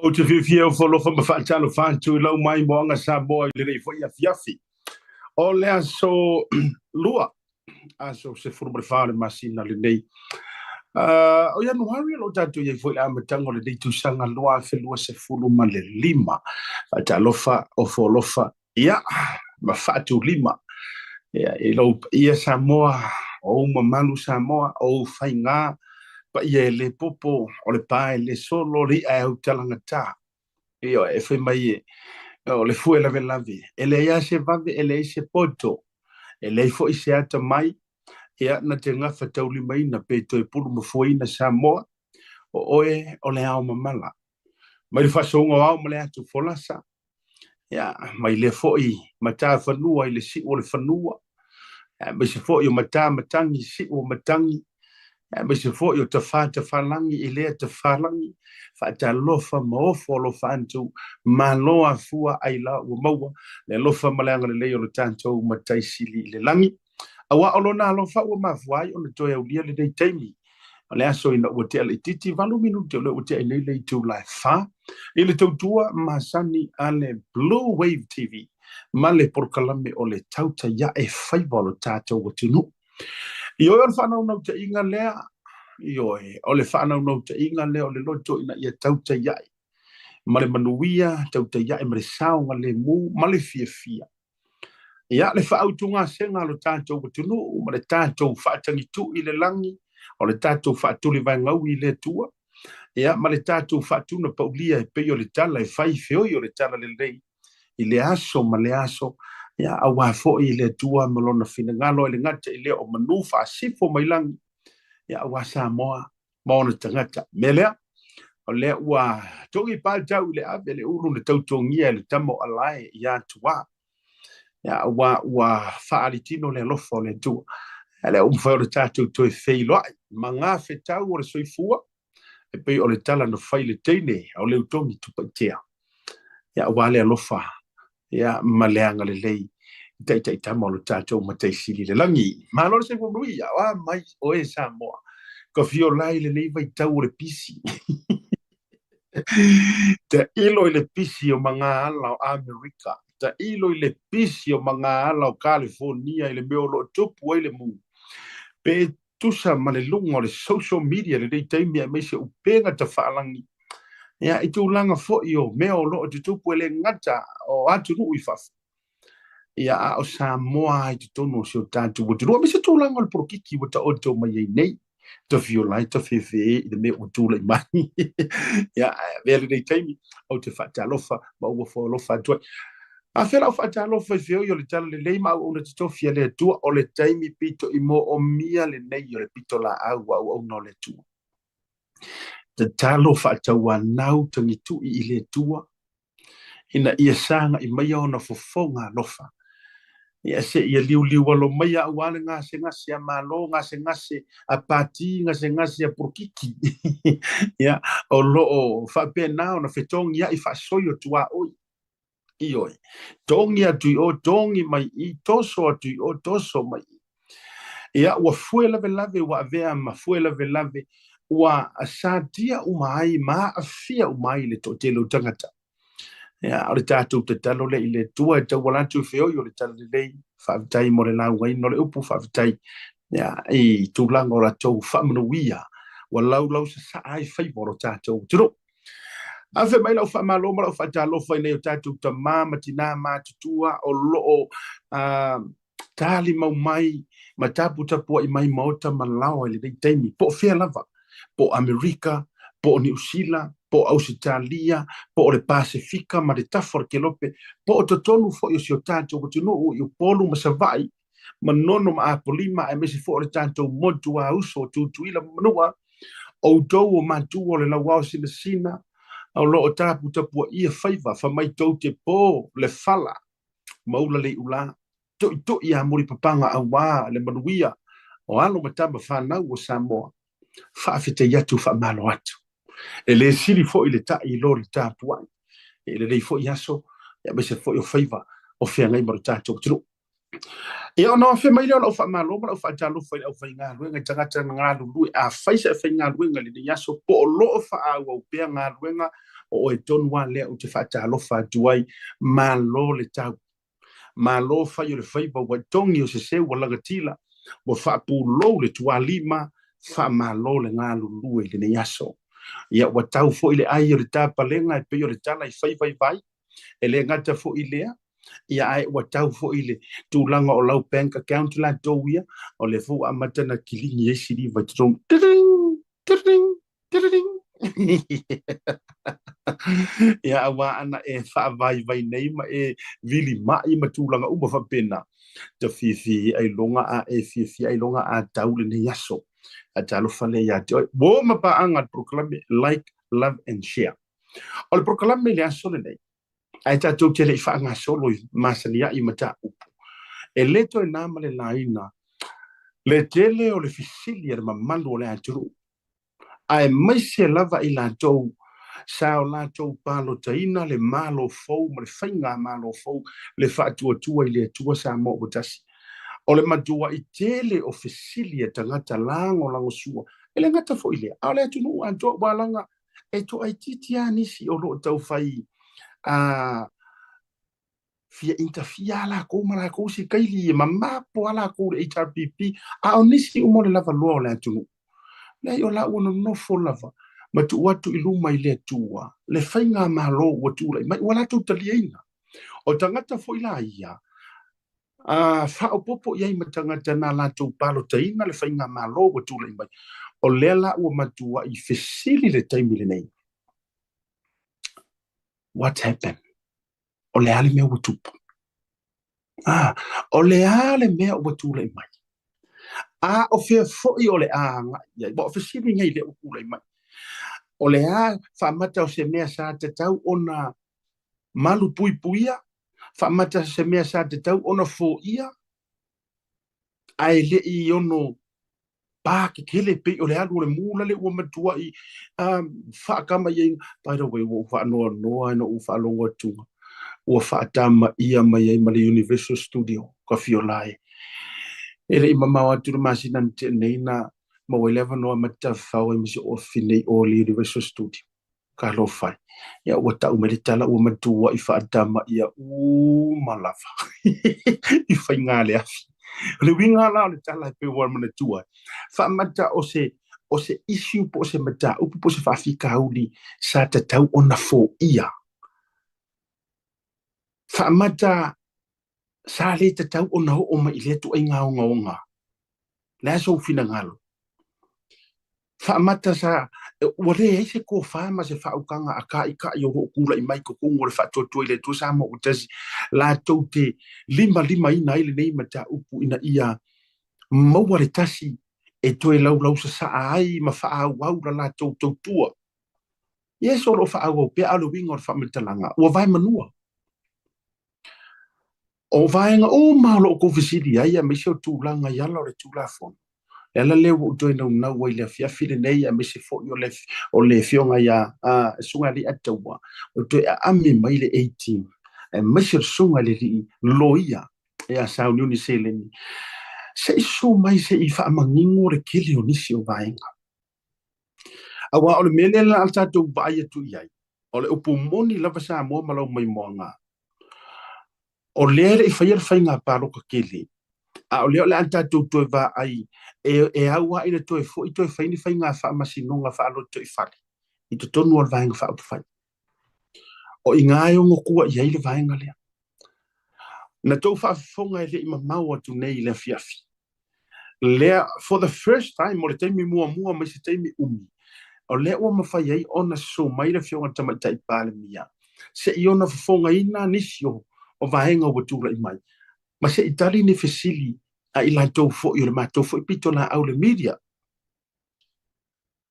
Ou te fiafia e ofo alofa ma faatalofa atu i lau maimoaga Samoa i lenei foi afiafi. O le aso Lua, aso 14 o le masina lenei o Ianuari, o lo o tatou i ai foi i le amataga o lenei tausaga 2025. Faatalofa, ofo alofa, ia, ma faatulima ia, i lou paia Samoa, o ou mamalu Samoa, o ou faiga, paia e le popo, o le pa e le solo, o le i'a e autalagata. Ioe, e fai mai e, o le fue lavelave, e leai lava se vave, e leai se poto, e leai foi se atamai, ia, na te gafataulimaina pe toe pulumafuaina Samoa, o oe o le ao mamala. Mai le faasouga o ao ma le atu folasa, ia, mai lea foi matafanua i le siu o le fanua, aemaise foi o matamatagi, siu o matagi, aemaise foi o tafatafalagi i lea tafalagi, faatalofa ma ofo alofa atu, malo afua ai la ua maua le alofa ma le agalelei o le tatou Matai Sili i le lagi. Aua o lona alofa ua mafua ai ona toe aulia lenei taimi. O le aso ina ua tea laitiiti 8 minute o lea ua tea nei le itula e 4 i le tautua masani a le Blue Wave TV ma le polokalame o le Tautaiae Faiva o lo tatou atunuu. Ioe, o le faanaunautaiga lea, ioe, o le faanaunautaiga lea o le loto ina ia tautaiae ma le manuia, tautaiae ma le saogalemu ma le fiafia. Ia, le faautugasega a lo tatou atunuu ma le tatou faatagitu'i i le lagi, o le tatou faatulivaegaui i le Atua, ia, ma le tatou faatunapaulia e pei o le tala e fai feoi o le talalelei i le aso ma le aso, ia, aua foi le Atua ma lona finagalo e le gata i lea o manu faasifo mai lagi, ia, aua Samoa ma ona tagata. Mea lea, o lea ua togi pautau i le ave le ulu na tautogia e le tama o Alae ia Tuā. Ia, ua faalitino le alofa o le Atua. Ia, lea ua mafai ona tatou toe feiloai ma gafetau o le soifua, e pei o le tala na fai le teine o Leutogi Tupaitea. Ia, aua le alofa ia, ma le agalelei i taitaitama o lo tatou Matai Sili i le lagi. Malo le soifua manuia, o a mai oe Samoa, ka fio lai i lenei vaitau o le pisi. Tailo i le pisi o magaala o Amerika, tailo i le pisi o magaala o Kalifornia i le mea o lo o tupu ai le mu. Pe tusa ma le luga o le social media i lenei taimi aemaise upega tafaalagi, ia, i tulaga foi o mea o lo o tutupu e le gata o atunuu i fafo, ia, a o Samoa i totonu o si o tatou atunuu, aemaise tulaga o le polokiki ua taoto mai ai nei, tafiola ai, tafefe i le mea ua tulai mai. Ia, ae avea lenei taimi, ou te faatalofa ma ou ofo alofa atu ai. A fea lau faatalofa i feoi o le talalelei ma auauna totofi a le Atua, o le taimi pito i moomia lenei o le pitolaau a auauna o le Atua. Tatalo faatauanau tagitu'i i le Atua, ina ia sagai maia ona fofoga alofa. Ia se ia liuliu alo maia aua le gasegase a Malo, gasegase a pati, gasegase a polokiki. Ia, o lo o faapena ona fetogia'i faasoi o tuaoi. Ioe, togi atu i o, togi mai i, toso atu i o, toso mai i. Ia, ua fue lavelave, ua avea ma fue lavelave, ua satia uma ai ma aafia uma ai le toatele o tagata. Ia, o le tatou tatalo lea i le Atua e tauala atu i feoi o le talalelei, faafetai mo le laugaina o le upu, faafetai ia, i tulaga o latou faamanuia, ua laulau sasaa ai faiva o lo tatou atunuu. Afe mai lau faamalo ma lau faatalofa i nai o tatou tamā ma tinā matutua o lo o talimau mai ma taputapuai mai maota ma laoa i lenei taimi, po o fea lava, po o Amerika, po o Niu Sila, po o Ausetalia, po o le Pasefika ma le tafa o le Kelope, po o totonu foi o si o tatou atunuu i Upolu ma Savaii, Manono ma Apolima, aemaise foi o le tatou motu a uso o Tutuila ma Manua, outou o matua o le lauao sinasina, o lo o taputapuaia faiva, fa mai tou te po le fala, maula le iulā, tuitui a mulipapaga aua le manuia o alo ma tama fanau o Samoa, faafetai atu faamalo atu. E le sili foi le ta'i i lo le tapuai i lenei foi aso, aemaise foi o faiva o feagai ma lo tatou atunuu. Ia, ona afe mai lea o lau faamalo ma lau faatalofa i le aufaigaluega i tagata na galulue. Afai sa e faigaluega i lenei aso, po o lo o faaauau pea galuega O oe tonu lava lea ou te faatalofa atu ai, malo le tau. Malo fai o le faiva ua togi o se seu ua lagatila, ua faapulou le tualima, faamalo le galulue i lenei aso. Ia ua tau foi le ai o le tapalega e pei o le tala i fai vaivai, e le gata foi i lea, ia ae ua tau foi le tulaga o lau bank account latou ia, o lea foi ua amata na kiligi ai siliva i totonu. Tiring, tiring, tiring. Ia aua ana e faavaivai nei ma e vilima'i ma tulaga uma faapena, ta fiafia ailoga a e fiafia ailoga a tau lenei aso. A talofa lea ia te oe. Ua oo ma paaga le polokalame Like, Love and Share. O le polokalame i le aso lenei, ae tatou te le i faagasolo i masaniai mataupu, e le toe na ma le laina le tele o le fesili a le mamalu o le atunuu, aemaise lava i latou sa o latou palotaina le Malo fou ma le faigamalo fou, le faatuatua i le Atua Samoa ua tasi. O le matuai tele o fesili a tagata lagolagosua, e le gata foi i lea, a o le atunuu atoa ua alaga e toaitiiti lava nisi o lo o taufai a fia interfere lava lakou ma lakou sikaili e mamapo lava lakou i le HRPP, a o nisi uma o le lavaloa o le atunuu. Leai, o la ua nonofo lava ma tuu atu i luma i le Atua le faigamalo ua tulai mai, ua latou taliaina. O tagata foi la ia, a faaopoopo i ai ma tagata na latou palotaina le faigamalo ua tulai mai, o lea la ua matuai fesili le taimi lenei, what happened? O le a le mea ua tupu? Ah, o le a le mea ua tulai mai? A o fea foi o le a agai i ai? Ua o fesili nei lea ua tulai mai. O le a faamata o se mea sa tatau ona malupuipuia, faamata se mea sa tatau ona foia, ae le i ono pakekele pei o le alu o le mu lale ua matuai faatama i ai. By the way, ua ou faanoanoa ina ua faalogo atu ua faatama ia mai ai ma le Universal Studio ka fiola e. E le i mamao atu le masina na tea nei na maua ai le avanoa ma tafafao ai ma si ofi nei o le Universal Studio. Talofa e. Ia ua tau mai le tala ua matuai faatama ia uma lava i faiga le afi. O le uiga la o le tala e pei ua manatua ai, faamata o se o se issue po o se mataupu po o se faafitauli sa tatau ona foia. Faamata sa le tatau ona oo mai i lea ituaiga ogaoga. Le a sou finagalo? Faamata sa ua leai se tofa ma se faautaga a taitai o lo o tulai mai i totonu o le faatuatua i le Atua Samoa ua tasi latou te limalimaina ai lenei mataupu ina ia maua le tasi e toe laulausasaa ai ma faaauau la latou tautua. Yes, o lo o faaauau pea, a o le uiga o le faamatalaga, ua vaemanua. O vaega uma o lo o tou fesili ai, aemaise o tulaga i ala o le Tulafono, le ala lea ua ou toe naunau ai i le afiafi lenei, aemaise foi o le, o le afioga ia Susuga Alii Ataua, o toe aami mai le A-team, aemaise o le Susuga i le Alii Loia ia Sauniuni Seleni, se i susu mai se i faamanino le tele o nisi o vaega. Aua o le mea lea la a tatou vaai atu i ai, o le upu moni lava Samoa ma lau maimoaga, o lea e le i faia le faiga palota tele, a o lea o le a tatou toe vaai e au lava ina toe foi toe fai ni faiga faamasinoga faalotoifale i totonu o le Vaega Faaupufai. O i ina e ono tua i ai le vaega lea. Na tou faafofoga e le i mamao atu nei i le afiafi, lea for the first time, o le taimi muamua mai se taimi umi, o lea ua mafai ai ona susu mai le Afioga i le Tamaitai Palemia se i ona fofogaina nisi o vaega ua tulai mai, ma se i tali ni fesili a i latou foi o le matou foi pitolaau le media.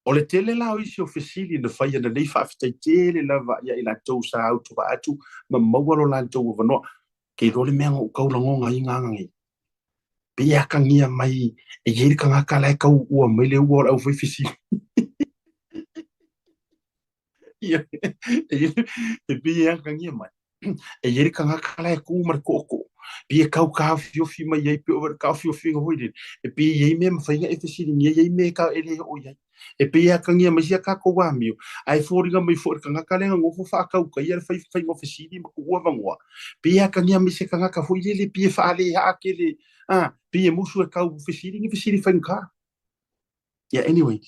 O le tele la o isi o fesili na fai ana nei, faafetai tele lava ia i latou sa autovaa atu ma maua lo latou avanoa. Ke iloa le mea na ou tau lagonaina ana nei, pei e atagia mai e i ai le tagata la e tau ua mai le ua o le au fai fesili. Ia, e pei e atagia mai e i ai le tagata la e tu ma le tootoo, pei e tau taofiofi mai ai, pei o le taofiofiga foi lele, e pei e i ai mea e mafai ona e fesiligia, e i ai mea e le oo i ai. E pei e atagia mai sia tatou amio, ae foliga mai foi le tagata lea na nofo faataukaia le faiga o fesili ma tuua avanoa. Pei e atagia mai se tagata foi lele pei e faaleaa tele, a, pei e musu e tau fesili ni fesili faigata. Yeah, anyway,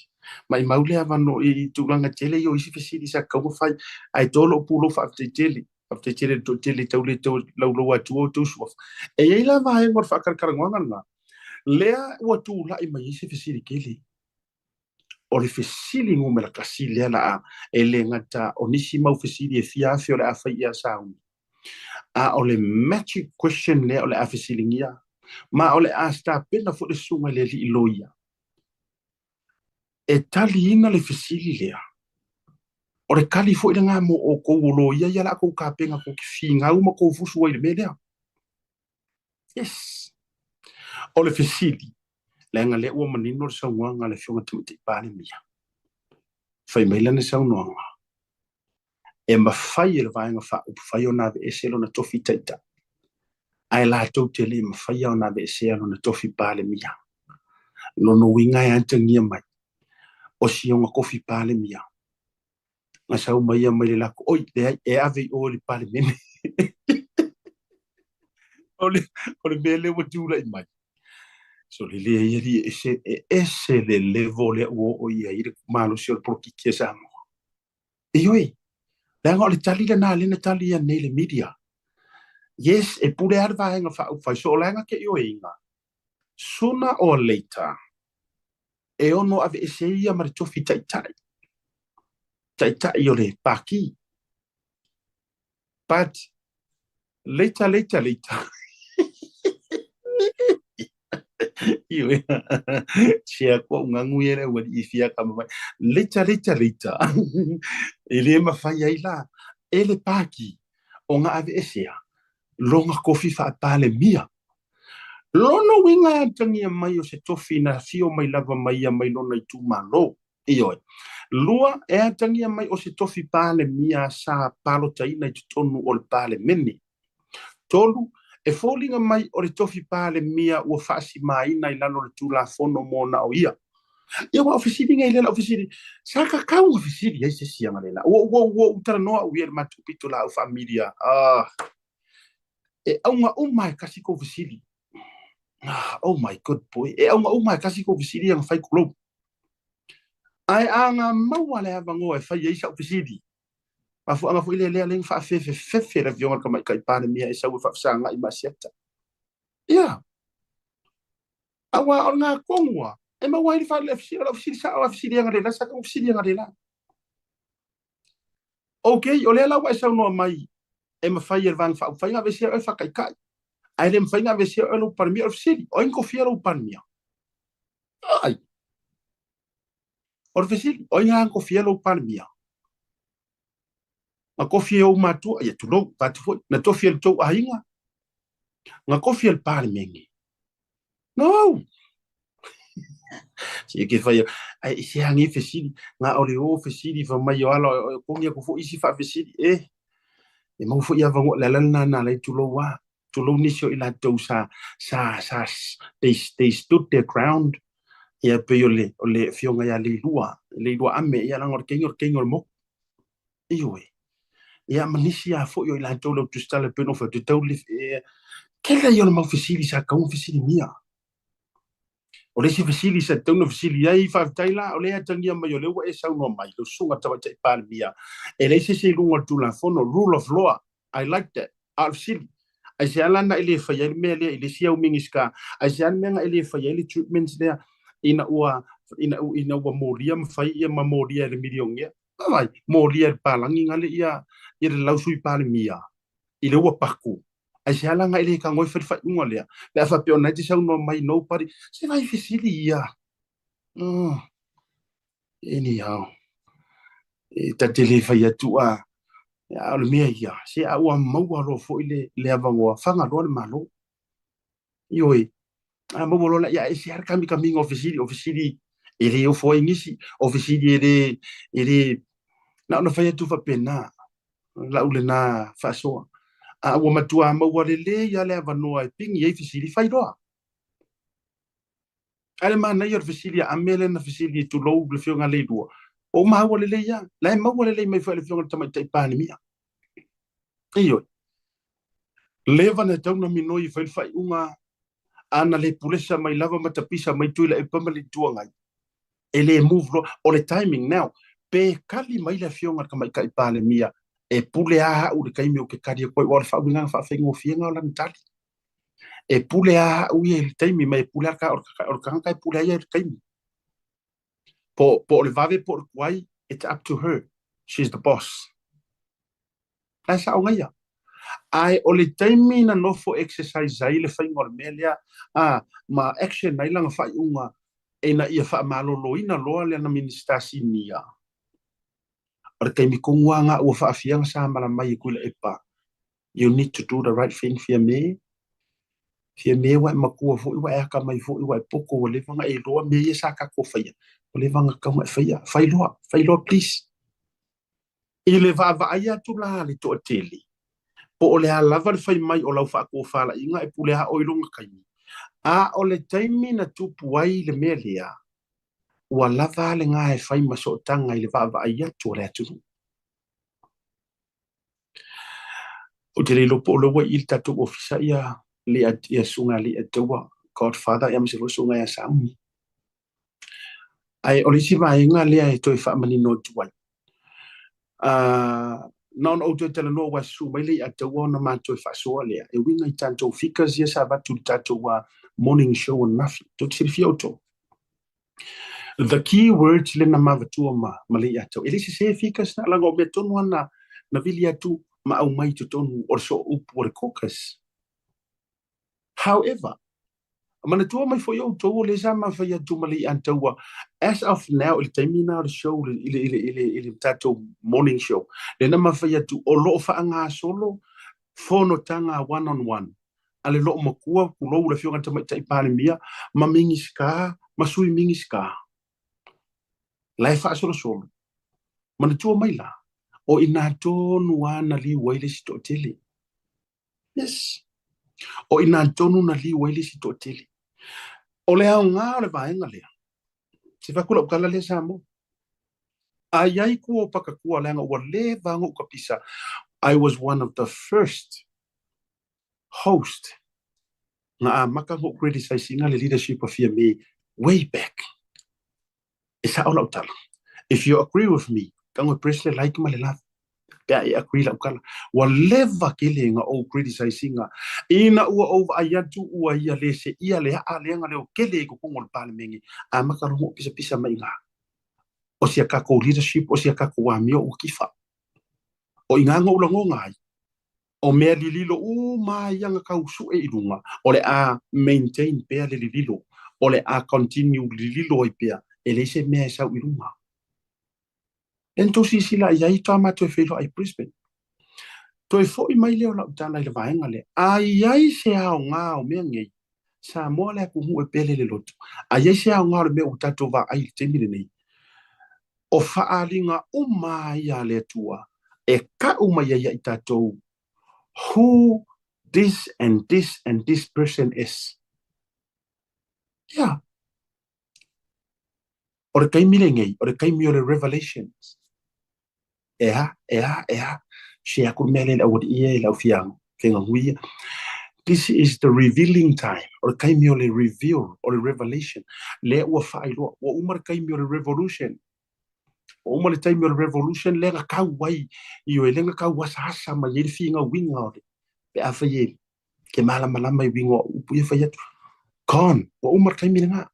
maimau le avanoa i tulaga tele ia o isi fesili sa tatau ona fai, ae to lou pulou faafetai tele, faafetai tele i le toatele tau le tau laulou atua o outou suafa. E i ai la vaega o le faatalatalanoaga lena, lea ua tulai mai ai se fesili tele. O le fesili numera tasi lea la a, e le gata o nisi mau fesili e fia afe o le a fai ia sauni, a o le magic question lea o le a fesiligia, ma o le a tapena foi le susuga i le alii loia e taliina le fesili lea. O le tali foi lena mo outou o loia ia la tou tapena tou te finau ma tou fusu ai i le mea lea. Yes. O le fesili, leaga lea ua manino le saunoaga a le Afioga Tamaitai Palemia. Fai mai lana saunoaga, e mafai e le Vaega Faaupufai ona aveese lona tofi taitai, ae latou te le mafaia ona aveesea lona tofi Palemia. Lona uiga e atagia mai, o si ona tofi Palemia, na sau mai ia mai le lako, oi, leai, e ave i o i le Palemene. O le, o le mea lea ua tulai mai. So le lea ia li e ese, e ese le level lea ua oo i ai le malosi o le polokiki a Samoa. Ioe, leaga o le tali lena lea na tali ia nei le media. Yes, e pule lava le Vaega Faaupufai, so o la e na te ioeina, sooner or later, e ono aveese ia ma le tofi taitai, taitai o le Pati. But later, later, later. Ioe, sia kua ungangu ia le aualii fia kama mai. Later, later, later. E le mafai ai la e le Pati ona aveesea lona tofi faa-Palemia. Lona uiga e atagia mai o se tofi na afio mai lava mai ia mai lona itumalo. Ioe. Lua, e atagia mai o se tofi Palemia sa palotaina i totonu o le Palemene. Tolu, e foliga mai o le tofi Palemia ua faasimaina i lalo o le Tulafono mo na o ia. Ia aua o fesili nei lea lau fesili, sa tatau ona fesili ai se isi aga lela. Ua ua ua ou talanoa au ia i le matou pitolaau faamilia. Ah, e auga uma e kasi kou fesili. Ah, oh my good boy. E auga uma e kasi kou fesili aga fai kulou. Ae a nga maua le avanoa e fai ai sau fesili, mafuaaga foi lea lea lea na faafefefefe le Afioga i le Tamaitai Palemia e sau e faafesagai ma Asiata. Ia, aua o lena tonu lava e maua ai le fale o lau fesili sao a fesili analeila sa tau fesili analeila. Okay, o lea la ua e saunoa mai e mafai e le Vaega Faaupufai ona aveesea oe faataitai, ae le mafai ona aveesea oe lou Palemia. O le fesili, o ai na tofia lou Palemia? Ai, o le fesili, o ai na tofia lou Palemia? Na tofi e ou matua, ia tulou, vaeatu foi, na tofi e le tou aiga, na tofi e le Palemene. No! Se ke fai, ai se angi fesili, nga o le o fesili fa mai o ala o kongi aku foi isi faafesili, e, e mau foi avanoa, le ala lena na alai tulou a, tulou nisi o i latou sa, sa, sa, they, they stood their ground, ia pei o le, o le afioga ia Leilua, Leilua Ame, ia leaga o le keini o le keini o le moku. Ioe. Ia ma nisi lava foi o i latou le tusitala pei ona ou fai atu, e tau le, e, tele ia o le mau fesili sa tatau ona fesiligia. O le isi fesili sa tatau ona fesili ai, faafetai la, o lea e atagia mai o lea ua e saunoa mai, lau susuga Tamaitai Palemia, e leai se isi i luga o le Tulafono, rule of law, I like that. A o le fesili, aisea la na e le fai ai le mea lea i le isi au Minisita? Aisea le mea na e le fai ai le treatment lea ina ua, ina, ina ua molia ma fai ia ma molia e le milionea? Vaai, molia e le palagi gale ia, ia le lau Sui Palemia i le ua paku. Aisea la na e le tago ai fai le faaiuga lea? Pe a faapea o na e te saunoa mai nobody, se vai fesili ia. Oh. Anyhow, e ta te le fai atu a, a o le mea ia, se a ua maua loa foi le, le avanoa, fagaloa le Malo. Ioe, a maua loa la, ia e se lava le kamikamiga o fesili, o fesili e le ofo ai nisi, o fesili e le, e le, na ona fai atu faapena, lau lena faasoa. A ua matua maua lelei lava le avanoa e pigi ai fesili, fai loa. Ae le manaia o le fesili a Ame lea na fesili tulou le Afioga a Leilua, ua ou maua lelei lava, la e maua lelei mai foi e le Afioga i le Tamaitai Palemia. Ioe. Leva na tatau ona minoi e fai le faaiuga, a na le pulesa mai lava ma tapisa mai Tuilaepa ma le Itu Agai, e le move loa. O le timing now, pe kali mai le Afioga i le Tamaitai Palemia, e pule lava au i le taimi ou te kali atu ai, aua o le faauigaga faafaigofie lena o lana tali. E pule lava au ia i le taimi, ma e pule lava o le tagata e pule ai ia i le taimi. Po o le vave po o le tuai, it's up to her. She's the boss. La e sao gaia. Ae o le taimi na nofo exercise ai le faiga o le mea lea, a, ma action ai lana faaiuga ina ia faamaloloina loa lana Minisita Sinia, o le taimi tonu lava lena ua faafiaga sa mala mai e Tuilaepa, you need to do the right thing, Fiame. Fiame ua e matua foi, ua e akamai foi, ua e poto, ua leva ona e iloa mea ia sa tatou faia, ua leva ona tatau ona e faia. Fai loa, fai loa please. I le vaavaai atu la a le toatele, po o le a lava le fai mai o lau faatofalaiga e pule lava oe i lona taimi, a o le taimi na tupu ai le mea lea, ua lava a lena e fai ma sootaga i le vaavaai atu a le atunuu. Ou te le iloa po o lea ua i i le tatou ofisa ia Susuga ia Alii Godfather aemaise foi Susuga ia Sauni. Ae o le isi vaega lea e toe faamanino atu ai, na ona ou toe talanoa aua e susu mai le Leiataua ona ma toe faasoa lea e uiga i tatou figures ia sa avatu i le tatou morning show ananafi. Tou te silafia outou. The key words lea na mavatua ma Leiataua, e le i sese figures na, leaga o mea tonu lava na vili atu ma aumai i totonu o le sooupu o le caucus. However, manatua mai foi outou o lea sa ma fai atu ma Leiataua as of now i le taimi lena o le show i le tatou morning show, lea na ma fai atu o lo o faagasolo fonotaga one on one a le loomatua, tulou le Afioga i le Tamaitai Palemia ma Minisita ma Sui Minisita la e faasolosolo. Manatua mai la, o i ina tonu lava na liu ai le isi toatele. Yes. O i ina tonu na liu ai le isi toatele. O le aoga o le vaega lea, se fai atu lau tala lea Samoa, a i ai tua o pakatua leaga ua leva ona ou tapisa, I was one of the first host na amata ona ou criticize ina le leadership o Fiame way back. E sao lau tala. If you agree with me, tago e press le like ma le love. Pe a e agree lau tala. Ua leva tele na ou criticize ina. Ina ua ou vaai atu ua ia le seia le aa lea na leo tele i totonu o le Palemene, amata loa ona ou pisapisa mai i ina. O si a tatou leadership, o si a tatou amio ua tifa. O i ina na ou lagona ai, o mea lililo uma ia na tau sue i luga, o le a maintain pea le lililo, o le a continue lililo ai pea, e leai se mea e sau i luga. Lea na tou silasila i ai faatoa matou feiloai i Brisbane. Toe foi mai lea o lau tala i le vaega lea, a i ai se aoga o mea nei, Samoa le atunuu e pele le loto, a i ai se aoga o le mea ua tatou vaai i le taimi lenei, o faaaliga uma ia a le Atua e tau mai ai ia i tatou who this and this and this person is. Yeah. O le taimi lenei, o le taimi o le revelations. E a, e a, e a, share atu le mea lea i le aualii ia i le au feagagui ia. This is the revealing time. O le taimi o le reveal, o le revelation. Lea ua faailoa, ua uma le taimi o le revolution. Ua uma le taimi o le revolution lea na tau ai, ioe, lea na tau asaasa mai ai le finauina o le, pe afai e ke malamalama i uiga o au upu ia fai atu. Gone. Ua uma le taimi lena.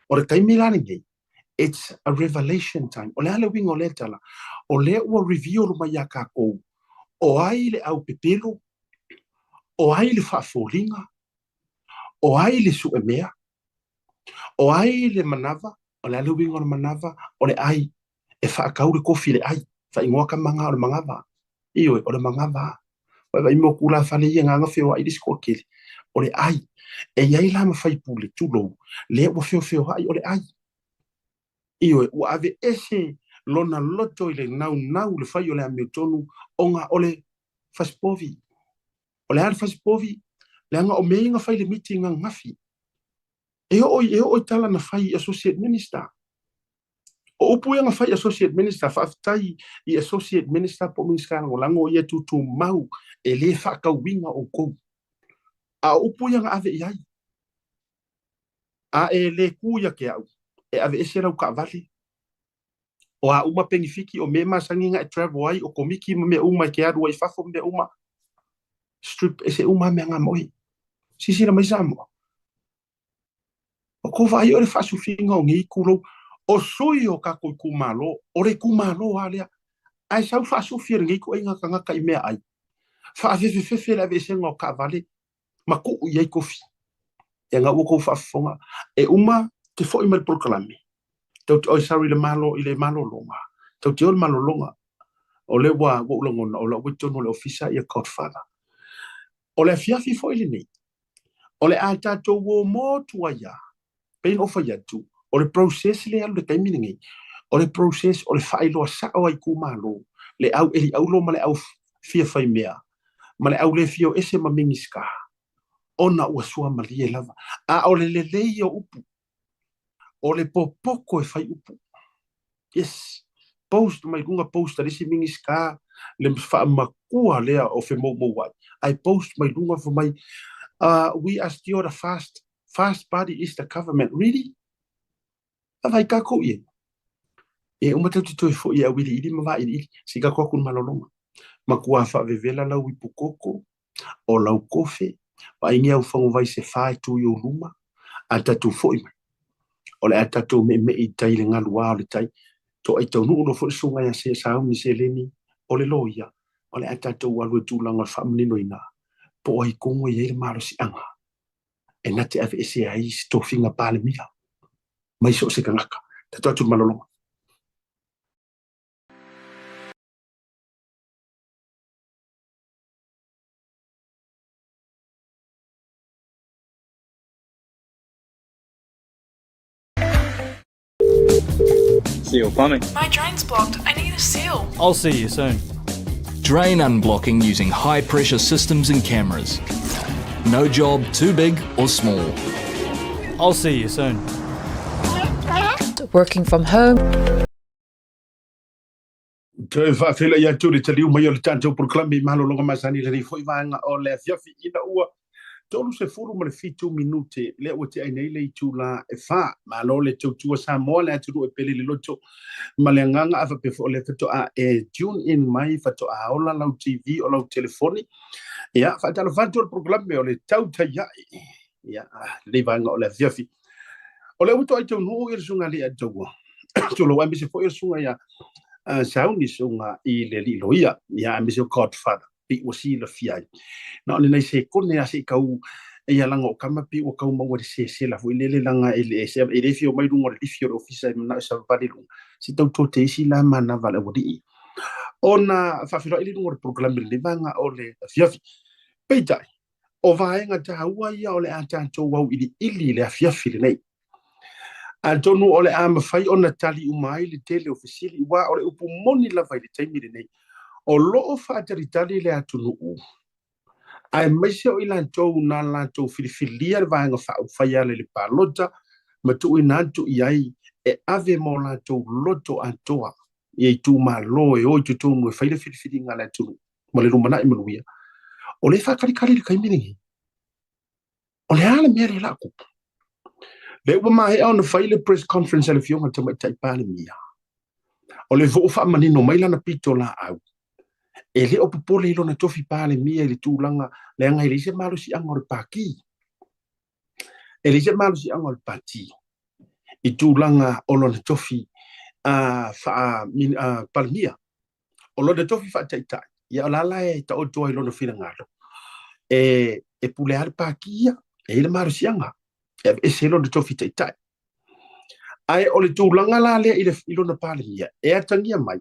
O le taimi la lenei, it's a revelation time. O le a le uiga o lea tala? O lea ua reveal mai ia tatou o ai le aupepelo, o ai le faafoliga, o ai le suemea, o ai le manava, o le a le uiga o le manava? O le ai, e faatau le kofi i le ai, faaigoa tama na o le manava. Ioe, o le manava. Vaivai mo tulafale ia na feoai le isi toatele, o le ai. E i ai la ma faipule, tulou, lea ua feofeoai o le ai. Ioe, ua aveese lona loto i le naunau i le fai o le amiotonu ona o le fasipovi. O le a le fasipovi? Leaga o mea ia na fai i le miti ananafi. E oo i, e oo i tala na fai i Associate Minister. O upu ia na fai Associate Minister, faafetai i Associate Minister po o Minisita Lagolago ia e tutumau e le faatauina outou. A o upu ia na ave i ai, a e le ku ia te au, e aveese lau taavale, o a uma penifiki, o mea masani na e travel ai, o komiki ma mea uma e te alu ai i fafo ma mea uma, strip ese uma mea na ma oe. Silasila mai Samoa. O kou vaai o le faasufiga o nei ikulou, o sui o kakou ikumalo, o le ikumalo lava lea. Ae sau faasufi e lenei ituaiga tagata i meaai, faafefefefe le aveesega o taavale ma tuu i ai tofi. Ia na ua tou faafofoga, e uma te foi mai le polokalame, tou te, oi sorry le malo i le malologa, tou te o i le malologa, o lea ua ou lagona o la ua i totonu o le ofisa ia Godfather. O le afiafi foi lenei, o le a tatou o motu ai lava, pei ona ou fai atu, o le process lea e alu i le taimi lenei, o le process o le faailoa sao a itumalo, le au eli aulo ma le au fia fai mea, ma le au le fia o ese ma Minisita, ona ua suamalie lava. A o le lelei o upu, o le popoto e fai upu. Yes. Post mai luga post a le isi Minisita, le faamatua lea o femoumouai, ae post mai luga fai mai, we are still the fast, fast party is the government. Really? Vaavaai tatou i ai. E uma tatou te toe foi e auiliili ma vailiili, se i tatou atu i le malologa. Matua faavevela lau ipu koko, o lau kofe, vaaingia au faguvai se fa e tu i ou luma, a tatou foi mai. O le a tatou meemee i tai i le galuā o le tai. Toai taunuu loa foi le susuga ia Sauni Seleni, o le loia, o le a tatou alu e tulaga o le faamaninoina po o ai tonu e i ai le malosiaga e na te aveesea ai se tofiga Palemia mai so o se tagata. Tatou atu i le malologa. Seal plumbing. My drain's blocked. I need a seal. I'll see you soon. Drain unblocking using high pressure systems and cameras. No job too big or small. I'll see you soon. Working from home. Toe faafeiloai atu le taliu mai o le tatou polokalame i malologa masani i lenei foi vaega o le afiafi ina ua 37 minute lea ua tea ai nei le itula e fa. Malo le tautua Samoa, le atunuu e pele i le loto ma le agaga, a faapea foi o lea faatoa e tune in mai, faatoa ola lau TV o lau telefoni. Ia, faatalofa atu o le polokalame o le Tautai Ae. Ia, lenei vaega o le afiafi. O lea ua toai taunuu ia le susuga i le Taua. Tulou, aemaise foi o le susuga ia Sauni, susuga i le alii loia, ia aemaise o Godfather, pei ua silafia ai. Na o ni nai sekone lava se i tau ia laga o tama pei ua tau maua i le sesela foi lele laga e le e le fia omai luga o le lifi o le ofisa e manao e savavali luga. Se i tau tote isi la manava a le aualii. Ona faafeiloai lea i luga o le polokalame i lenei vaega o le afiafi. Peitai, o vaega taua ia o le a tatou auiliili i le afiafi lenei. Atonu o le a mafai ona tali uma ai le tele o fesili, aua o le upu moni lava i le taimi lenei, o lo o faatalitali le atunuu, aemaise o i latou na latou filifilia le Vaega Faaupufai e ala i le palota ma tuuina atu i ai e ave ma o latou loto atoa ia itumalo e o i totonu e fai le filifiliga a le atunuu mo le lumanai manuia. O lea e faatalitali i le taimi lenei. O le a le mea lea o le a tupu? Lea ua maea ona fai le press conference a le Afioga i le Tamaitai Palemia. O le voo faamanino mai lana pito laau, e le o popole i lona tofi Palemia i le tulaga leaga e leai se malosiaga o le Pati. E leai se malosiaga o le Pati i tulaga o lona tofi faa-Palemia. O lona tofi faataitai, ia o la la e taoto ai lona finagalo, e, e pule lava le pati ia, e i ai le malosiaga, e aveese ai lona tofi taitai. Ae o le tulaga la lea i, le, i lona Palemia, e atagia mai,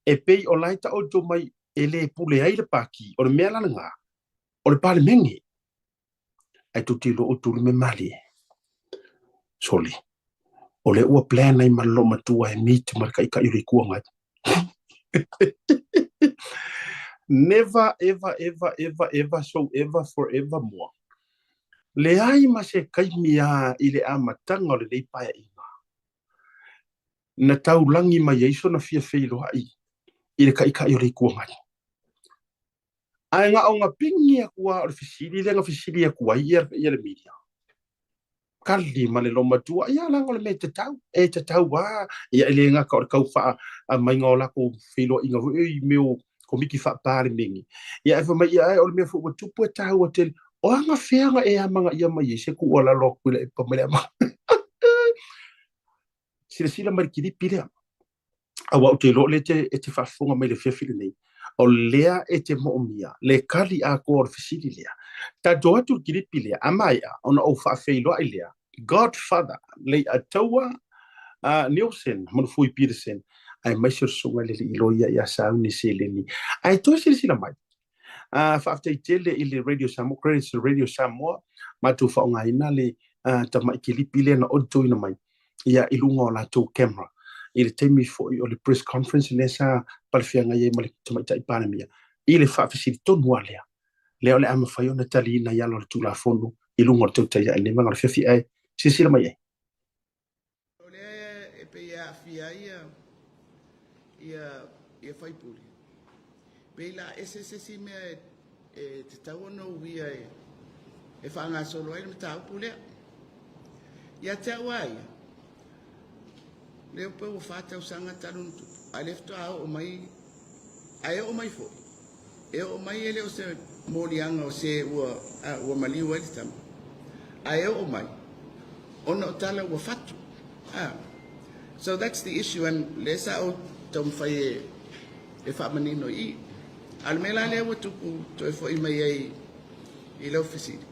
e pei o la e taoto mai e le pule ai le pati, o le mea la lena, o le Palemene. Ae tou te iloa outou le mea malie. Sole, o lea ua plan ai ma le loomatua e meet ma le Taitai o le Itu Agai. Never ever ever ever ever so ever forever more. Leai ma se taimi lava i le amataga o lenei Paeaiga na taulagi mai ai sona fia feiloai i le Taitai o le Itu Agai. Ae na ona pigi atu lava o le fesili lea na fesili atu ai ia le media. Tali ma le lomatua, ia leaga o le mea e tatau, e tatau lava, ia e le gata o le tau faaamaiga o latou feiloaiga foi i mea o Komiti Faa-Palemene. Ia ae fai mai, ia ae o le mea foi ua tupu e taua tele. O aga fea na e amanaia mai ai se tuualalo a Tuilaepa mai le amataga? Silasila mai i le kilipi lea. Aua ou te iloa o lea e te faafofoga mai i le afiafi lenei, o lea e te moomia le tali atoa o le fesili lea. Tatou atu i le kilipi lea, a maea ona ou faafeiloai lea, Godfather Leiataua Nielsen Manufui Peterson, aemaise o le susuga i le alii loia ia Sauni Seleni. Ae toe silasila mai, Faafetai tele i le Radio Samoa, credits to Radio Samoa, matou faaaogaina le tamai kilipi lea na oditoina mai ia i luga o latou camera i le taimi foi o le press conference lea sa palefeagai ai ma le Tamaitai Palemia i le faafesili tonu lava lea, lea o le a mafai ona taliina i ala o le Tulafono i luga o le tautai ae lenei vaega o le afiafi ae silasila mai ai. O lea e pei e aafia ai ia ia faipule. Pei la ese se isi mea e tatau ona uia e faagasolo ai le mataupu lea. Ia te au lava ia, lea pei ua 4 tausaga talu ona tupu, a o lea faatoa oo mai, ae oo mai foi, e oo mai e le o se moliaga o se ua maliu ai le tama, ae oo mai ona o tala ua fatu. So that's the issue and lea sa ou taumafai e faamanino i i. A o le mea la lea ua tupu toe foi mai ai i lau fesili,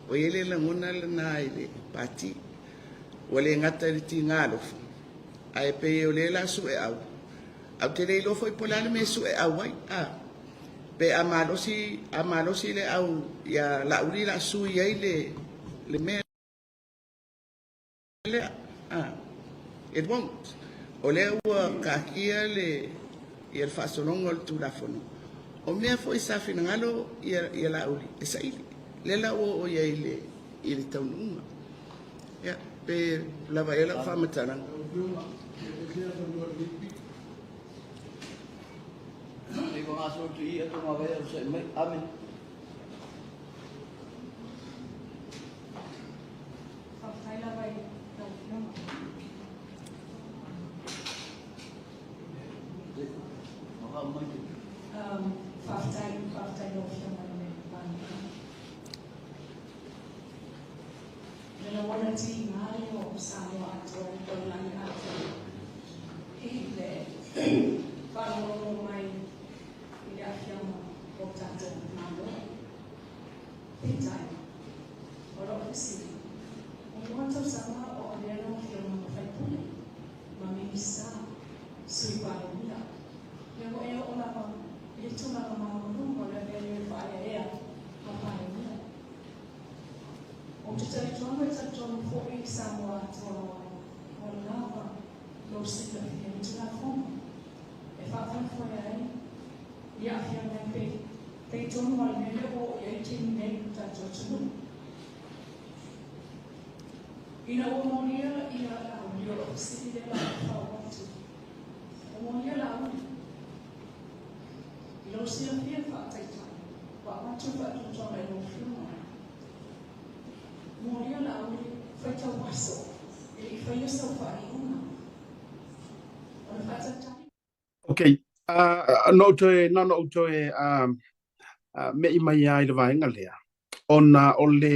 ua i ai le lagona lena i le pati, ua le gata i le tiga alofa, ae pei o lea la sueau, ae ou te le iloa foi po o le a le mea e sueau ai, pe a malosi, a malosi le au ia Laauli la sui ai le mea lea, it won't. O lea ua taatia le ia le faasologa o le Tulafono. O mea foi sa finagalo ia Laauli e saili, lea la ua oo i ai i le taunuuga. Ia, pe lava ea lau faamatalaga. Faafetai lava i lau Afioga. Faafetai, faafetai i lau Afioga i le Palemia. Le lagona tiga lea o Samoa atoa i le taulagi atoa i le faalogologo mai i le aafiaga o tatou Malo. Peitai, o lau fesili, ua lua tausaga o avea lau Afioga ma faipule, ma Minisita, Sui Palemia, ia ua e oo lava i le tulaga maualuga o le avea i oe faaeaea ma Palemia. Ou te talitonu e talitonu foi Samoa atoa ua lava lou silafia i Tulafono e faafoefoe ai i aafiaga e pei pei tonu lava le mea lea ua oo i ai le taimi nei i lo tatou atunuu. Ina ua molia ia Laauli, o lou fesili lea la ua fau atu, ua molia Laauli i lou silafia faataitai, ua avatu le faatuatuaga i lau Afioga. Molia Laauli, faitau aso e le i faia sau faaiuga ona faatalitali. Ok, na ou toe, na ona ou toe me'i mai lava i le vaega lea, ona o le,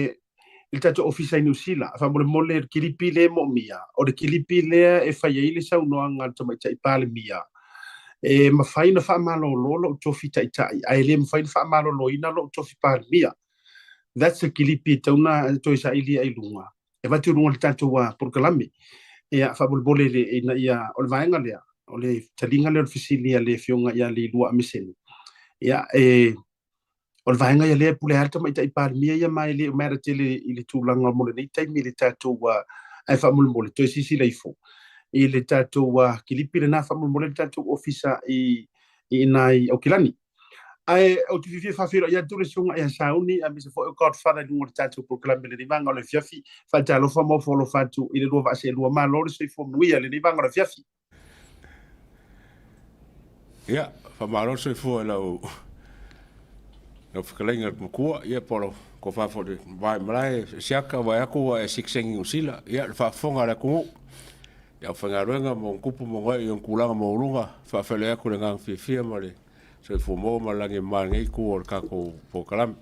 i le tatou ofisa i Niu Sila, faamolemole le kilipi lea e moomia, o le kilipi lea e fai ai le saunoaga a le Tamaitai Palemia, e mafai ona faamalolo lou tofi taitai, ae le mafai ona faamaloloina lou tofi Palemia. That's the kilipi e tatau ona toe saili ai i luga, e avatu i luga o le tatou polokalame. Ia, faamolemole ina ia, o le vaega lea, o le taliga lea o le fesili a le Afioga ia Leilua Amiseni. Ia, e, o le vaega ia lea e pule ai le Tamaitai Palemia ia ma e le o matter tele i le tulaga mo lenei taimi i le tatou, ae faamolemole, toe silasila ifo i le tatou kilipi lena faamolemole le tatou ofisa i ina i Aukilani. Ae ou te fiafia e faafeiloai atu le susuga ia Sauni aemaise foi o Godfather i luga o le tatou polokalame i lenei vaega o le afiafi. Faatalofa ma ofo alofa atu i le lua vaa seelua. Malo le soifua manuia i lenei vaega o le afiafi. Ia, faamalo le soifua i lau lau fetalaiga i le matua, ia po o lau tofa foi i le va i malae siaka vaai atu ua e sikisegi Niu Sila, ia le faafofoga a le atunuu, le aufaigaluega ma ona tupu ma ona ee i ona tulaga maualuga, faafeiloai atu i le agaga fiafia ma le soifua maua ma le lagi e mama i lenei itu o le tatou polokalame.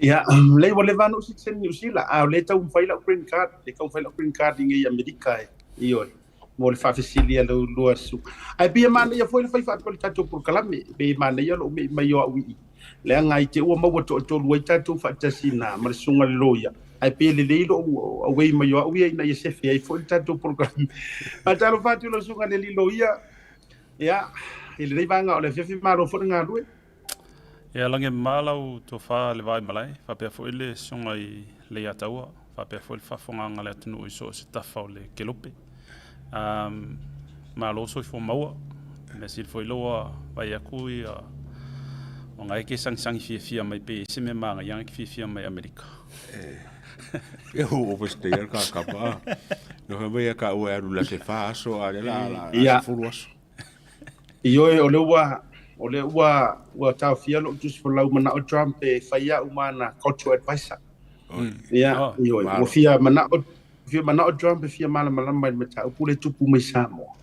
Ia, lea ua leva ona ou citizen Niu Sila, a o lea e taumafai lau green card, lea e taumafai lau green card i nei i Amerika e, ioe, mo le faafesili a lau lua susuga. Ae pei e manaia foi le fai faapea o le tatou polokalame, pei e manaia lou me'i mai o au i i, leaga i te i ua maua toatolu ai tatou faatasi i ina ma le susuga i le loia, ae pei e lelei lou auei mai o au ia ina ia sefe ai foi le tatou polokalame. Faatalofa atu i lau susuga i le alii loia, ia, i lenei vaega o le afiafi, malo foi le galue. Ia lagi e mama lau tofa i le Vaimalae, faapea foi le Susuga i Leiataua, faapea foi le faafofogaaga a le atunuu i so o se tafa o le kelope. Um, malo soifua maua. Mea sili foi lea ua vaai atu ia o nga e ke sagisagi fiafia mai pei e se mea manaia ke fiafia mai Amerika. E hu o veste ia ka kapa. No he mai ka ua alu la se fa aso a le la la la fulu aso. Ioe, o lea ua, o lea ua, ua taofia lou tusi folau manao Trump e fai au ma ana cultural advisor. Ia, oh, ioe, ua fia manao, fia manao Trump e fia malamalama i le mataupu lea e tupu mai Samoa.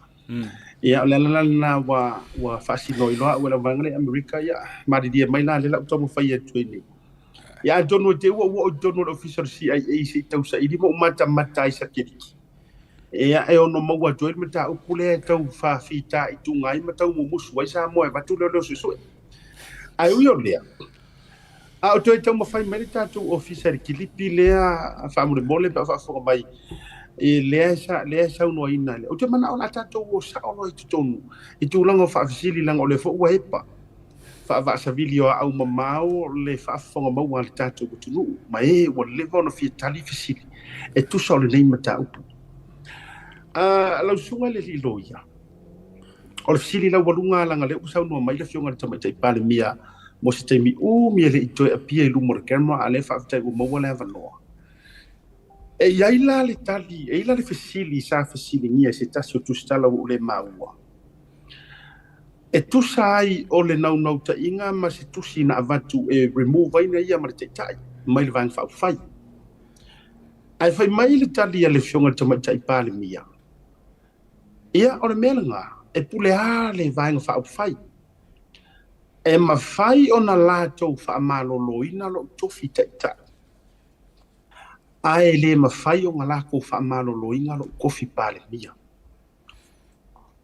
Ia, o le ala la lena ua, ua faasino ai loa au e lau vaega lea i Amerika, ia, malilie mai la lea la ou taumafai atu ai nei. Ia, atonu e te i ua ou oo i totonu o le ofisa o le CIA se i tausaili ma ou matamata ai sateliki. Ia, e ono maua atu ai le mataupu lea e tau faafitaituga ai ma tau mumusu ai Samoa e avatu leoleo suesue. Ae ui o lea, a o toe taumafai mai le tatou ofisa i le kilipi lea faamolemole pe a faafofoga mai, i lea sa, lea e saunoaina. Ou te manao o le a tatou o sao loa i totonu i tulaga o faafesili leaga o lea foi ua epa faavaasavili o aau mamao le faafofoga maua a le tatou atunuu ma e ua leva ona fia tali fesili e tusa o lenei mataupu. Lau susuga i le alii loia, o le fesili laualuga leaga lea ua saunoa mai le Afioga i le Tamaitai Palemia mo se taimi umi e le i toe appear i luma o le camera, a o lea faafetai ua maua le avanoa. E i ai la le tali, e i ai la le fesili sa fesiligia e se tasi o tusitala ua ou le maua, E tusa ai o le naunautaiga ma se tusi na avatu e remove ai na ia ma le Taitai mai le Vaega Faaupufai. Ae fai mai le tali a le Afioga i le Tamaitai Palemia, Ia, o le mea lena, e pule lava le Vaega Faaupufai. E mafai ona latou faamaloloina lou tofi Taitai, ae le mafai ona latou faamaloloina lou tofi Palemia.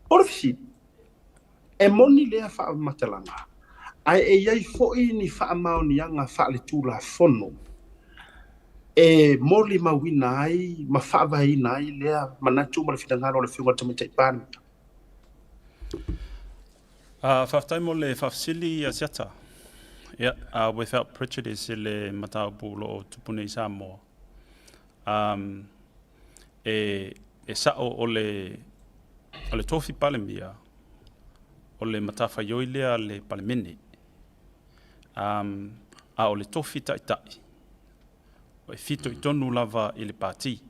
O le fesili, e moni lea faamatalaga, ae e i ai foi ni faamaoniaga faaletulafono e molimauina ai ma faavaeina ai lea manatu ma le finagalo o le Afioga i le Tamaitai Palemia? Faafetai mo le faafesili Asiata. Yeah, without prejudice i le mataupu o lo o tupu nei i Samoa. Um, e, e sao o le, o le tofi Palemia, o le matafaioi lea a le Palemene. Um, a o le tofi Taitai, e fitoitonu lava i le Pati.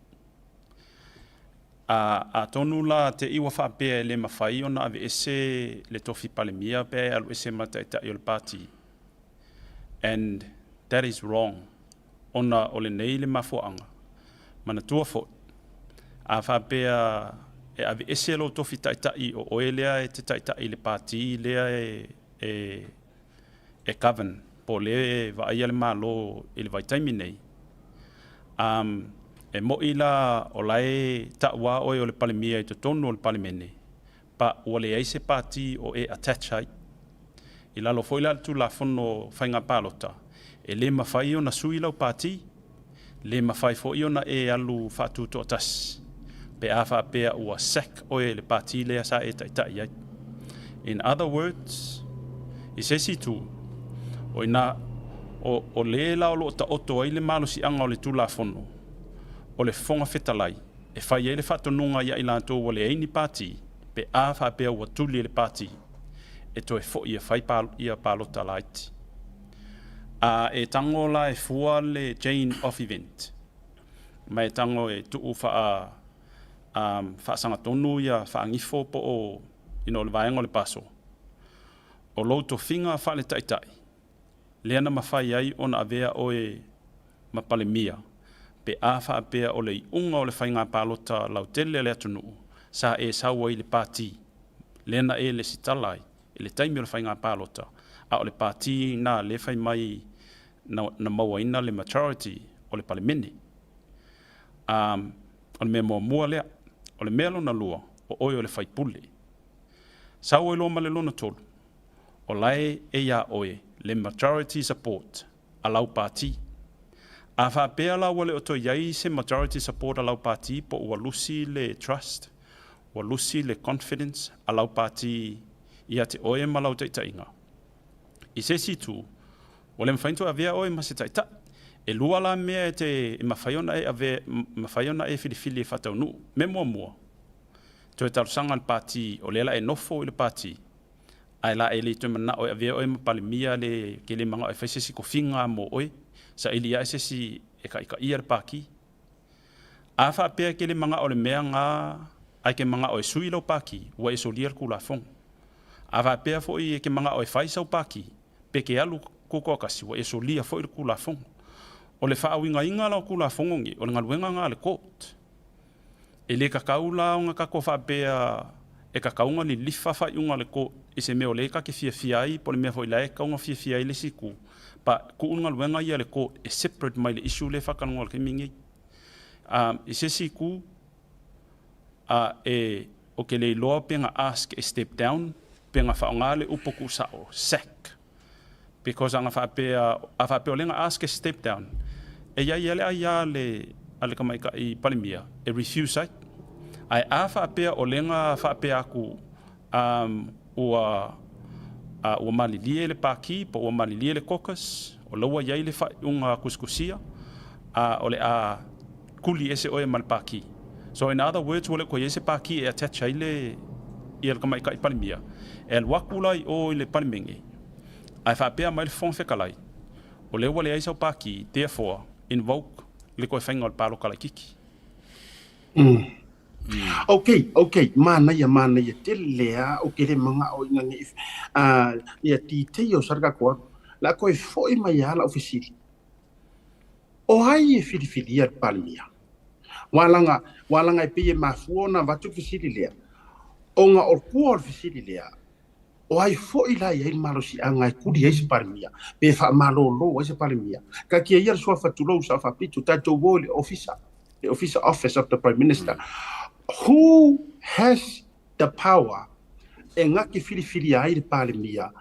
A, atonu la te i ua faapea e le mafai ona aveese le tofi Palemia pe a e alu ese ma le Taitai o le Pati. And that is wrong. Ona o lenei le mafuaaga. Manatua foi, a faapea e aveese lou tofi taitai o oe lea e te taitai i le pati lea e, e, e govern, po o lea e vaaia le Malo i le vaitaimi nei, um, e mo'i la o la e ta'u lava oe o le Palemia i totonu o le Palemene, but ua leai se pati o e attach ai. I lalo foi la o le Tulafono o Faiga Palota, e le mafai ona sui lau pati, le mafai foi ona e alu faatutoatasi pe a faapea ua sack oe e le pati lea sa e taitai ai. In other words, i se isi itu, o ina, o, o le la o lo o taoto ai le malosiaga o le Tulafono, o le Fofoga Fetalai, e fai ai le faatonuga ia i latou ua leai ni pati, pe a faapea ua tuli e le pati. e toe foʻi e fai ia palota laiti. A e tago la e fua le chain of event, ma e tago e tuu faa faasagatonu ia faagifo po o you know, le vaega o le paso. O lou tofiga faaletaitai, lea na mafai ai ona avea oe ma Palemia, pe a faapea o le iuga o le faiga palota lautele a le atunuu sa e sau ai i le pati lea na e lesitala ai i le taimi o le faiga palota, a o le pati na lea fai mai na mauaina le majority o le Palemene. O le mea muamua lea. O le mea lona lua, o oe o le faipule. Sau ai loa ma le lona tolu, o la e iā oe le majority support a lau pati. A faapea la ua le o toe i ai se majority support a lau pati po ua lusi le trust, ua lusi le confidence a lau pati ia te oe ma lau taitaiga, i se isi itu, ua le mafai ona toe avea oe ma se taitai. E lua la mea e te e mafai ona e avea, mafai ona e filifili e faataunuu. Mea muamua, toe talosaga i le pati o lea la e nofo i le pati, ae la e le toe manao e avea oe ma Palemia le ke le manao e fai se isi tofiga mo oe, saili ae se isi e taitaia le pati. A faapea e ke le manao i le mea na ae ke manao e sui lau pati, ua e solia le Tulafono. A faapea foi e ke manao e fai sau pati, pe ke alu tutoatasi, ua e solia foi le Tulafono. O le faauigaina la o Tulafono nei, o le galuega na a le court. E le tatau la ona tatou faapea e tatau ona lilifa faaiuga a le court i se mea o lea e ta te fiafia ai po o le mea foi la e tatau ona fiafia ai le isi itu, pa tuu le galuega ia a le court e separate mai le issue lea e faatalanoa i le taimi lenei. I se isi itu, e ou te le iloa pe na ask e step down pe na faaaoga le upu tuusao sack. Because ana faapea, a faapea o lea na ask e step down, e i ai lava le aia a le tamaitai Palemia e refuse ai. Ae a faapea o lea na faapea atu ua ua malilie le Pati po ua malilie le caucus, o la ua i ai le faaiuga tusitusia, o le a tuli ese oe ma le Pati. So in other words, ua le toe i ai se Pati e attach ai le ia le tamaitai Palemia, e alu atu la i o i le Palemene, ae faapea mai le Fofoga Fetalai, o lea ua leai sau Pati, therefore invoke le toe faiga o le palota laitiiti. Ok, ok, manaia, manaia tele lava, ou te le manao ina ne i ia details a le tatou alu. O le a toe foi mai lava lau fesili. O ai e filifilia le Palemia? Ua laga, ua laga e pei e mafua ona avatu le fesili lea, ona o tua o le fesili lea, o ai foi la e i ai le malosiaga e tuli ai se Palemia, pe faamalolo ai se Palemia? Taatia ia le suafa tulou Sao Faapito, tatou o i le Ofisa, le Ofisa Office of the Prime Minister. Who has the power e gake filifilia ai le Palemia?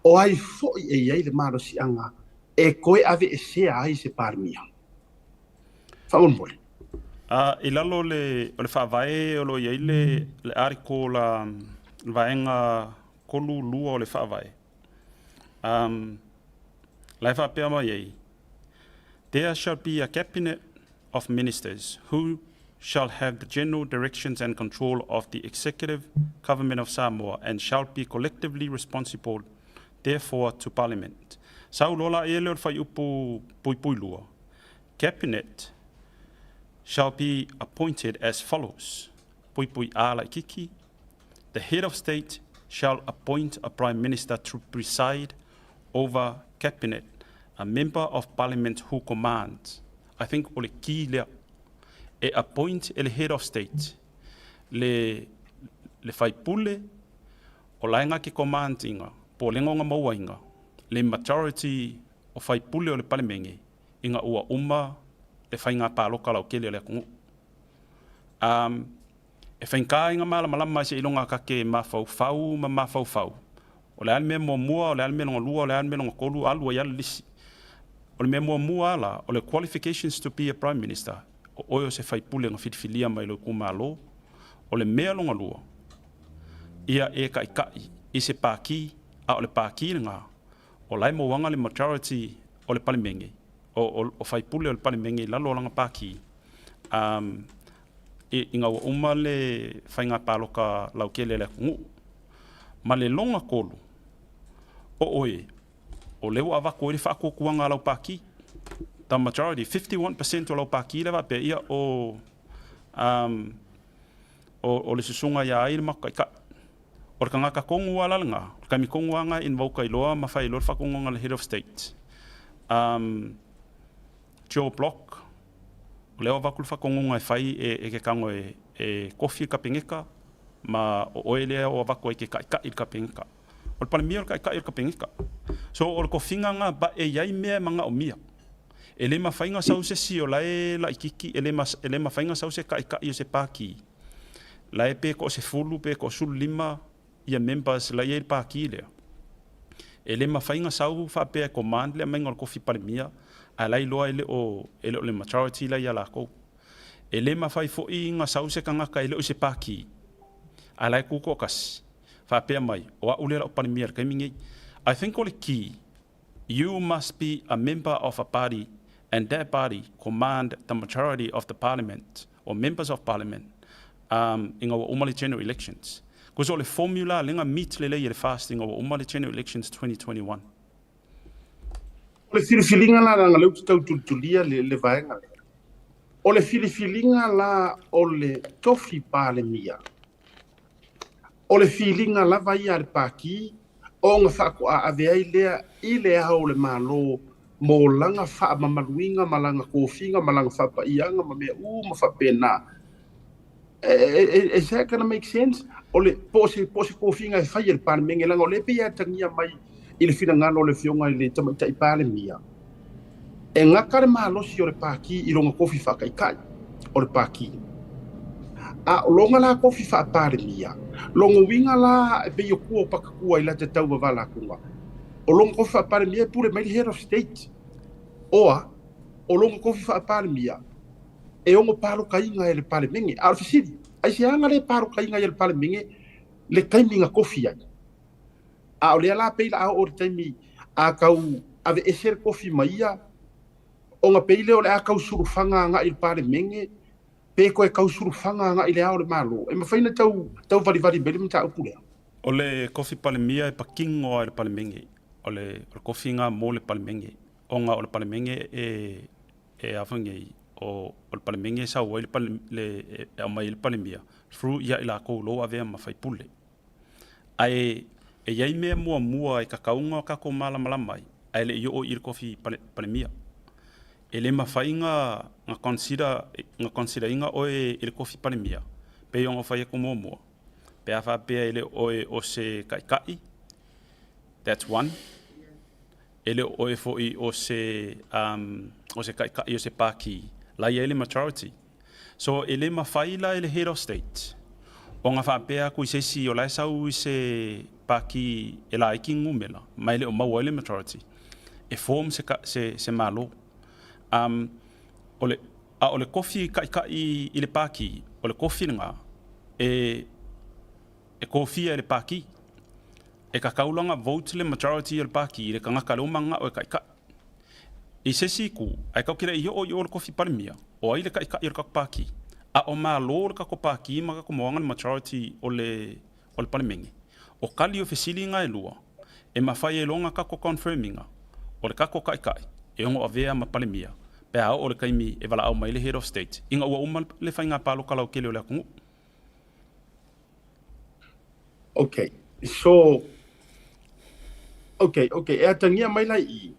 O ai foi e i ai le malosiaga e toe aveesea ai se Palemia? Faamolemole. I lalo o le o le Faavae o lo o i ai le le article le vaega 32 o le Faavae, la e faapea mai ai, There shall be a Cabinet of Ministers who shall have the general directions and control of the executive government of Samoa and shall be collectively responsible therefore to Parliament. Sau loa la ia lea o le fuaiupu puipui lua, Cabinet shall be appointed as follows, puipui A laitiiti, The Head of State shall appoint a Prime Minister to preside over Cabinet, a Member of Parliament who commands. I think o le key lea. E appoint e le Head of State le le faipule o lae ke command inga, po o le lega mauaina le majority o faipule o le Palemene ina ua uma le faiga paloka lautele o le atunuu. E faigata ina malamalama seiloga ta te mafaufau ma mafaufau. O le a le mea muamua, o le a le mea lona lua, o le a le mea lona tolu, alu ai lava le lisi. O le mea muamua la, o le qualifications to be a Prime Minister, o oe o se faipule na filifilia mai lou itumalo. O le mea lona lua, ia e taitai i se pati, a o le pati lena, o la e mauaga le majority o le Palemene, o faipule o le Palemene i lalo o lana pati, ina ua uma le faiga paloka lautele a le atunuu. Ma le lona tolu, O oe, o lea ua avatu ai le faatuatuaga a lau Pati, the majority, 51% o lau Pati lea faapea, ia o, um, o, o le susuga ia ai le matou taitai. O le tagata tonu lava la lena, o le taimi tonu lava lena e invoke ai loa ma fai ai loa le faatonuga a le Head of State. Um, Joe Block, o lea ua avatu le faatonuga e fai e, e ke tago e, e kofi le Kapeneta, ma o oe lea ua avatu ai ke taitai i le Kapeneta. O le Palemia o le taitai o le Kapeneta. So o le kofiga lena but e i ai mea e manaomia. E le mafai ona sau se isi o la e laitiiti, e le e le mafai ona sau se taitai o se Pati la e pe toasefulu pe toasefululima ia members la e i ai i le Pati lea. E le mafai ona sau faapea e command le aumaiga o le kofi Palemia ae la e iloa e le o e le o le majority la ia latou. E le mafai foi ona sau se tagata e le o i se Pati ae la e tu toatasi faapea mai, o au lea o le a ou Palemia i le taimi nei. I think o le key, you must be a member of a party and that party command the majority of the parliament or members of parliament um, ina ua uma le general elections. Because o le formula lea na meet lelei e le FAST ina ua uma le general elections 2021. O le filifiliga la, leaga o lea ou te tau tulitulia le, le vaega lea. O le filifiliga la o le tofi Palemia, O le filiga lava ia a le Pati ona faatoa ave ai lea i Le Ao o le Malo mo lana faamamaluina ma lana tofiga ma lana faapaiaga ma mea uma faapena. Is that gonna make sense? O le, po o se, po o se tofiga e fai e le Palemene, leaga o lea e pei e atagia mai i le finagalo o le Afioga i le Tamaitai Palemia, E gata le malosi o le Pākī i lona kofi faataitai o le Pākī. A o lona la kofi faa-Palemia, lona uiga la e pei o tua o Pakatua i lata tau wavala atuga. O lona kofi faa-Palemia e pule mai le Head of State. Oa, o lona kofi faa-Palemia e ono palokaina e le Palemene. A o le fesili, aisea na le palokaina ai e le Palemene le taimi na kofi ai? A o lea la pei la a oo i le taimi a tau aveese le kofi ma ia, ona pei lea o le a tau sulufaga agai i le Palemene, pe toe tau sulufaga agai i Le Ao o le Malo. E mafai ona tau tau valivali mai le mataupu lea? O le kofi Palemia e pakingo lava i le Palemene. O le o le kofi lena mo le Palemene. Ona o le Palemene e e a foi nei, o o le Palemene e sau ai le pale le e aumai ai le Palemia through ia i latou o lo o avea ma faipule. Ae e i ai mea muamua e tatau ona tatou malamalama ai, ae le i oo i le kofi Palemia. E le mafai ona consider, ona consider ina oe i le kofi Palemia, pei ona fai atu muamua, pe a faapea e le o oe o se taitai, that's one. E le o oe foi o se, o se taitai o se pākī, la e i ai le majority. So, e le mafai la e le Head of State ona faapea atu i se isi o la e sau i se pākī e laiti numera ma e le o maua ai le majority e form se, se, se Malo. Um, o le, a o le kofi kaʻikaʻi i le pākī, o le kofi lena e, e kofia e le pākī. E kakau lana vote le majority o le pākī i le tagata lea ua mananao e kaʻikaʻi. I se isi itu, ae tatou te le i oo i o le kofi Palemia, o ai le kaʻikaʻi o le tatou Pāti? A o Malo le tatou Pāti ma tatou moaga le majority o le o le Palemene. O tali o fesili na e lua, e mafai ai loa ona tatou confirm ina, o le tatou kaʻikaʻi e ono avea ma Palemia pe a oo le taimi e valaau mai le Head of State ina ua uma le faiga palota lautele o le atunuu. Okay, so, okay, okay, e atagia mai la i i,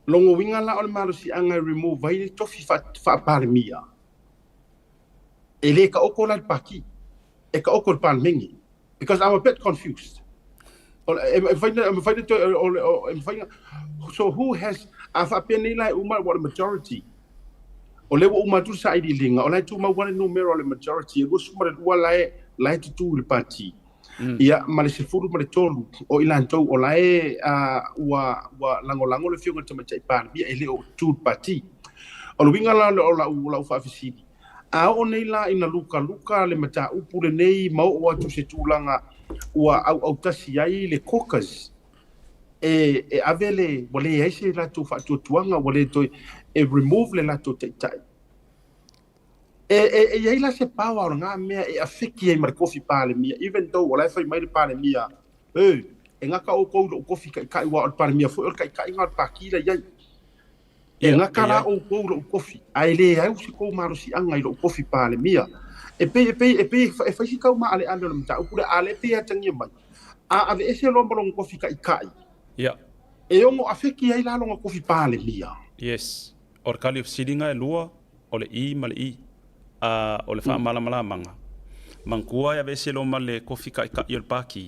lona uiga la o le malosiaga e remove ai le tofi faa-Palemia, e le taoto la i le Pati, e taoto i le Palemene, because I'm a bit confused. O le, e mafai na, e mafai na toe, o le, e mafai na, so who has, a faapea nei la e uma, ua o le majority, o lea ua uma atu le sailiiliga, o la e tumau lava le numera o le majority, e 22 la e, la e tutū i le pati. Ia, ma le 13 o i latou o la e uh, ua, ua lagolago le Afioga i le Tamaitai Palemia e le o tutū i le pati. O le uiga la o lau, lau faafesili, a oo nei la ina lukaluka le mataupu lenei ma oo atu i se tulaga ua auautasi ai le caucus e, e ave le, ua leai se latou faatuatuaga, ua le toe, e remove le latou taitai. E, e, e i ai la se power o lena mea e affect ai ma le kofi Palemia, even though o la e fai mai le Palemia, hey, E gaka oukou i lou kofi taʻitaʻi aua o le Palemia foi o le taʻitaʻiga o le Pākī la i ai. E gaka la oukou i lou kofi, ae le au se kou malosiaga i lou kofi Palemia. E pei, e pei, e pei e fai si tau maaleale o le mataupu lea, a o lea e pei e atagia mai, a aveese loa ma lona kofi taʻitaʻi, e ono afeki ai la lona kofi Palemia. Yes. O le kali o fesiliga e lua, o le I ma le I. A o le faamalamalamaga, manatua e aveese loa ma le kofi taʻitaʻi o le Pākī,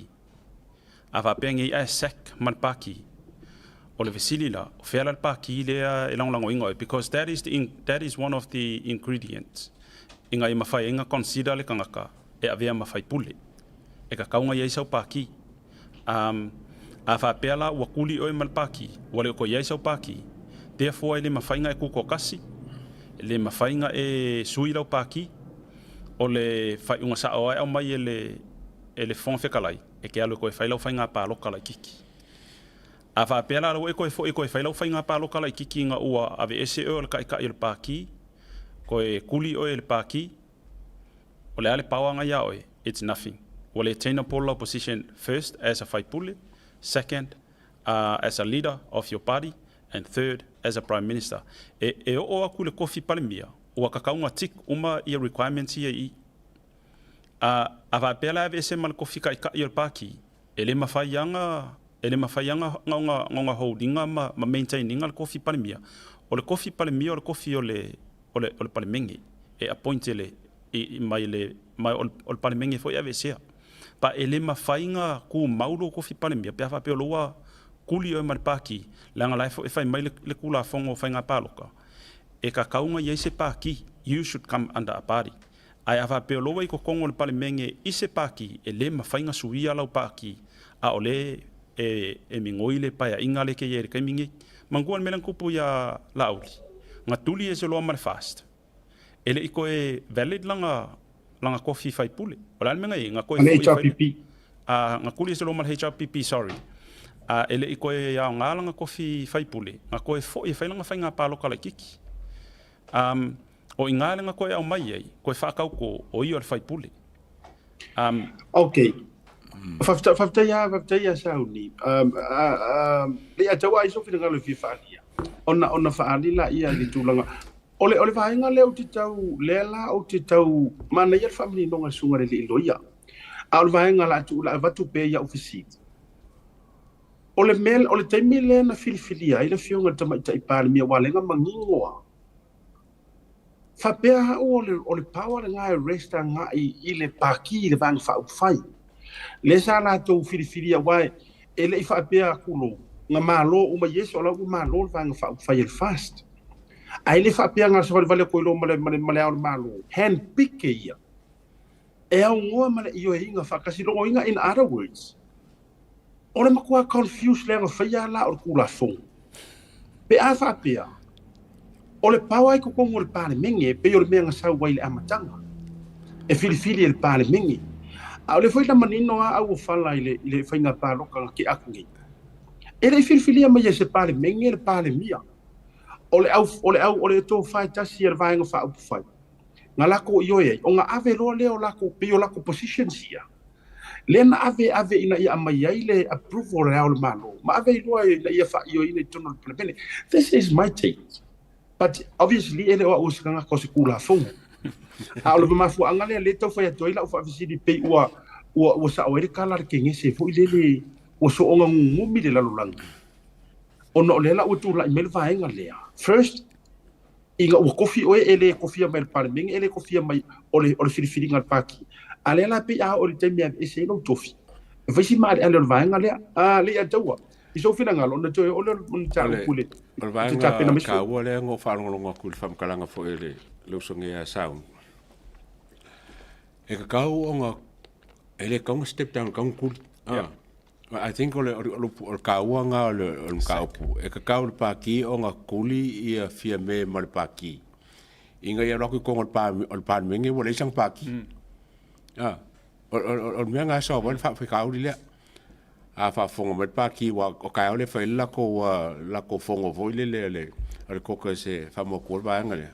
A faapea nei ae sack ma le pākī. O le fesili la, o fea la le pākī lea e lagolagoina oe because that is the that is one of the ingredients ina ia mafai ai na consider le tagata e avea ma faipule. E tatau ona i ai sau pākī. Um, a faapea la ua kuli oe ma le pākī, ua le o toe i ai sau pākī, therefore e le mafai ona e tutoatasi, e le mafai ona e sui lau pākī, o le faaiuga sao lava e aumai e le e le Fofoga Fetalai, e te alu e toe fai lau faiga palota laitiiti. A faapea la ua e toe foi e toe fai lau faiga palota laitiiti ina ua aveese oe o le Taitai o le Pati, toe tuli oe e le Pati, o le a le power na ia oe? It's nothing. Ua le attainable lau position first as a faipule, second as a leader of your party and third as a Prime Minister. E, e oo atu i le kofi Palemia, ua tatau ona tick uma ia requirements ia i i. A, a faapea la e aveese ma le kofi taʻitaʻi o le Pākī, e le mafai aga, e le mafai aga na ona, na ona hold iga ma, ma maintain iga le kofi Palemia. O le kofi Palemia o le kofi o le, o le, o le Palemene, e appoint e le, i, i, mai le, ma o le, o le Palemene foi e aveesea. Pa e le mafai na tumau lou kofi Palemia pe a faapea o lou ua kuli oe ma le Pākī, leaga la e, e fai mai le, le Tulafono o Faiga Palota, e tatau ona i ai se Pākī, you should come under a party. Ae a faapea o lou ai totonu o le Palemene i se pākī, e le mafai na suia lau pākī, a o le e, e migoi le paeaiga le ke i ai i le taimi nei. Manatua le mea lea na tupu iā Laauli, na tuli ese loa ma le FAST. E le i toe valid lana, lana kofi faipule. O le a le mea na i ai? Na toe Ma le foi e fai le, HRPP. a, na tuli ese loa ma le HRPP, sorry. A, e le i toe aoga lana kofi faipule, na toe foi e fai lana faiga palota laitiiti. Um, O i ngā lenga koe au mai ai, koe whākaukō, o ia o le whaipule. Um, Ok. Whawhita, whawhitai a, whawhitai a Sauni. Um, um, le a tau ai so whina fia whaalia. Ona, ona whaali la ia i le tūlanga. O le, o le vaenga lea o te tau, lea la o te tau, mana ia le whaamaninoga sunga le li loia. A o le vaenga la atu la avatu pe ia ofisi. O le mea, o le taimi lea na filifilia ai le afioga i le Tamaitai Palemia ua lenga manino a. Faapea au o le, o le power lena e rest agai i le Pākī i le Vaega Faaupufai. Lea sa latou filifilia aua e le i faapea atu lou, na malo uma yes o la ua malo le Vaega Faaupufai e le FAST. Ae le faapea na o le savalivali atu ai loa ma le, ma le, ma le Ao o le Malo, hand pick e ia. E aunoa ma le ioeina faatasi logoina in other words. O le matua confuse leaga faia la o le Tulafono. Pe a faapea, o le power i totonu o le Palemene e pei o le mea na sau ai i le amataga, e filifili e le Palemene. A o lea foi na manino lava au o fala i le, i le faiga palota na tea atu nei. E le i filifilia mai e se Palemene le Palemia. O le au, o le au, o le tofa e tasi a le Vaega Faaupufai, na latou ioe ai, ona ave loa lea o latou, pei o latou positions ia, Lea na ave ave ina ia aumai ai le approval a Le Ao o le Malo ma ave ai loa ina ia faaioeina i totonu o le Palemene. This is my take. But obviously e le o au o se tagata o se Tulafono. A o le mafuaaga lea lea e tau fai atu ai lau faafesili pei ua ua ua sao ai le tala a le Kenese foi lele ua soona gugumi le lalolagi ona o lea la ua tulai mai le vaega lea. First, ina ua kofi oe e le kofia mai le Palemene, e le kofia mai o le, o le filifiliga a le Pāti. A lea la pei a oo i le taimi e aveese ai lou tofi, e fai si maaleale o le vaega lea. A le ia taua, i sou finagalo, ona toe oo lea o le mataupu i le, O le i te tapena vaega mai sui. taua lea na ou faalogologo atu i le faamatalaga foi a le le usoga ia Sauni, e tatau ona, e le tatau ona step down, e tatau ona tuli. Yeah. I think o le, o le, o le taua lena o le, o le mataupu, e tatau i le Pāti ona tuli ia Fiame ma le Pāti, ina ia alu atu i totonu o le pa, o le Palemene ua leai sana Pāti. Ah, o, o, o, o le mea lena e sao ai le faafitauli lea. A faafofoga mai le Pāti, aua o taeao lea e fai ai le latou, latou fono foi lele a le, a le caucus e faamautu ai le vaega lea.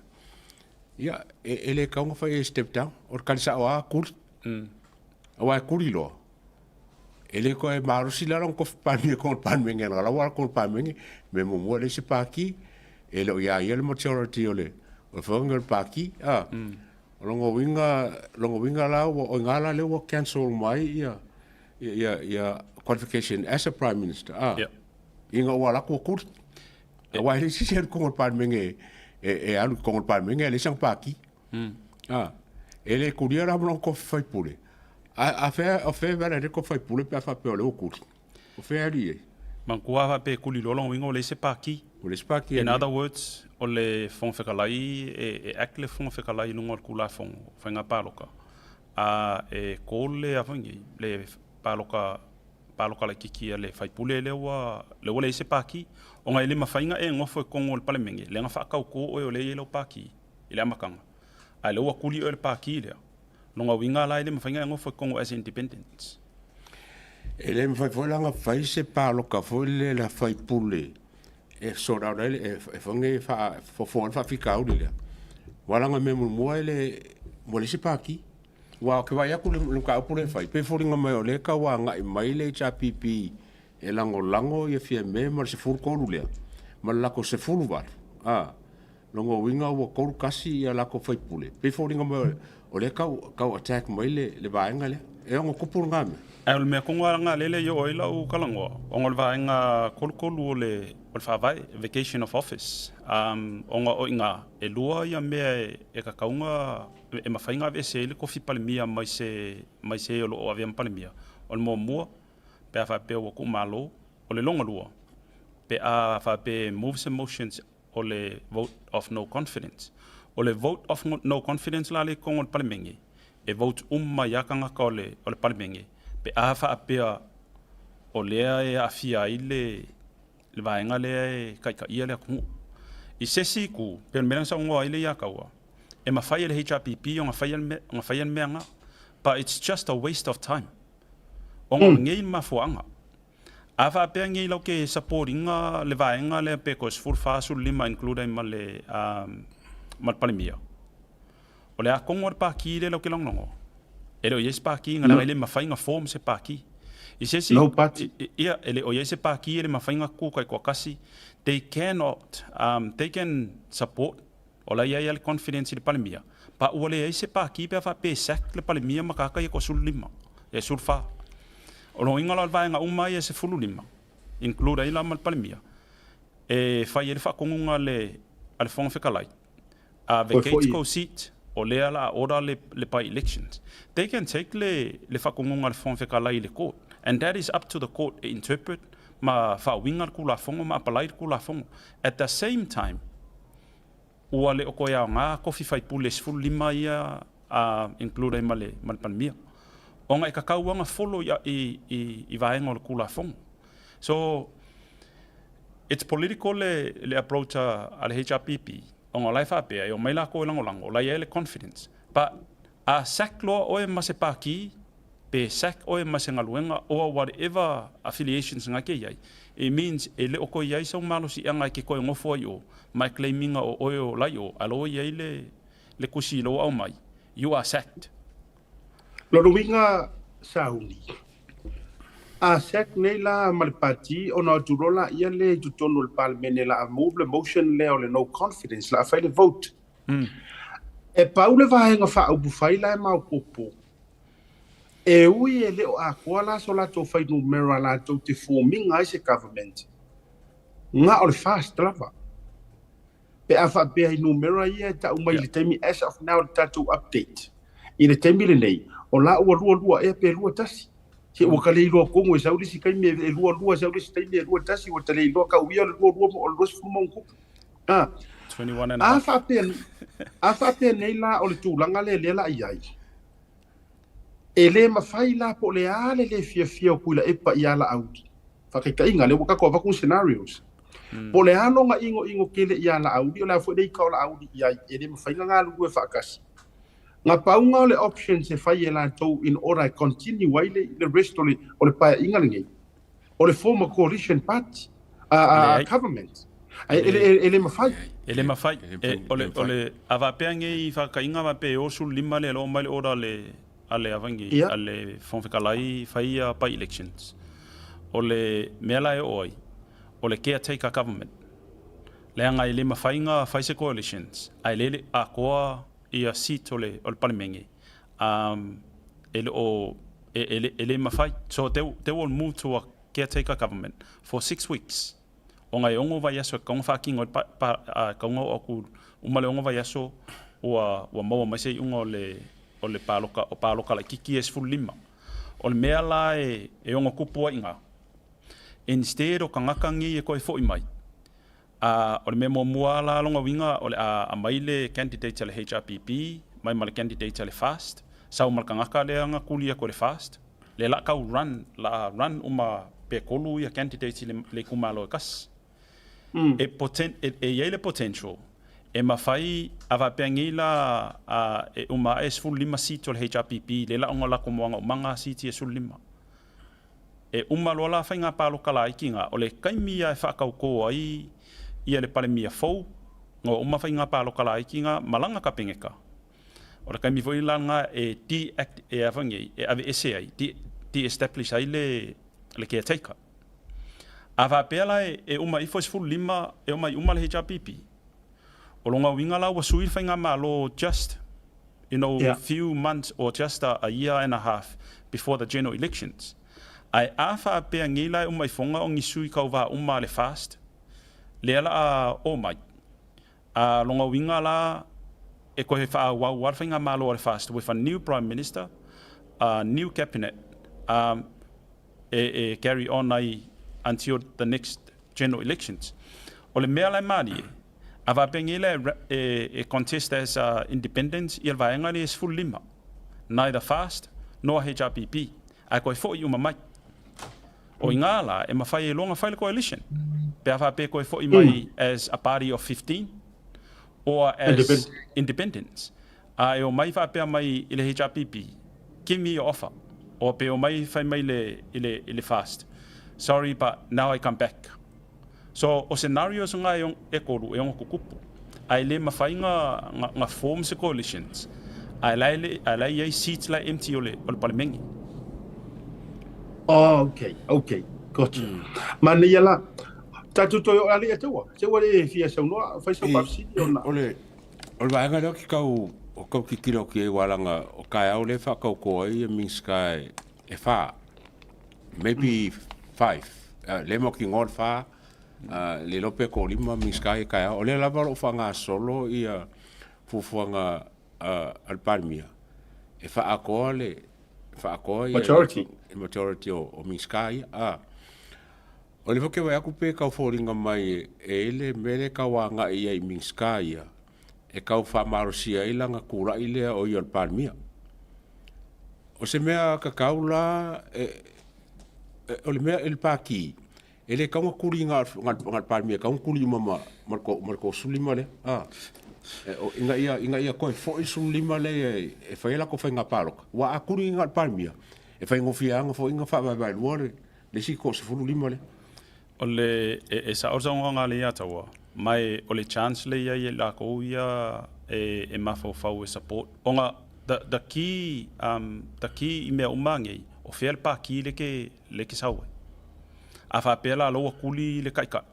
Ia, e, e le tatau ona fai e step down, o le tali sao lava, tuli. Aua e tuli loa. E le toe malosi la lona tofi Palemia i totonu o le Palemene leaga o la ua alu i totonu o le Palemene, mea muamua e leai se Pati, e le o ia ia le majority o le fono o le Pati, a. O lona uiga, lona uiga la ua, o i ina la lea ua cancel uma ai ia, ia, ia qualification as a Prime Minister, a. Ina ua alu atu ua tuli. Aua e leai se isi e alu i totonu o le Palemene e alu i totonu o le Palemene ae leai sana Pati. A, e le tulia la ma lona tofi faipule. A, a fea, o fea e vala ai le tofi faipule pe a faapea o lea ua tuli? O fea e alu i ai? Manatua a faapea e tuli loa lona uiga ua leai se Pati. Ua leai se Pati. In other words, o le Fofoga Fetalai, e act le Fofoga Fetalai i luga o le Tulafono o Faiga Palota, a e call le a foi nei, le palota palota laitiiti a le faipule lea ua lea ua leai se pati, ona e le mafai ona e nofo i totonu o le Palemene lea na faatauto oe o lea e i ai lau pati i le amataga, a o lea ua tuli oe e le pati lea. Lona uiga la e le mafai ona e nofo i totonu as independent. E le mafai foi la ona fai se palota foi lea a faipule e sort out ai le, e foi nei faafofoga ai le faafitauli lea. Aua leaga o le mea muamua e le, ua leai se pati. Aua ou te vaai atu i le mataupu lea e fai, pei e foliga mai o lea e tau agai mai le HRPP e lagolago ia Fiame ma le 13 lea, ma le latou 18, a, lona uiga ua 31 ia latou faipule, pei e foliga mai o lea e tau, tau attack mai le, le vaega lea. E ono tupu lena mea. Ae o le mea tonu lava lena lea e le i oo ai lau talanoa, ona o le vaega 33 o le, o le Faavae, vacation of office, um, ona o i ina e lua ia mea e tatau ona e mafai ona aveese ai le tofi Palemia mai se mai se o lo o avea ma Palemia. O le muamua, pe a faapea ua tuumalo. O le lona lua, pe a faapea e move se motions o le vote of no confidence. O le vote of no confidence la lea i totonu o le Palemene, e vote uma ai lava tagata o le o le Palemene pe a faapea o lea e aafia ai le le vaega lea e taitaia le atunuu. I se isi itu, pei o le mea lea na saunoa ai le Iataua, e mafai e le HRPP ona faia ona faia le mea lena, but it's just a waste of time. Ona o lenei mafuaaga. A faapea nei lau ke support ina le vaega lea pe toe 14, 15 include ai ma le ma le Palemia, O le a kogo le pākī lea lau ke lagolago? E le o i ai se pākī, nga leaga e le mafai na form se pākī. I se isi, No party. ia, e le o i ai se pākī e le mafai na kū taitoatasi. They cannot, they can support, o la e i ai lava le confidence i le Palemia, but ua leai se pākī pe a faapea e sack le Palemia ma tagata ia e toa-15, ia e 14. O lona uiga la o le vaega uma ia e 15, include ai la ma le Palemia, e fai ai le faatonuga a le, a le Fofoga Fetalai, A vacate kou seat, o lea la a order le le by elections. They can take le le faatonuga a le Fofoga Fetalai i le court and that is up to the court e interpret ma faauiga le Tulafono ma apalai le Tulafono. At the same time, ua le o toe aoga tofi faipule e 15 ia a include ai ma le ma le Palemia. Ona e tatau lava ona follow i i i vaega o le Tulafono. So, it's political le, le approach a, a le HRPP, ona o la e faapea, e omai lakou e lagolago, o la e i ai le confidence. But, a sack loa oe ma se pākī, pe sack oe ma se galuega or whatever affiliations nga ke i ai, it means e le o toe i ai sau malosiaga e ke toe nofo ai i o, ma e claim ina o oe o la i o, a o la ua i ai le, le tusi i lou aumai, you are sacked. Lona uiga sauni. A sack nei la ma le pati ona o atu loa laia lea i totonu o le Palemene la a move le motion lea o le no confidence la a fai le vote. E pau le vaega faaupufai la e maopoopo. E ui e le o atoa la so latou fuainumera latou te form ina ai se government, na o le fast lava. Pe a faapea i numera ia e tau mai i le taimi as of now le tatou update i le taimi lenei, o la ua 22 ea pe 21. Se ua ka le iloa tonu e sau le isi taimi e 22, sau le isi taimi e 21, ua ta le iloa kau ia o le 22 o le 20 ma ona tupu. A, 21 and a half. faapea, a faapea nei la o le tulaga lea lea la i ai, E le mafai la po o le a le le fiafia o Tuilaepa i a Laauli. Faataitaiga, lea ua tatou avatu scenarios. Po o le a lona inoino tele i a Laauli, o le a foi le ika o Laauli i ai, e le mafai ona galulue faatasi. Na pau na o le options e fai e latou in order e continue ai le, le rest o le, o le paeaiga lenei, o le form a coalition party, a, a, government. E, e, e, e le mafai. E le mafai. E, o le, o le, a faapea nei faataitaiga faapea e 65 le alo mai le order a le, a le avangi a le Fofoga Fetalai fai ia by elections. O le mea la e oo ai, o le caretaker government. Leaga e le mafai na fai se coalitions ae le le atoa ia seat o le o le Palemene um e le o e, e, le mafai. So they will move to a caretaker government for 6 weeks. Ona e 6 vaiaso e tatau ona faatino ai le e tatau ona oo atu uma le 6 vaiaso ua maua mai se iuga o le paloka, o paloka laitiiti ia e 15. O le mea la e ono tupu ai i ina, instead o tagata nei e toe foi mai, o le mea muamua la lona uiga o le a aumai le candidate a le HRPP mai ma le candidate a le FAST, sau ma le tagata lea na tuli atu e le FAST, lea la tau run, la run uma pe tolu ia candidates i le itumalo e tasi. E i ai le potential e mafai a faapea nei la e uma ae 15 seat o le HRPP lea la ona latou moaga umaga seat ia 15. E uma loa la faiga paloka laiti na, o le taimi ia e faatautō ai ia le Palemia fou, na ua uma faiga paloka laiti na ma lana kapeneta. O le taimi foi la lena e de-act e a nei, e aveese ai, de-establish ai le caretaker. A faapea la e uma ifo e 15 e omai uma le HRPP, o lona uiga la ua sui le faigamalo just few months or just a year and a half before the general elections. Ae a faapea nei la e uma ifoga o ni sui kauvā uma a le FAST, lea la a o mai. A lona uiga la e koe faaauau a le faigamalo a le FAST with a new prime minister, a new cabinet, e carry on ai until the next general elections. O le mea la e malie, a faapea nei la e contest as independents ia le vaega lea e 15. Neither FAST nor HRPP. Ae koe foi uma mai. O inā la, e mawhai e longa fai le coalition. Pe a faapea koe foi mai as a party of 15 or as Independent. Independents. A e o mai faapea mai i le HRPP, give me your offer. O pe o mai fai mai le, i le FAST. Sorry, but now I come back. So, o scenarios nga e tolu e ono tutupu. Ae le mafai nga form se coalitions. Ae la ae la i ai seats la empty o le palemene. Oh, okay. Gotcha. Mana ia la. Tātou toi o ali e teua. Te ua le fia saunoa, fai sau faafesili ona. O le vaega lea o ke kau o kau titilo ki ai walanga o kaeao le whakauko ai e Minska e whā. Maybe five. Le mo ki ngol whā, le lope ko lima Minska e kaeao. O le lava lo whanga solo ia fufuanga al Palemia. E whaakoa le whaakoa ia Majority. Le majority o Minska ia. Ah. O le foke wai aku pe kau fōringa mai e ele mele kau a ngai ia i Minska ia e kau whaamarosia i langa kūra'i lea o ia o le Palemia. O se mea ka kau la e, o le mea e le pāki e le kaunga kuri ngā le Palemia kaunga kuri uma ma le ko sulima le. Ah. E, o, inga ia koe foi sulima le e whai la ko whai ngā pāroka. Wa a kuri ngā le Palemia e whai ngofia anga fo inga wha vai lua le si ko se fulu lima le. O le e sa o saunga le ia taua. Mai o le chance le ia i la ko ia e mafaufau e support. Onga the key i mea uma ngei o fea le pāki le ke sau ai. A faapea la ua kuli le kaikai.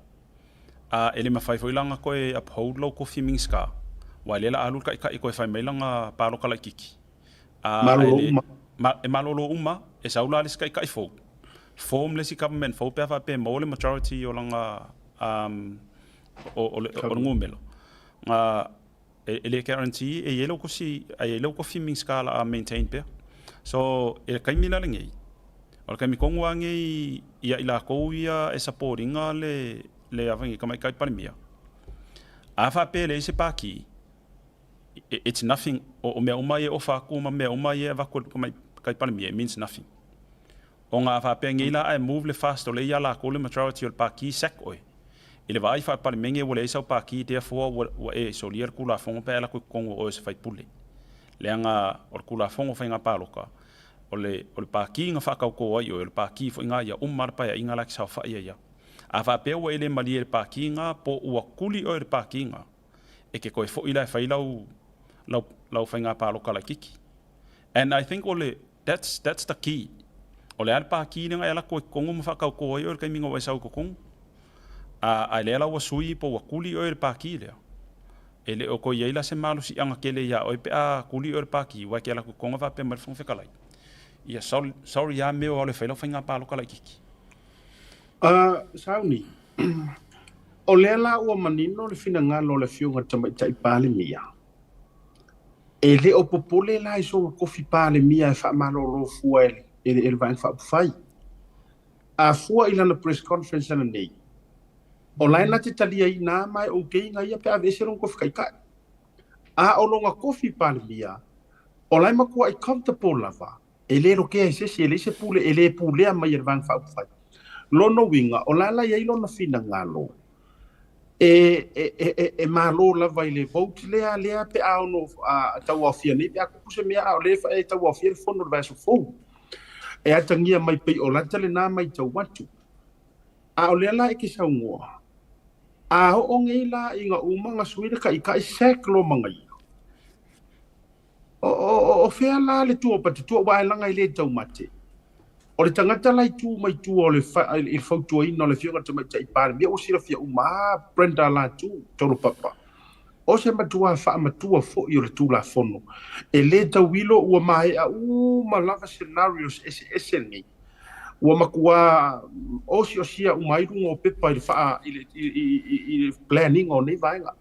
A e le mafai foi langa koe uphold lau kofi Minska. Wa le la alu le kaikai koe fai mai langa paloka laitiiti. A, Malolo uma. E malolo uma e sau la le isi kaikai fou. Form le isi government fou pe a faapea maua le majority o langa o le ngumelo. Nga e le guarantee e i ai lau kosi ai ai lau kofi Minska la a maintain pea. So e kaimi la le ngei. O le kaimi kongu a ngei ia i lakou ia e supportinga le avangi tamaitai Palemia. A faapea le se pāki, it's nothing. O mea uma ia o whāku ma mea uma ia avatu e tamaitai Palemia, it means nothing. O ngā faapea ngei la ae move le fast o le ia lakou le majority o le pāki sack oe. I le vaai faa-palemene ua leai sau pāki, therefore ua e solia le Tulafono pe a alu atu i totonu o oe o se faipule. Leaga o le Tulafono faiga paloka, o le pāki na faatautō ai oe, o le pāki foi ngā ia uma le paeaiga la e te saofai ai ia. A faapea ua e le malie i le pāki ngā, po ua kuli oe i le pāki ngā, e ke koe foi la e fai lau faiga paloka laitiiti. And I think o le, that's, that's the key. O le a le pākī lea na e alu atu ai i totonu ma faatautō ai oe i le taimi na ua e sau i totonu. A, a lea la ua sui po ua tuli oe i le pākī lea, e le o toe i ai la se malosiaga tele iā oe pe a tuli oe i le pākī, aua e te alu atu i totonu a faapea mai le Fofoga Fetalai, ia sorry, sorry lava mea o alu e fai lau faiga palota laitiiti. A, Sauni, o lea la ua manino le finagalo o le Afioga i le Tamaitai Palemia, e le o popole la i sona tofi Palemia e faamalolo fua e le, e le Vaega Faaupufai. A fua i lana press conference ananei, o la e na te taliaina a ma e okay na ia pe a aveese lona tofi taitai. A o lona tofi Palemia, o la e matuai comfortable lava, e le lokea e se isi, e leai se pule, e le pulea mai e le Vaega Faaupufai. Lona uiga, o la e la i ai lona finagalo e, e, e, e malo lava i le vote lea, lea pe a ono tauaofia nei, pe a tupu se mea a o lea e tauaofia le fono i le vaiaso fou. E atagia mai pei o lata lena matau atu. A o lea la e ke saunoa, a oo nei la ina uma na sui le taitai sack lo manaia. O, o, o fea la le tua o Patatua, aua e laga e le taumate. O le tagata la i tu mai tua o le, fa, i le fautuaina o le Afioga i le Tamaitai Palemia, ua silafia uma a Brenda Latu, Taulopapa. O se matuā faamatua foi o le Tulafono, e le tauilo ua maea uma lava scenarios eseese nei. Ua matuā osiosia uma ai luga o pepa i le faa, i le, i, i, i, i le plan ina o nei vaega.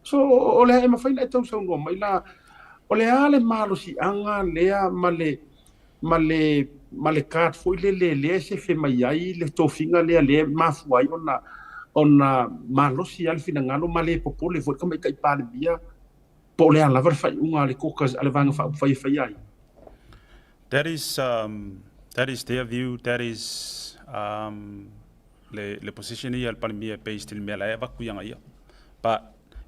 So, o le a e mafai ona e tausaunoa mai la, o le a le malosiaga lea ma le, ma le, ma le card foi lele lea e sefe mai ai le tofiga lea lea e mafua ai ona, ona malosi lava le finagalo ma le popole foi le Tamaitai Palemia po o le a lava le faaiuga a le caucus a le Vaega Faaupufai e faia ai. That is, that is their view, that is um, le, le position ia a le Palemia e based i le mea la e avatu i ana ia. But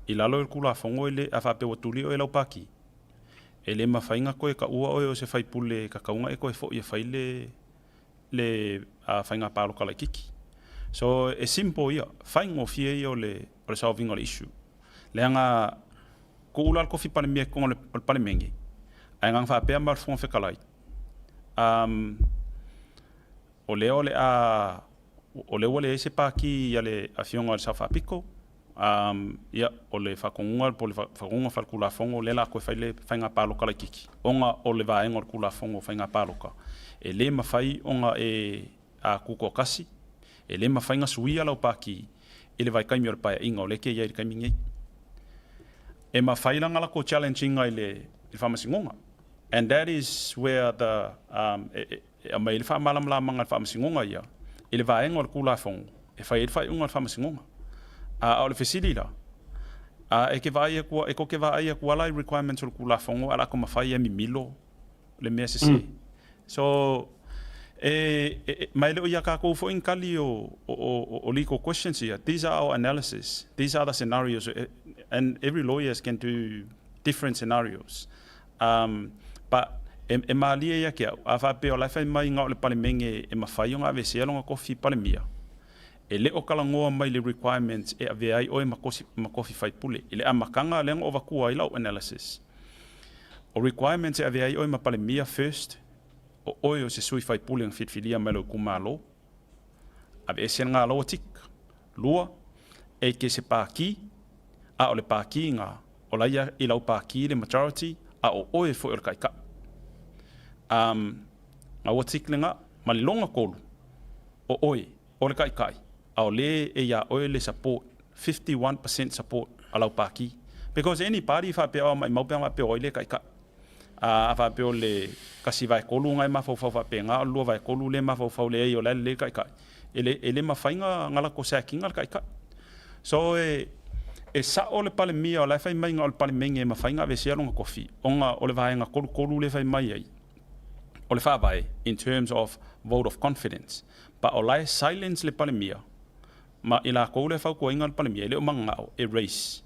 i lalo i le Tulafono e le, a faapea ua tuli oe e lau Pāti, e le mafai na toe taua oe o se faipule e tatau ona e toe foi e fai le, le faiga palota laitiiti. So e simple ia, faigofie ia o le, o le solve ina o le issue. Leaga tuu la le tofi Palemia i totonu o le Palemene, ae na ona faapea mai o le Fofoga Fetalai, um, o lea o le a, o lea ua leai se pākī a le Afioga i le Sao Faapito, um, ia, o le faatonuga po o le faatonuga faale-Tulafono lea o le a toe fai le faiga palota laitiiti, ona o le vaega o le Tulafono o Faiga Palota, e le mafai ona e a tutoatasi, e le mafai ona suia lau pākī i le vaitaimi o le paeaiga o lea e te i ai i le taimi nei. E mafai la ona latou challenge ina i le, i le Faamasinoga. And that is where the, um, e, e, e aumai ai le faamalamalamaga a le Faamasinoga ia i le vaega o le Tulafono e fai ai le faaiuga a le Faamasinoga. A, a o le fesili la, a e ke vaai atu, e tou te vaai atu lava la i requirements o le Tulafono ae o le a tou mafai e mimilo le mea sese. So, e, e, ma e le o ia kākou foi ni tali o, o, o, o legal questions ia. These are our analysis. These are the scenarios. And every lawyers can do different scenarios. Um, but e, e mālie ia ki au, a faapea o la e fai mai na o le Palemene e mafai ona aveesea lona tofi Palemia, e le o talanoa mai le requirements e avea ai oe ma kosi, ma tofi faipule. I le amataga lea na avatua ai lau analysis, o requirements e avea ai oe ma Palemia first, o oe o se sui faipule na filifilia mai lou itumalo, aveese lena loa tick. Lua, e ke se pākī, a o le pākī nga, o la ia i lau pākī le majority, a o oe foi o le kaikaʻi. Um, nga ua tick lena, ma le longa kolu, o oe, o le kaikaʻi, a o le e iā oe le support, 51% support a lau pākī. Because any party faapea o maʻimau pe a faapea o ai le kaikaʻi. A, a faapea o le kasi vaetolu nga e mafaufau faapena, o le lua vaetolu le mafaufau leai o le a lelei le kaikaʻi. E le, e le mafai na, na latou sack ina le kaikaʻi. So e, e sao le Palemia o la e fai mai na o le Palemene e mafai na aveesea lona tofi, ona o le vaega 33 lea e fai mai ai o le Faavae in terms of vote of confidence. But o la e silence le Palemia ma i lakou lea e fautuaina le Palemia e le o mananao e raise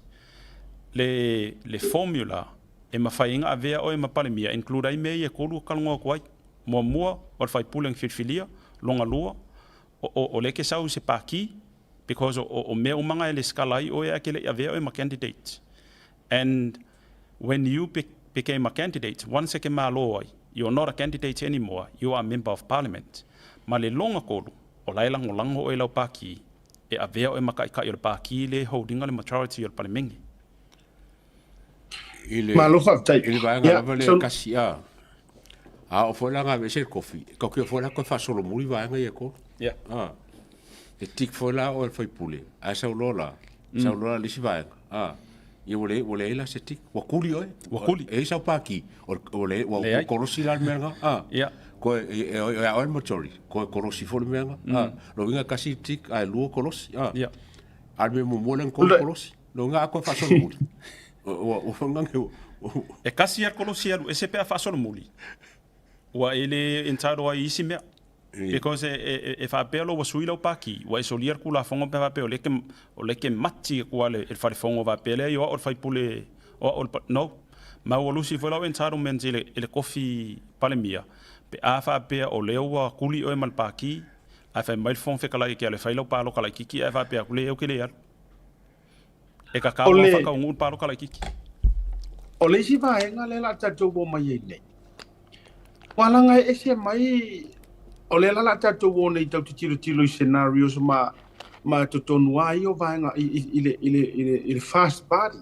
le, le formula e mafai ai na avea oe ma Palemia, include ai mea ia e tolu e talanoa atu ai. Muamua, o le faipule na filifilia, lona lua, o, o, o lea e te sau i se pākī, because o, o, o mea uma na e lesitala ai oe ae te le i avea oe ma candidate. And when you be, became a candidate, once e ke malo ai, You are not a candidate anymore, you are a member of parliament. Ma le lona tolu, o la e lagolago oe i lau pākī, e avea oe ma taitai o le pākī lea e hold ina le majority o le Palemene. I le, Malo faafetai. i le vaega Ia, lava lea so, e tasi, a, a oo foi la ina aveese le tofi, e tatou te o foi la toe faasolomuli vaega ia e tolu. Yeah. A, e tick foi la oe le sui usufono, ae sau loa la, sau loa la le isi vaega, a, ia ua leai, ua leai la se tick, ua kuli oe. Ua kuli. E i ai sau pākī, o le, ua leai, ua Leai. kolosi la le mea lena, a. Yeah. Koe, e, e, e a oe le majority, koe kolosi foi le mea lena, a. Lona uiga e tasi le tick ae lua kolosi, a. Yeah. A o le mea muamua lea na tolu kolosi. Lona uiga a toe faasolomuli, ua, ua, ua, ua, E kasi lava le kolosi e alu ese pe a faasolomuli, ua e le entitle ai i isi mea. Because e, e, e faapea loa ua sui lau pākī, ua e solia le Tulafono pe a faapea o lea e te, o lea e te mati atu lava i le fale fono faapea leai o au o le faipule, o au o le, no. Ma ua lusi foi lau entitlement i le, i le tofi Palemia, pe a faapea o lea ua kuli oe ma le pākī, ae fai mai le Fofoga Fetalai e te alu e fai lau palota laitiiti ae faapea atu, leai ou te le alu. E kakau O lava le, faataunuu le palota laitiiti. o le isi vaega lea o le a tatou o mai ai nei, ua laga e ese mai, o lea la o le a tatou o nei tatou te tilotilo i scenarios ma, ma totonu lava ia o vaega i, i, i, le, i, le, i, le, i le fast party.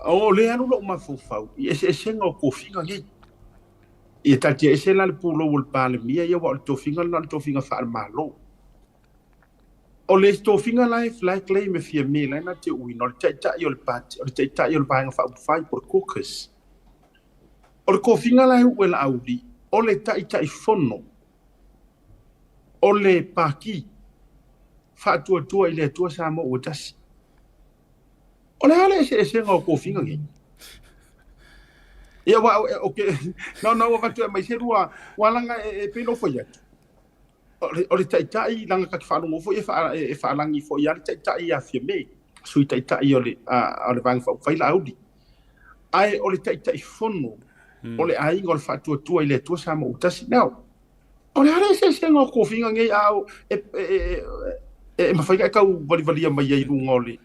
O lea e alu lou mafaufau i eseesega o tofiga nei. Ia taatia ese la le pulou o le Palemia ia aua o le tofiga lena o le tofiga faale-Malo. O le tofiga la e flag lea e fia me la na te uina o le taitai o le party, o le taitai o le Vaega Faaupufai po o le caucus. O le tofiga la e uu e Laauli, o le Taitaifono o le Pati Faatuatua i le Atua Samoa ua Tasi. O le a le eseesega o tofiga nei? Ia, aua, okay, na ona ou avatu e aumai se lua, ua laga e pei ona ou fai atu. O le taitai, leaga ta te faalogo foi e faalagi foi lava le taitai ia Fiame, sui taitai o le Vaega Faaupufai Laauli. Ae o le Taitaifono o le aiga o le Faatuatua i le Atua Samoa ua Tasi. Now, o le a le eseesega o tofiga nei a e mafai ona e tau valivalia mai ai i luga o le.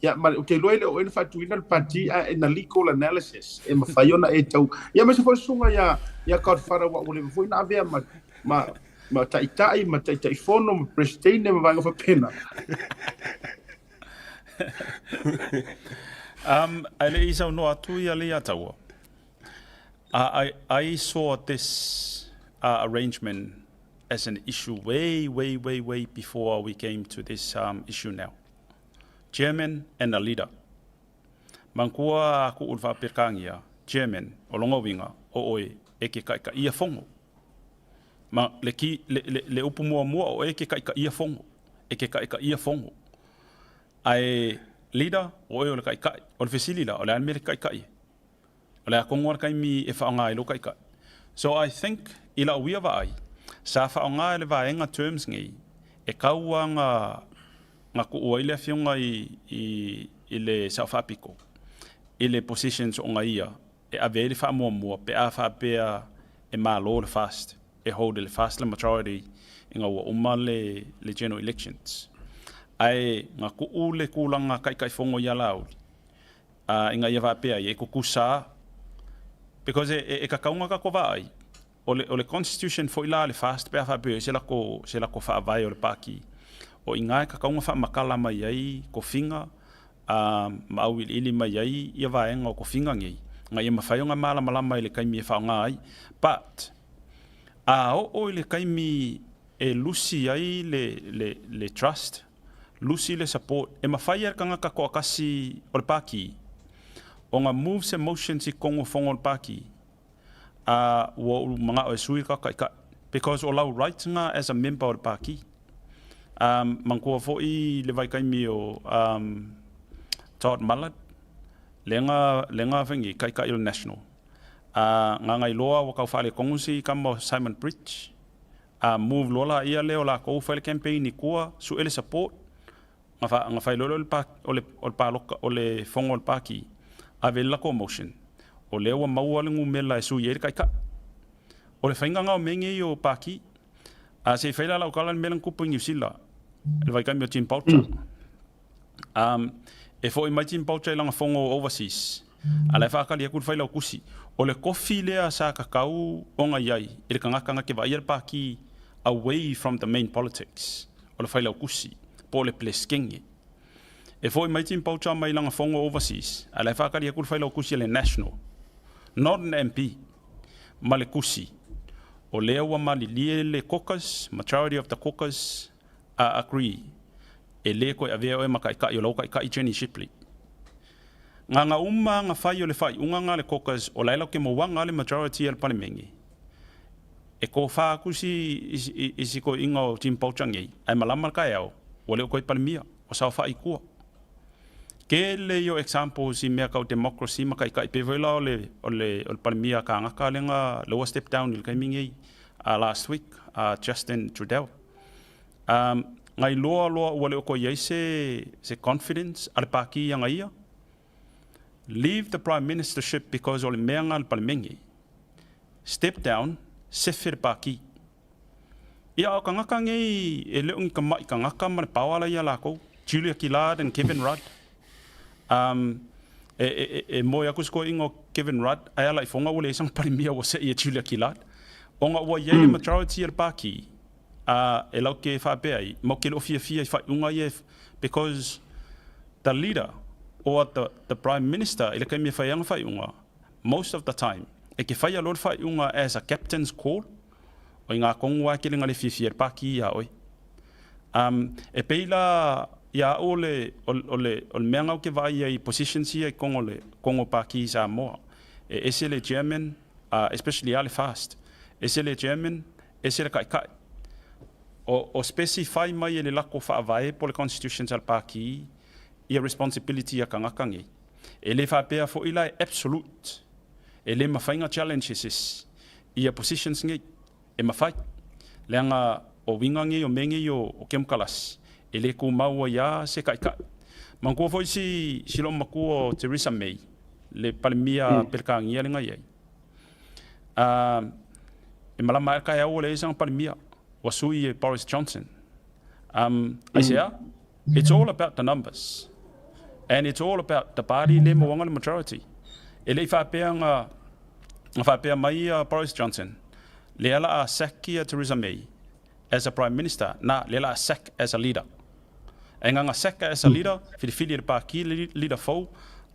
Ia, ma ou te iloa e le o oe na faatuina le pati, ae na legal analysis e mafai ona e tau. Ia, aemaise foi le susuga ia, ia Godfather, aua ua leva foi ona avea ma, ma, ma taitai, ma taitaifono, ma presidente, ma vaega faapena. Ae le i saunoa atu ia Leiataua, I, I saw this arrangement as an issue way, way, way, way before we came to this issue now. Chairman and a leader. Manatua aku o le faaperekāgia, Chairman, o lona uiga, o oe e ke kaʻikaʻia fono. Ma le ki, le, le, le upu muamua o oe e ke kaʻikaʻia fono, e ke kaʻikaʻia fono. Ae leader, o oe o le kaʻikaʻi. O le fesili la, o le a le mea le kaʻikaʻi ai? O le a tonu lava le taimi e faaaoga ai lou kaʻikaʻi. So I think i lau ia vaai, sa faaaoga e le vaega terms nei e tau lava na na tuu ai le afioga i i i le Sao Faapito i le positions ona ia e ave ai le faamuamua pe a faapea e malo le fast e hold e le fast le majority ina ua uma le le general elections. Ae na tuu le tulaga taitaifono ia Laauli ā, ina ia faapea ai, e tutusa because e, e, e tatau ona tatou vaai, o le, o le constitution foi la a le FAST pe a faapea ai se lako, se lako faavae o le Pāti, o i ina e tatau ona faamatala mai ai tofiga, ā, ma auiliili mai ai ia vaega o tofiga nei, ina ia mafai ona malamalama i le taimi e faaaoga ai. But, a oo i le taimi e lusi ai le, le, le trust, Lusi le support e mafai e le tagata toatasi o le Pāti ona move se motions i totonu o fono o le Pāti a ua ou manao e sui le tagata taitai because o lau right na as a member o le Pāti. Um, manatua foi le vaitaimi o um, Todd Mullett lea na, lea na fai taitai o le National. A gagailoa ua tau faaletonu si tama o Simon Bridge A move loa laia lea o lakou fai le campaign i tua, sue le support, na fa, na fai loa lea o le pa, o le, o le paloka, o le fono a le pati, ave le latou motion, o lea ua maua le numela e sui ai le taitai. O le faiga na o mea nei o pati. A se i fai la lau tala i le mea lea na tupu i Niu Sila, i le vaitaimi o Jim Bolger. Um, e foi mai Jim Bolger i lana fono overseas. A la e faatali atu le Failautusi. O le tofi lea sa tatau ona i ai i le tagata na te vaaia le Pati away from the main politics, o le Failautusi po o le Peresetene. E foi mai Tim Boucher mai lana fono overseas, a la e faatali atu le Failautusi a le National, not an MP, ma le tusi. O lea ua malilie le caucus, majority of the caucus agree, e le toe avea oe ma taitai o lau taitai Jenny Shipley. Gaga uma aga fai o le faaiuga ga le caucus o la e latou te mauaga le majority a le Palemene. E tofa atu si i si toeaiina o Jim Boucher nei, ae malama le taeao, ua le o toe Palemia, ua saofai i tua. Tele ia o examples i mea tau democracy ma taitai, pei foi la o le o le o le Palemia a Kanaka lea na lea ua step down i le taimi nei, last week, Justin Trudeau. Na iloa loa ua le o toe i ai se se confidence a le Pati ia ia, leave the prime ministership because o le mea na le Palemene. Step down, sefe le Pati. Ia o tagata nei e le o ni tama'i tagata ma le power la ia lakou, Julia Gillard and Kevin Rudd. E, e, e, e moe atu se toeaiina o Kevin Rudd ae ala i foga ua leai sana Palemia ua se'i e Julia Gillard. Ona ua i ai le majority a le Pati, e latou te faapea ai, matou te le o fiafia i faaiuga ia because the leader or the prime minister i le taimi e fai ai ana faaiuga, most of the time, e te faia loa le faaiuga as a captain's call, o i ngā tonu lava e tele na le fiafia i le pākī iā oe. E pei la ia au o le, o, o le, o le mea na ou te vaai ai i positions ia i totonu o le totonu o pākī i Samoa. E ese le chairman, especially lava le FAST, ese le chairman, ese le taitai. O, o specify mai e le lako faavae po o le constitutions a le pākī ia responsibility a tagata nei. E le faapea foi la e absolute, e le mafai na challenge e se isi ia positions nei, e mafai. Leaga o uiga nei o mea nei o kemokarasi, e le tumau ai lava se taitai. Manatua foi si, si loomatua o Theresa May, le Palemia Peretania lea na i ai. E malama ae le taeao ua leai sana Palemia, ua sui e Boris Johnson. Aisea? It's all about the numbers. And it's all about the party le mauaga le majority. E le i faapea na, na faapea mai ia Boris Johnson, lea la a sack ia Theresa May as a Prime Minister, na, lea la a sack as a leader. E nga nga sack as a leader, filifili e le Pākī le leader fou,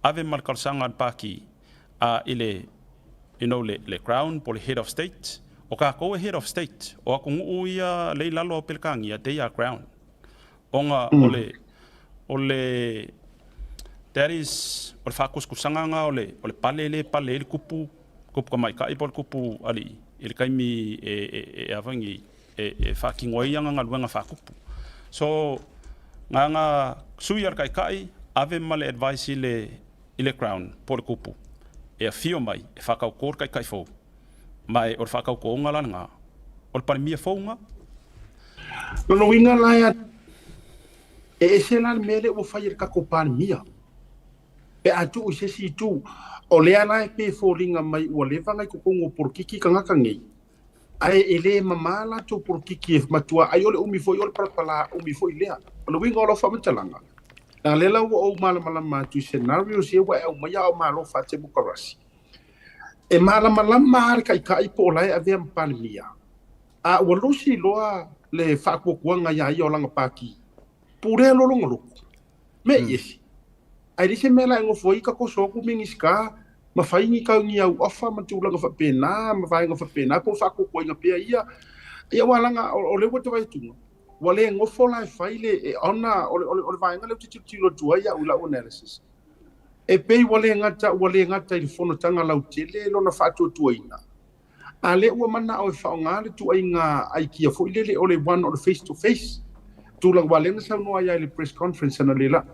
ave ma le talosaga a le Pākī i le, you know, le, le Crown po le Head of State. O kākou e Head of State, o atunuu ia le i lalo o Peretania, they are Crown. Ona o le, o le, that is, o le faakusikusaga lena o le, o le pale lea e pale ai le kupu, kupu tamaitai po o le kupu alii i le taimi e, e, e, a foi nei, e, e faatino ai ana galuega faakupu. So, na ona sui a le taitai, ave ma le advice i le, i le Crown po o le kupu, e afio mai e faatautō le taitai fou. Ma e, o le faatautōga la lena, o le Palemia fou lena. Lona uiga la e e ese la le mea lea ua fai e le tatou Palemia. Pe a tuu i se isi itu, o lea la e pei e foliga mai ua leva ona i totonu o polokiki tagata nei, ae e le mama latou polokiki e matua ai o le umi foi o le palapala umi foi lea. O le uiga o lau faamatalaga, leaga lea la ua ou malamalama atu i scenarios ia ua e aumaia a o Malo faatemokarasi. E malamalama lava le Taitai po o la e avea ma Palemia, a ua losi loa le faatuatuaga iā ia o lana pati, pulea loa lona loto, me'i ese. Ae leai se mea la e nofo ai tatoso atu Minisita ma fai ni tau ni auafa ma tulaga faapena ma vaega faapena po o faatuatuaina pea ia. Ia aua leaga o lea ua te vaai atu, ua le nofo la e fai le e ona o le, o le, o le vaega lea ou te tilotilo atu ai au i lau analysis. E pei ua le gata, ua le gata i le fonotaga lautele lona faatuatuaina, A lea ua manao e faaaoga le tuaiga aikia foi lele o le one o le face to face tulaga aua lea na saunoa ai i le press conference analeila.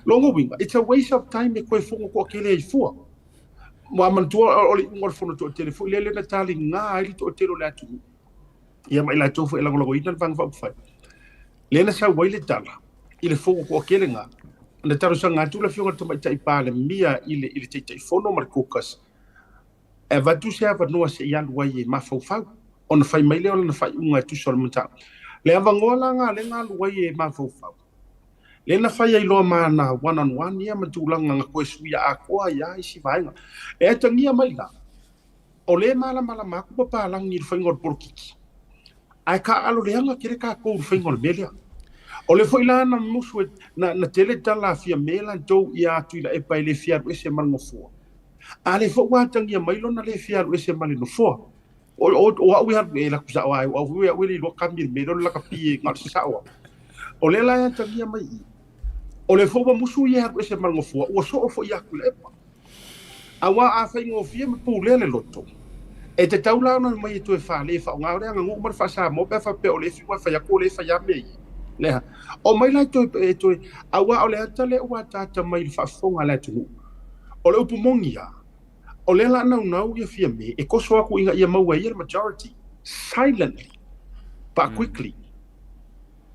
Lona uiga, it's a waste of time e toe fono toatele ai fua. Ua manatua o le iuga o le fono toatele foi lea na taliga ai le toatele o le atunuu ia ma i latou foi e lagolagoina le Vaega Faaupufai. Lea na sau ai le tala i le fono toatele na, na talosaga atu le Afioga i le Tamaitai Palemia i le, i le Taitaifono ma le caucus E avatu se avanoa se i alu ai e mafaufau, ona fai mai lea o lana faaiuga e tusa o le mataupu. Le avanoa la lena lea na alu ai e mafaufau. Lea na fai ai loa ma ana one on one ia ma tulaga na toe suia atoa ai lava isi vaega. E atagia mai la, o lea e malamalama atu papalagi i le faiga o le polokiki, ae taaalo leaga tele tatou i le faiga o le mea lea. O lea foi la na musu e, na, na tele tala a Fiame latou ia Tuilaepa e le fia alu ese ma le nofoa. A lea foi ua atagia mai lona le fia alu ese ma le nofoa. O, o, o au e alu e laku sao ai, o au foi au e le iloa kami le mea lea o le lakapi e na o le sasao lava. O lea la e atagia mai i i, o lea foi ua musu ia e alu ese ma le nofoa, ua soo foi ia Tuilaepa. Aua a faigofie ma pulea le loto, e tatau la ona omai e toe fale e faaaoga le aganuu ma le faa-Samoa pe a faapea o le fiu e fai atu o lea e fai lava mea ia. Lea. Omai la e toe, e toe, aua o le ata lea ua ataata mai i le faafofoga a le atunuu. O le upu moni lava, o lea o le a naunau ia Fiame e toso atu ina ia maua e ia le majority, silently but quickly.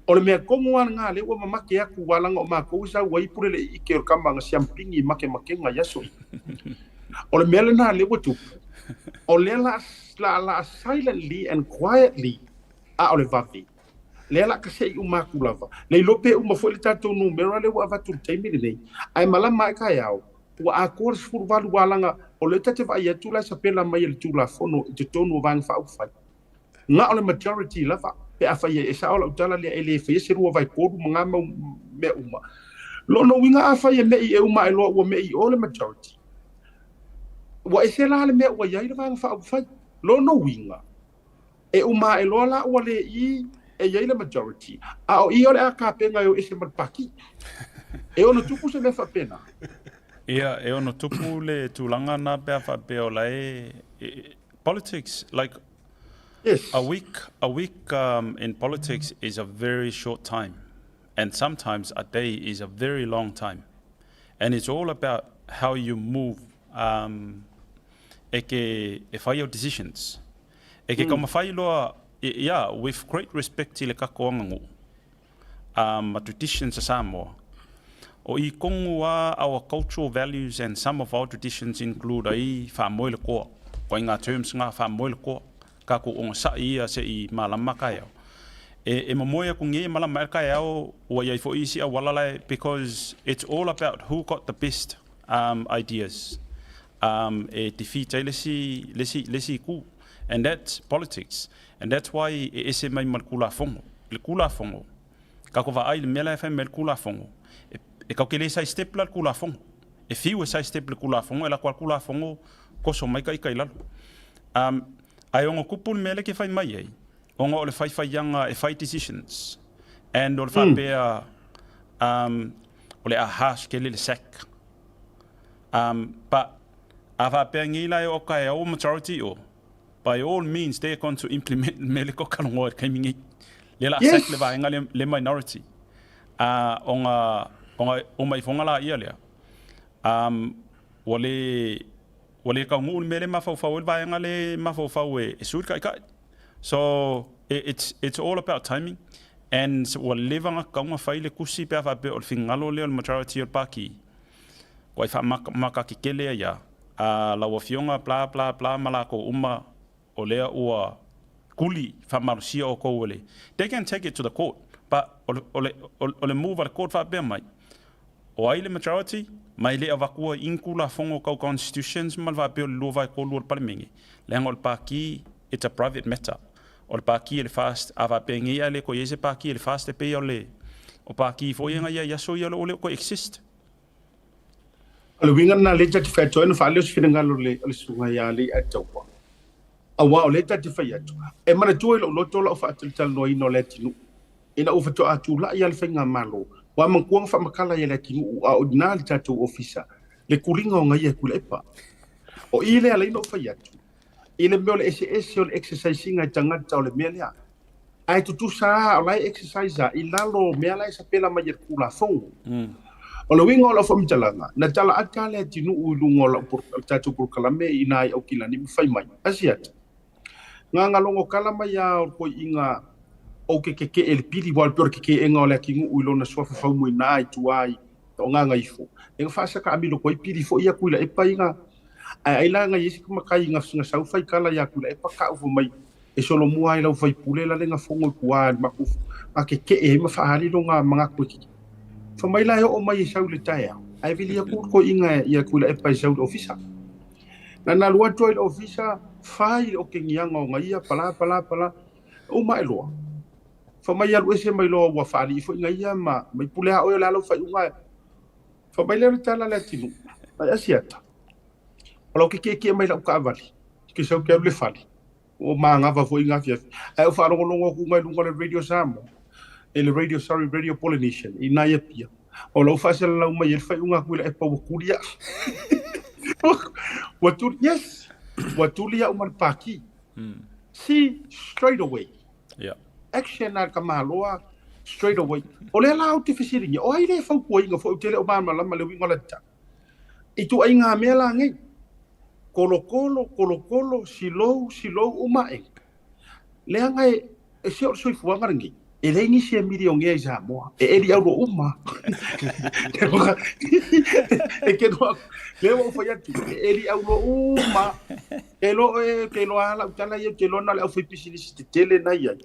O le mea tonu lava lena lea ua mamake atu aua leaga o matou e sau ai pule le ike o le tama na siampini i makemakega i aso ia. O le mea lena lea ua tupu, o lea la la la silently and quietly a o le vave, lea la kasei uma atu lava. Le iloa pe uma foi le tatou numera lea ua avatu i le taimi lenei, ae malama ae taeao, ua atoa le 18 aua leaga o lea ta te vaai atu la e sapela mai e le Tulafono i totonu o Vaega Faaupufai. Na o le majority lava, pe afai e sao lau tala lea e le faia se 2/3 ma na mau mea uma. Lona uiga afai e me'i e uma ae loa ua me'i i o le majority, ua ese la le mea ua i ai le Vaega Faaupufai. Lona uiga, e uma ae loa la ua le i e i ai le majority, a o i o le a tapena e o ese ma le pati. E ono tupu se mea faapena. Ia, e ono tupu le tulaga na pe a faapea o la e, politics, like, Yes. A week, a week um, in politics is a very short time. And sometimes a day is a very long time. And it's all about how you move um, e ke e whai au decisions. E ke mm. kaumawhai loa, yeah, with great respect i le kakoanga ngu, um, ma traditions a Samoa. O i kongu a our cultural values and some of our traditions include ai whaamoe le koa. Ko ai ngā terms ngā whaamoe le koa. Ka ko onga sa'i ia se i malama kai au. E, e momoe aku nge malama e kai au ua iai fo isi au wala lai because it's all about who got the best um, ideas. Um, e defeat ai le si, le si, le si ku. And that's politics. And that's why e ese mai ma le Kulafono. I le Kulafono, ka ko vaai i le mea la e fai mai le Kulafono, e, e kau ke le side step la le Kulafono. E fiu e side step le Kulafono, e lako a le Kulafono, koso mai ka ika i lalo. Um, ae ono kupu le mea le ke fai mai ai, ona o le faifaiaga e fai decisions. And o le faapea, um, o le a harsh kele le sack. Um, but, a faapea ngei la e o ka e au majority o, By all means they are going to implement le mea le ko kalongoa i le taimi nei. Lea la yes. le vaega le, le minority. A uh, onga onga o mai fonga la ia lea. Um ua le ua le kaunuu le mea le mafaufau ai le vaega le mafaufau e, e sui le taitai. So it, it's it's all about timing and ua leva na tatau ona fai le tusi pe a faapea o le finagalo lea o le majority o le Pākī. Kua i faamakakekele ai a a lau afioga bla bla bla ma lakou uma o lea ua kuli faamalosia outou e le they can take it to the court but o le o le o le move a le court faapea mai o ai le majority ma e le avatua i ni tulafono tau constitutions ma le faapea o le 2/3 o le palemene leaga o le paki it's a private matter o le paki e le fast a faapea nei a le toe i ai se paki e le fast e pei o le o paki foi ia na i ai aso ia o le o le toe exist. O le uiga lena lea ta te fai atu ai ona faaleo se finagalo o le, o le susuga ia Leiataua. Aua o lea ta te fai atu, e manatua i lou loto lau faatalatalanoaina o Leatinuu, ina ua faatoa tulai lava le faigamalo, ua manatua na faamatala ai e Leatinuu a o i ina le tatou ofisa le tuliga o gaia e Tuilaepa. O i lea alai na ou fai atu, i le mea o le eseese o le exercise ina e tagata o le mea lea. Ae tutusa lava o la e exercise lava i lalo o mea la e sapela mai e le Tulafono. O le uiga o lau faamatalaga, na tala ata le atinuu i luga o lau le tatou polokalame i ina i Aukilani ma fai mai, Asiata, nga logo kala mai a o koi inga o ke keke e le pili wa le keke enga o le atinuu i lona suafa faumu i nā i tua i o ngā ngaifo. E nga whaasaka amilo koi pili fo ia kuila e pai nga Ae ai la ngai isi makai nga nga sau fai kala ia kula e paka ufu mai e solomua ai lau faipule la le nga fongo i kua i maku nga ke ke e ma whahariro nga mga koe ki. Fai mai la e oo mai e sau i le taeao, ae vili atu le toeaina ia Tuilaepa e sau i le ofisa. Na na alu atu ai i le ofisa, fai le okegiaga o ia, pala pala pala, uma ae loa. Fai mai alu ese mai loa ua faalii foi ia ma mai pule a oe o le a lau faaiuga. Fai mai lea o le tala a Leatinuu, ai Asiata, o lau kekiekie mai lau taavale, ke sau ke alu le fale. Ua manava foi i afiafi. Ae ou faalogologo atu i luga o le Radio Samoa, i le Radio, sorry, Radio Polynesian, i nai Apia. O lau faasalalau mai ai le faaiuga a Tuilaepa ua tuli au. Ua tuli, yes, ua tuli au ma le pati. See, straight away. Yeah. Action a le tamaloa, straight away. O lea la ou te fesiligia, o ai lea e fautuaina foi, ou te le o malamalama le uiga o le tala. Ituaiga mea la nei, kolokolo, kolokolo, silou, silou, uma aʻe. Leaga e se o le soifuaga lenei, e leai nisi e milionea i Samoa, e eli aulo uma. E ke noa, lea ua ou fai atu, e eli aulo uma. Ke iloa oe, ke iloa lava lau tala ia, ou te iloa na o le aufaipisinisi tetele na i ai.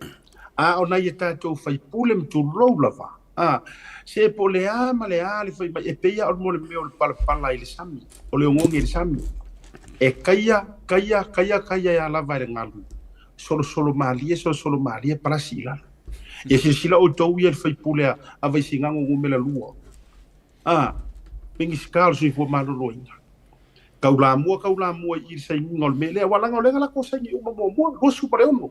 A o nai a tatou faipule ma tulou lava, A, se po o le a ma le a le fai mai, e pei lava o le mea o le palapala i le sami, o le ogogi i le sami. E kaia, kaia, kaia, kaia ia lava e le galu. Solosolo malie, solosolo malie, palasi i lalo. Ia silasila outou ia i le faipule a Vaisigano numera 2. A, Minisita o le Soifua Maloloina. Taulamua, taulamua i i le sainiga o le mea lea, aua leaga o lea na latou saini uma muamua, 26.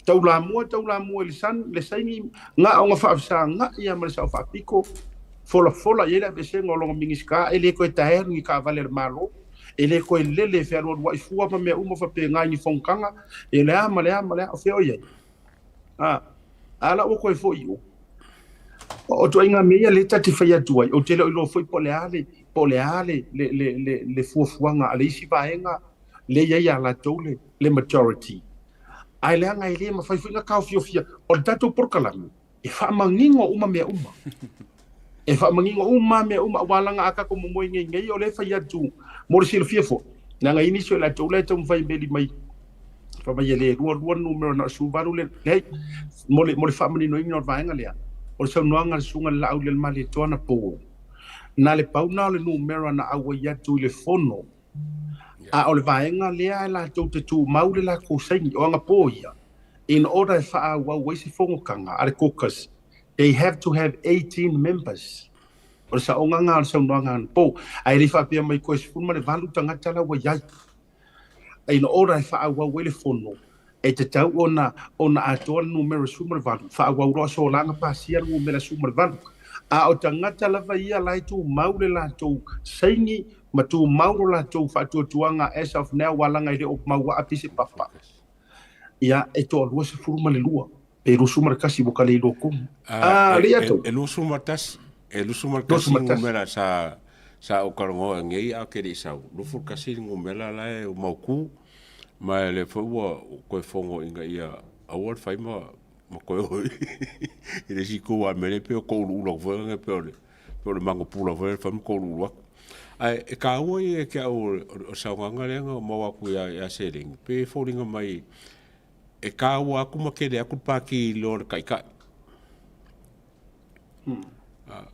Taulamua, taulamua i le san, le saini na ona faafesagai lava ma le Sao Faapito, folafola i ai le aveesega o lona Minisita, e le toe taea ni taavale a le Malo, e le toe lele e fealualuai fua ma mea uma faapena i ni fonotaga, e le a ma le a ma le a, o fea o i ai? A, a la ua toe foi i o. O ituaiga mea ia lea ta te fai atu ai, ou te le o iloa foi po o le a le, po o le a le, le, le, le, le fuafuaga a le isi vaega lea e i ai ia latou le, le majority. Ae leaga e le mafai foi ona taofiofia. O le tatou polokalame, e faamanino uma mea uma. E faamanino uma mea uma, aua leaga a tatou momoe nei nei, o lea e fai atu mo le silafia foi, leaga e i ai nisi o i latou la e taumafai e meli mai, fai mai e le lua lua le numera na o le 18 le, leai, mo le, mo le faamaninoina o le vaega lea, o le saunoaga a le Susuga i le Laaulialemalietoa anapo, na le pau lena o le numera na auai atu i le fono A o le vaega lea e latou te tumau le latou saini, o anapo ia, in order e faaauau ai se fonotaga a le caucus, they have to have 18 members. O le saoga lena o le saunoaga anapo. Ae le i faapea mai toe 18 tagata la ua i ai. In order e faaauau ai le fono, e tatau ona ona atoa le numera 18, faaauau loa solaga pasia le numera 18. A o tagata lava ia la e tumau le latou saini ma tumau lo latou faatuatuaga as of now aua leaga e le o mauaa pei se papa. Ia, e toa 22 pe 21 ua ka le iloa tonu. Ah, e, e, e 21, e 21 numera sa sa ou talanoa nei a ke le i sau. 21 numera la e mautu ma e le foi ua toe fono ina ia aua le fai ma ma toe o i le isi itu a mele pe o touluulu atu foi pe o le pe o le magopula foi le fai ma touluulu atu. Ae e taua ia ke au o saunoaga lea na maua atu ia ia Seleni pe foliga mai e taua atu ma tele atu le pati i lo le taitai.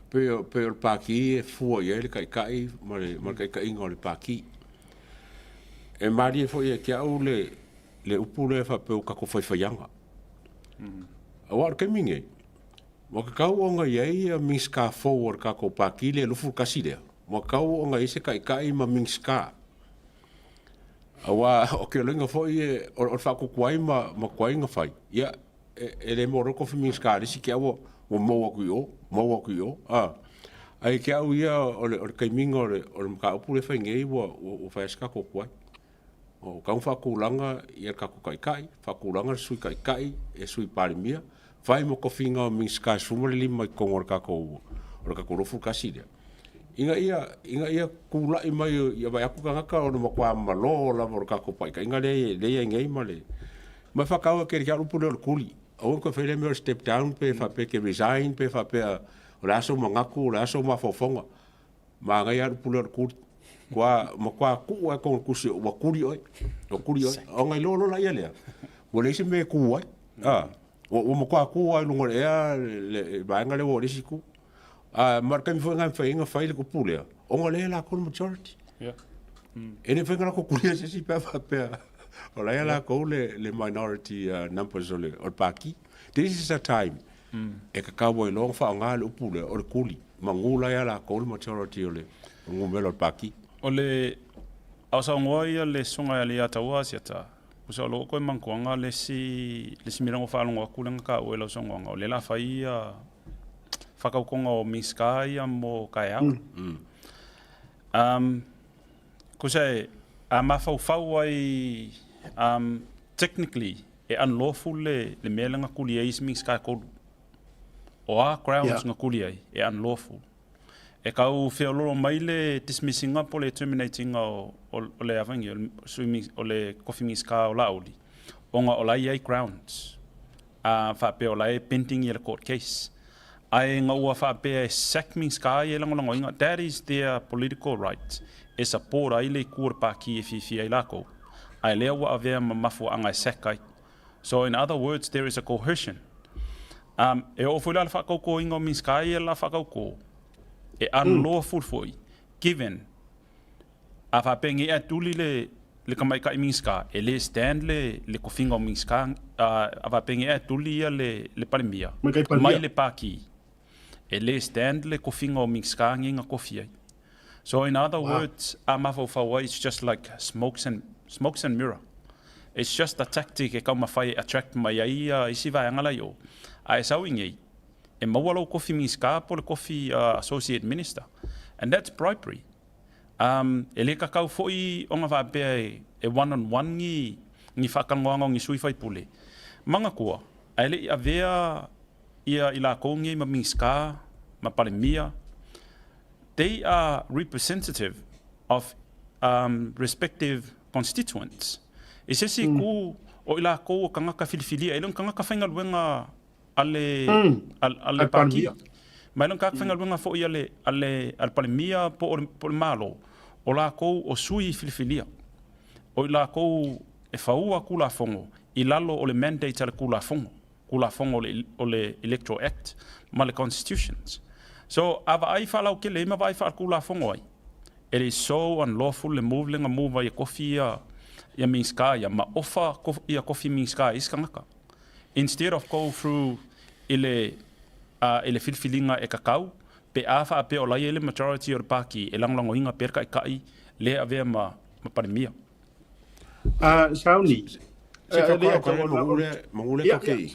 Pei o le pati e fua i ai le taitai ma le taitaiga o le pati. E malie foi ia te au le le upu lea faapea ua tatou faifaiaga. Aua o le taimi nei, ua tatau ona i ai ia Minisita fou o le tatou pati lea e 21 lea, ua tatau ona i ai se taitai ma Minisita. Aua o ke loiga foi o le faatuatuai ma tuai ona fai, ia e le maua loa le tofi Minisita a le isi te au ua maua atu i o, maua atu i o. Ae te au ia o le taimiga o le mataupu lea e fai nei ua fai lava si tatou tuai. Ua tatau ona faatulaga ia le tatou Taitai, faatulaga le Sui Taitai e Sui Palemia, fai ma tofiga o Minisita e 15 i totonu o le tatou o le tatou 21 lea, ina ia ina ia tulai mai ia vaai atu tagata o le matua malo lava o le tatou paikaiga lea lea i ai nei ma le ma e faataua tele ke au upu lea o le tuli. Aua ne toe fai lea mea o le step down pe faapea e te resign pe faapea o le a sou manatu o le a sou mafaufauga. Manaia lava le upu lea o le tuli. Kua matua tuu lava i totonu o le tusi ua tuli oe, ua tuli oe. Ona iloa loa laia lea, ua leai se mea e tu ai. Ua matua tu lava i luga o le ea le vaega lea ua oo i le isi itu. A ma o le taimi foi lena e mafai ai ona fai le upu lea, ona o lea e latou le majority. E le mafai ona latou tulia se isi pe a faapea o la e ia latou le minority numbers o le Pati. This is a time e tatau ai loa ona faaaoga le upu lea o le tuli, manu la ia latou le majority o le numera o le Pati. O le aosaogoa ia le susuga ia Leiataua Asiata, Usa o lo o koe mantuaga le isi le isi mea lea na ou faalogo atu lea na taua i lau saunoaga, o lea o le a fai ia faatautoga o Minisita ia mo taeao. Tusa e, a mafaufau ai technically e unlawful le mea lea na tuli ai isi Minisita e 3. O a grounds na tuli ai, e unlawful. E tau feololo mai le dismiss ina po o le terminate ina o le avangi o le tofi Minisita o Laauli ona o la e i ai grounds a faapea o la e pending le court case. Ae ina ua faapea e sack Minisita ia e lagolagoina, that is their political right e support ai le itu o le Pati e fiafia ai latou, ae lea ua avea ma mafuaaga e sack ai. So in other words there is a coercion. Um, e oo foi la le faatautoina o Minisita ia la faatauto, e unlawful foi, given a faapea nei a tuli le le tamaitai Minisita, e le stand le le tofiga o Minisita, a faapea nei a tuli ia le le Palemia mai le Pati, e le stand le tofiga o Minisita nei na tofi ai. So in other words, a mafaufau ai, it's just like smokes and, smokes and mirror. It's just a tactic e taumafai e attract mai ai ia isi vaega la i o. A e sau i nei, e maua lou kofi Minisita po o le kofi Associate Minister. And that's bribery. Um, e le kakau foi ona faapea e one on one ni, ni faatalanoaga o ni sui faipule. Manatua, ae le i avea ia i lakou nei ma Minisita, ma Palemia, They are representative of respective constituents. I se isi itu, o i lakou o tagata filifilia, e le o ni tagata faigaluega a le, a le Pāti. Ma e le o ni tagata faigaluega foi a le, a le, a le Palemia po o le, po o le Malo. O lakou o sui filifilia. O i lakou e faua Tulafono i lalo o le mandate a le Tulafono. Tulafono o le Electoral Act ma le Constitutions. So, a vaai faalautele ai ma vaai faaletulafono ai, it is so unlawful le move lea na move ai e kofi ia ia Minisita ia ma ofa ia kofi Minisita e isi tagata. Instead of go through i le i le filifiliga e kakau, pe a faapea o la e i ai le majority o le Pati e lagolagoina pea le taitai lea e avea ma Palemia. Sauni. Se ka ka ka manu le ka kei.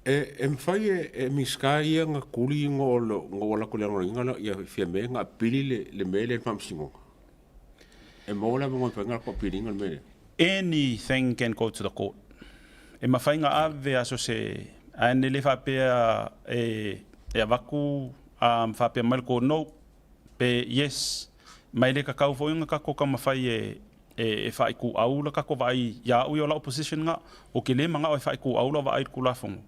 E e mawhai e e miska ia nga kuli ngo lo ngo wala ko le ngo la ia fia me nga pili le le me le pamsingo. E mo la mo nga ko pili ngo me. Anything can go to the court. E mawhai nga ave aso se a ne le whapea e e avaku a whapea mai ko no Pe yes, mai le kakau foi nga kako ka mawhai e e whai ku aula kako vaai ia au i o lau position nga, o ke le mangao e whai ku aula vaai le kulafongo.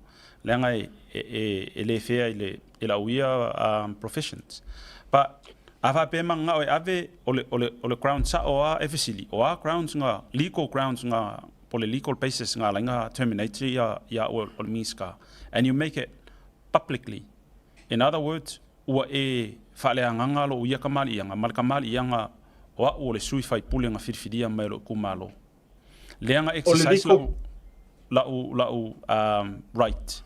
Leaga e e e le fair i le i lau ia professions. But a whaapea mangao e ave o le o le o le ground sao a e fesili, o a grounds nga legal grounds nga po le legal basis nga alai nga terminate ia ia au o le Minista and you make it publicly. In other words, Ua e faaleagaga lou ia kamaliiaga ma le kamaliiaga o a'u o le sui faipule na filifilia mai e lo'u itumalo. Lea na exercise la'u la'u la'u right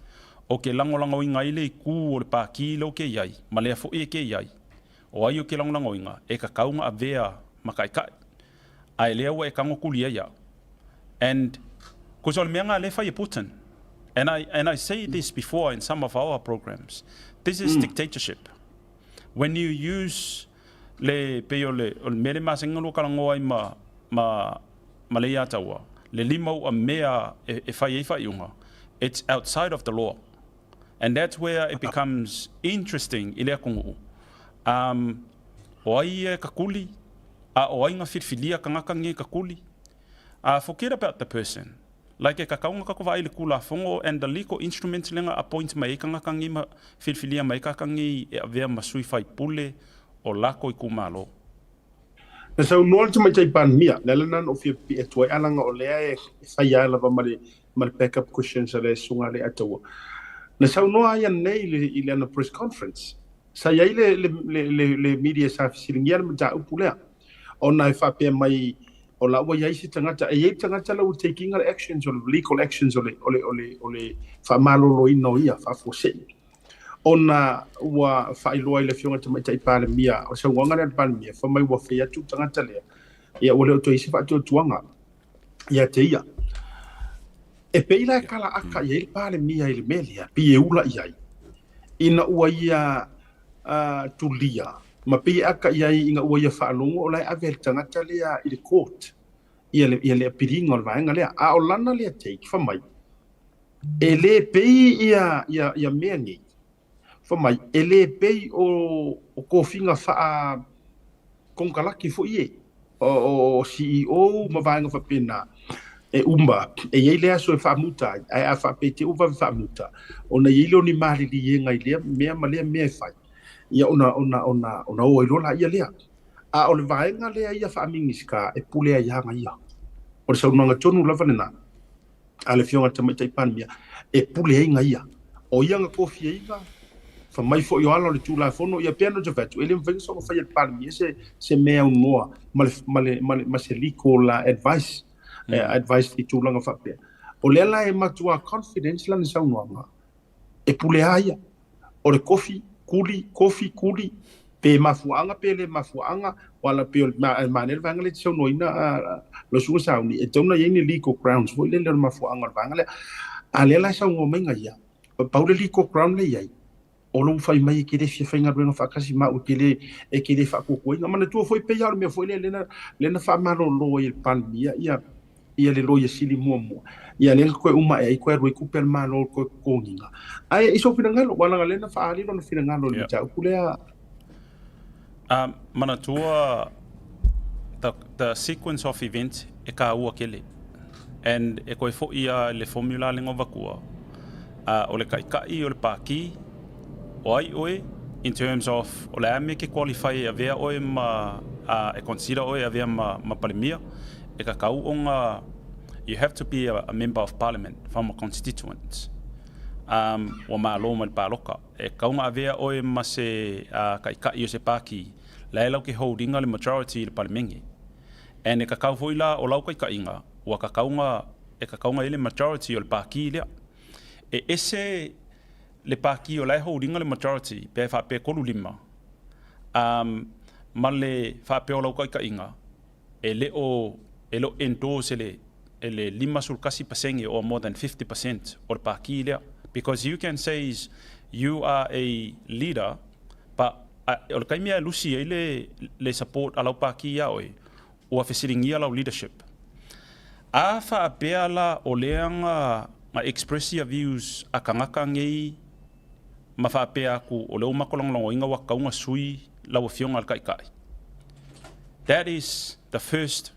o ke lagolagoina ai le itu o le pākī lea o ke i ai ma lea fo'i e ke i ai. O ai o ke lagolagoina e kakau na avea ma ka'eka'i ae lea ua e tago tuli ai a'u. And cause o le mea na lea e fai e Putin. And I and I say this before in some of our programs. This is dictatorship. When you use le pei o le o le mea le masani ona lua talanoa ai ma ma ma Leiataua, le lima ua mea e e fai ai faaiuga, it's outside of the law. And that's where it becomes interesting i le atunuu. Um, o ai ia e kakuli, a o ai na filifilia tagata nei e kakuli? Forget about the person. Like e kakau na kako vaai i le Tulafono and the legal instruments lea na appoint mai ai tagata nei ma filifilia mai ai tagata nei e avea ma sui faipule o lako itumalo. Na saunoa le Tamaitai Palemia, le ala lena na ou fia pipii atu ai, a leaga o lea e fai lava ma le, ma le backup questions a le Susuga a Leiataua. Na saunoa ai ananei i le, i lana press conference, sa i ai le, le, le, le, le media sa fesiligia le mataupu lea, ona e faapea mai o la ua i ai se tagata, e i ai le tagata la ua take ina le actions o le legal actions o le, o le, o le, o le faamaloloina o ia, faafuasei, ona ua faailoa i le Afioga i le Tamaitai Palemia, o le saunoaga lea a le Palemia, fai mai ua fai atu le tagata lea, ia ua le o toe i ai se faatuatuaga ia te ia. E pei la e kala aka i ai le Palemia i le mea lea, pei e ula i ai, ina ua ia tulia, ma pei e aka i ai ina ua ia faalogo o la e ave e le tagata lea i le court, ia le, ia le apiliga o le vaega lea. A o lana lea take, fai mai, e le pei ia, ia, ia mea nei, fai mai, e le pei o, o tofiga faa konekarate foi e, o, o CEO ma vaega faapena, e uma, e i ai le aso e faamuta ai, ae a faapea te ua vave faamuta, ona i ai lea o ni maliliega i lea mea ma lea mea e fai, ia ona, ona, ona, ona o ai loa laia lea. A o le vaega lea ia faa-Minisita e pule ai lava ia. O le saunoaga tonu lava lena a le Afioga i le Tamaitai Palemia, e pule ai ia. O ia na tofiaina, fai mai foi o ala o le Tulafono, ia pei ona ou fai atu, e le mafai ona soona faia e le Palemia se, se mea aunoa ma le, ma le, ma le, ma se legal advice, advice i tulaga faapea. O lea la e matua confidence lana saunoaga, e pule lava ia. O le kofi, kuli, kofi, kuli, pe mafuaaga pe le mafuaaga, wala pe o le manaia le vaega lea e te saunoaina lau susuga Sauni, e tatau ona i ai ni legal grounds foi lele o le mafuaaga o le vaega lea. A lea la e saunoa mai ia, pau le legal ground lea e i ai, o lou fai mai e te le fia faigaluega faatasi ma au e te le, e te le faatuatuaina. Manatua foi pei lava o le mea foi lea lea na faamalolo ai e le Palemia ia ia le Loia Sili muamua, ia lea na toe uma ae ai toe alu ai tupe a le Malo i le toe totogiina. Ae i sou finagalo, aua leaga o lea na faaali lona finagalo i le mataupu lea. Manatua the sequence of events e kāua tele and e toe foi lava i le formula lea na avatua, o le taitai o le Pāti, o ai oe in terms of o le a mea e te qualify e avea oe ma e consider oe e avea ma Palemia, e tatau ona you have to be a member of parliament from a constituent ua malo mai le paloka. E tatau ona avea oe ma se taitai o se pāti la e lau te hold ina le majority i le Palemene. And e tatau foi la o lau taitaiga ua tatau ona e tatau ona i ai le majority o le pāti lea. E ese le pāti o la e hold ina le majority pe faapea e 3 5 ma le faapea o lau taitaiga e le o e le o endorse e le e le 51% or more than 50% o le pāti lea. Because you can say is you are a leader, but o le taimi e lusi ai le le support a lau pāti iā oe, ua fesiligia lau leadership. A faapea la o lea na na express ia views a tagata nei ma faapea atu o lea ua matou lagolagoina ua tatau ona sui lau Afioga i le Taitai. That is the first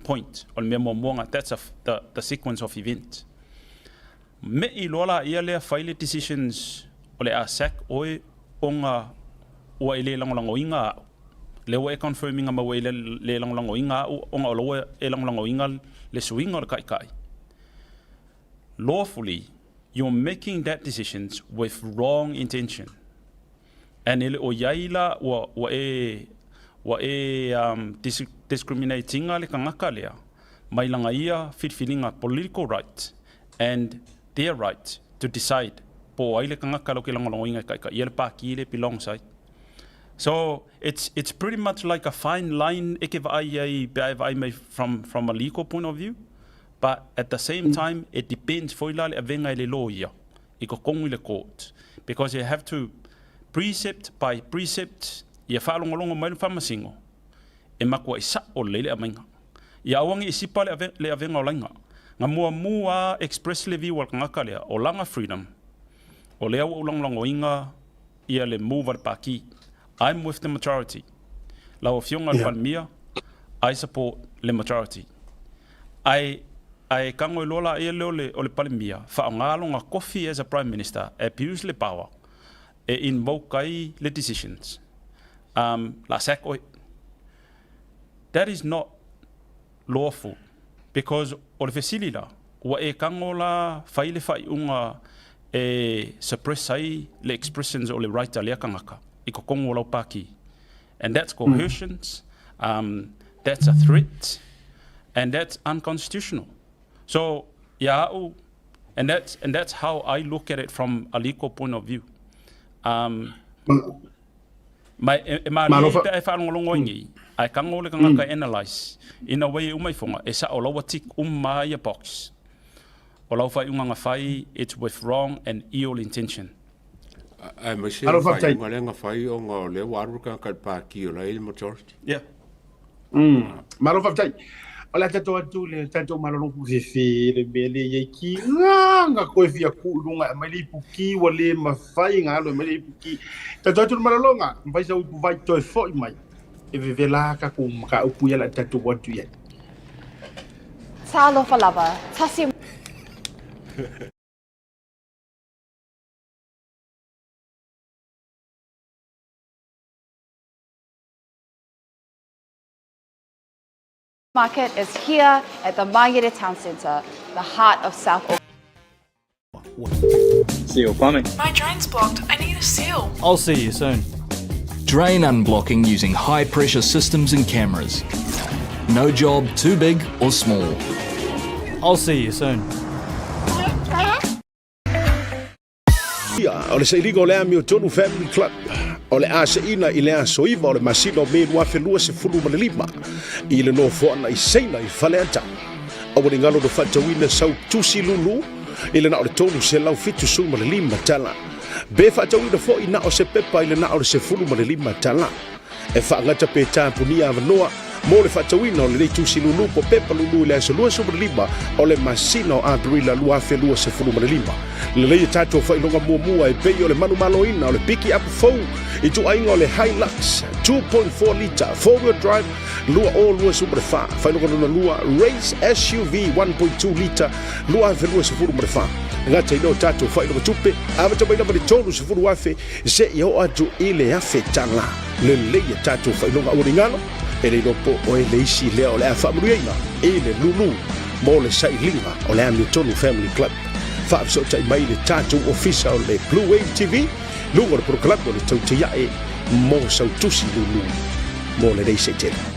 point, o le mea muamua na, that's a, the sequence of event. Me'i loa laia lea fai le decisions o le a sack oe ona ua e le lagolagoina a'u. Lea ua e confirm ina mai ua e le lagolagoina a'u ona o la ua e lagolagoina le suiga o le Taitai. Lawfully, you're making that decisions with wrong intention. And e le o i ai la ua, ua e, ua e discriminate ina le tagata lea mai lana ia filifiliga political right and their right to decide po o ai le tagata lau ke lagolagoina e taitaia le pāti le belongs ai. So it's pretty much like a fine line e ke vaai ai pe a e vaai mai from a legal point of view, but at the same time it depends foi la le avega e le loia i totonu i le court because you have to precept by precept ia faalogologo mai le faamasino e matuai sa'o lelei le aumaiga. Ia aua ne i sipa le ave, le avega o laiga. Na muamua express le view a le tagata lea, o lana freedom, o lea ua ou lagolagoina ia le move a le Pāti. I'm with the majority. Lau Afioga i le Palemia, I support le majority. Ae, ae tago ai loa laia lea o le, o le Palemia, faaaoga lona tofi as a Prime Minister, abuse le power, e invoke ai le decisions. La sack oe. That is not lawful because o le fesili la, ua e tago la fai le faaiuga. E suppress ai le expressions o le right a lea kangaka i totonu o lau pāti. And that's coercions, that's a threat, and that's unconstitutional. So, ia a'u, and that's, and that's how I look at it from a legal point of view. Ma e, e mālie ai pe a e faalogologo ai nei, ae tago le tagata e analyse, ina ua i uma ifoga, e sa'o la ua tick uma lava ia box. O lau faaiuga na fai, it's with wrong and ill intention. Aemaise le faaiuga lea na fai ona o lea ua alu le tagata i le pati o la e i le majority. Yeah. Malo faafetai. O le a tatou atu i le tatou malolo fefe le mea lea i ai ki nga koe fia ku i luga e aumai le ipu ki ua le mafai nga alu e aumai le ipu ki. Tatou atu i le malologa, mafai sau ipu vai toe foi mai e vevela tatou mataupu ia le a tatou atu i ai. Talofa lava, tasi Market is here at the Mangere Town Centre, the heart of South Auckland. Seal plumbing. My drain's blocked. I need a seal. I'll see you soon. Drain unblocking using high pressure systems and cameras. No job too big or small. I'll see you soon. Ia, o le sailiga o le Amiotonu Family Club o le a seina i le aso 9 o le masina o Me 2025 i le nofoaga i Saina i Faleata. Aua ne i galo na faatauina sau tusi lulu i le na o le $375 tala. Be faatauina foi na o se pepa i le na o le $15 tala. E faagata pe tapunia avanoa mo le faatauina o lenei tusi lulu po pepa lulu i le aso 25 o le masina o Aperila 2025. Lelei e tatou faailoga muamua e pei o le manumaloina o le piki apu fou i ituaiga o le Hilux 2.4 lita four-wheel drive 2024, faailoga lona lua Race SUV 1.2 lita 2024. E gata i lea o tatou faailoga tupe, amata mai lava i le $30,000 seia oo atu i le $1,000. Lelei a tatou faailoga aualigalo, e le iloa po o e le isi lea o le a faamanuiaina i le lulu mo le sailiga o le Amiotonu Family Club. Faafesootai mai le tatou ofisa o le Blue Wave TV, luga o le polokalame o le Tautaiae mo sau tusi lulu mo lenei seitele.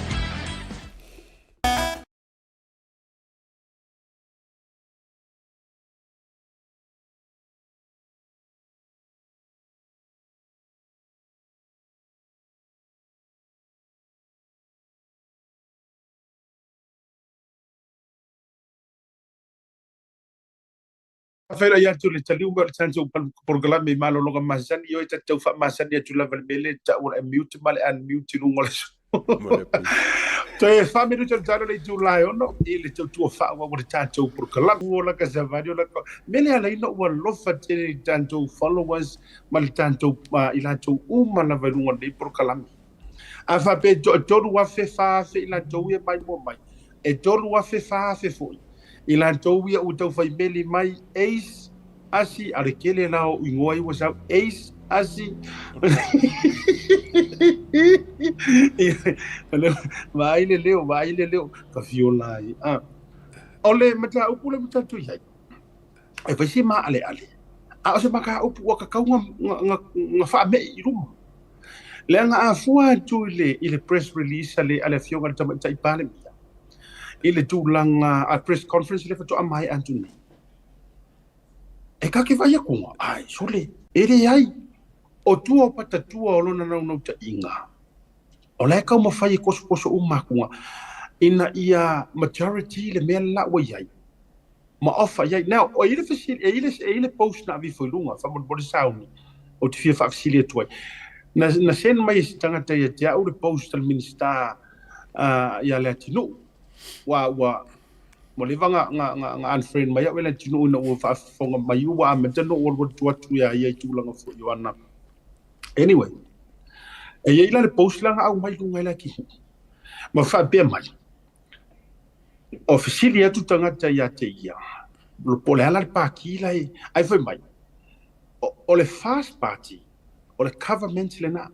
Feiloai atu le taliu mai o le tatou polokalame i malologa masani, ioe ta te tau faamasani atu lava i le mea lea e tau o le mute ma le unmute i luga o le Toe 4 minute o le talo le itula e 6 i le tautua faaauau o le tatou polokalame. Ua la ka savali o la ka mea lea ala ina ua alofa tele i tatou followers ma le tatou i latou uma lava i luga o lenei polokalame. A faapea e 3,000, 4,000 i latou ia maimoa mai, e 3,000, 4,000 foi i latou ia ua taufai meli mai Ace, Asi, a o le tele la o igoa ia ua sau, Ace, Asi. Vaai le leo, vaai le leo, ka fiola ai. Ah. O le mataupu le ua tatou i ai, e fai se maaleale, a o se mataupu ua tatau na faamei i luma. Leaga a fua atu i le press release a le Afioga i le Tamaitai Palemia, i le tulaga a press conference lea faatoa maea atu nei, e ka ke vaai atu, ai, sole, e leai, o tua o patatua o lona naunautaiga, o la e taumafai e tosotoso uma atu ina ia majority le mea la ua i ai, ma ofa i ai. Now, o i le fesili, e i le, e i le post na avifo i luga, faamolemole sauni, ou te fia faafesili atu ai. Na send mai e se tagata ia te au le post a le Minista ia Leatinuu, ua leva na unfriend mai au e Leatinuu ina ua faafofoga mai ua amata ona ou alu atu atu ia ia i tulaga foi o ana. Anyway, e i ai la le post la na aumai i luga e Leatinuu, ma faapea mai, o fesili atu tagata ia te ia, po o le a la le pāti la e, ae fai mai, o le First Party, o le government lena.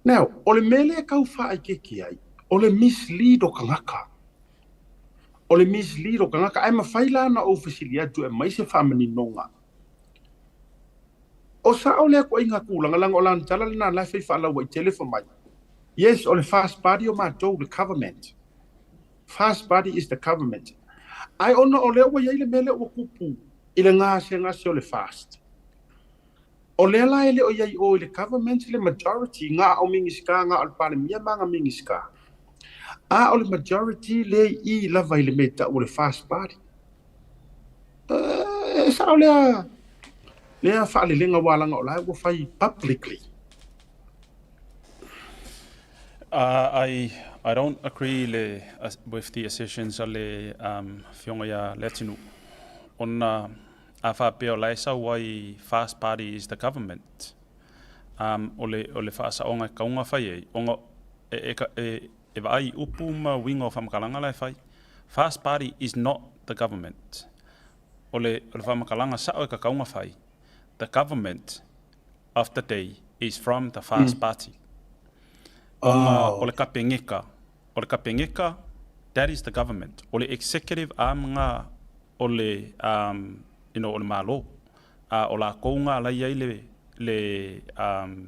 Now, o le mea lea e tau faaeteete ai, o le mislead o tagata. O le mislead o tagata, ae mafai la ona ou fesili atu e aumai se faamaninoga. O sao lea ituaiga tulaga, leaga o lana tala lena la e fai faalauaitele fai mai, Yes, o le FAST Party o matou, le government. FAST Party is the government. Ae ona o lea ua i ai le mea lea ua tupu i le gasegase o le FAST, O lea la e le o i ai i o i le Government le majority, na o Minisita, na o le Palemia ma ana Minisita. A o le majority lea i i lava i le mea e tau o le First Party. E sao lea, lea faalelega aua leaga o la ua fai publicly. I don't agree le, with the assertions a le Afioga ia Leatinuu, ona A faapea o la e sau ai First Party is the government, um, o le, o le faasaoga e kauga fai ai, ona e, e, e, e vaai i upu ma uiga o faamatalaga la e fai. First Party is not the government. O le, o le faamatalaga sao e kakauga fai, the government of the day is from the First Party. Ona o le Kapeneka, o le Kapeneka, that is the government. O le executive arm nga o le um you know o le Malo, a o lakou nga la iai le le um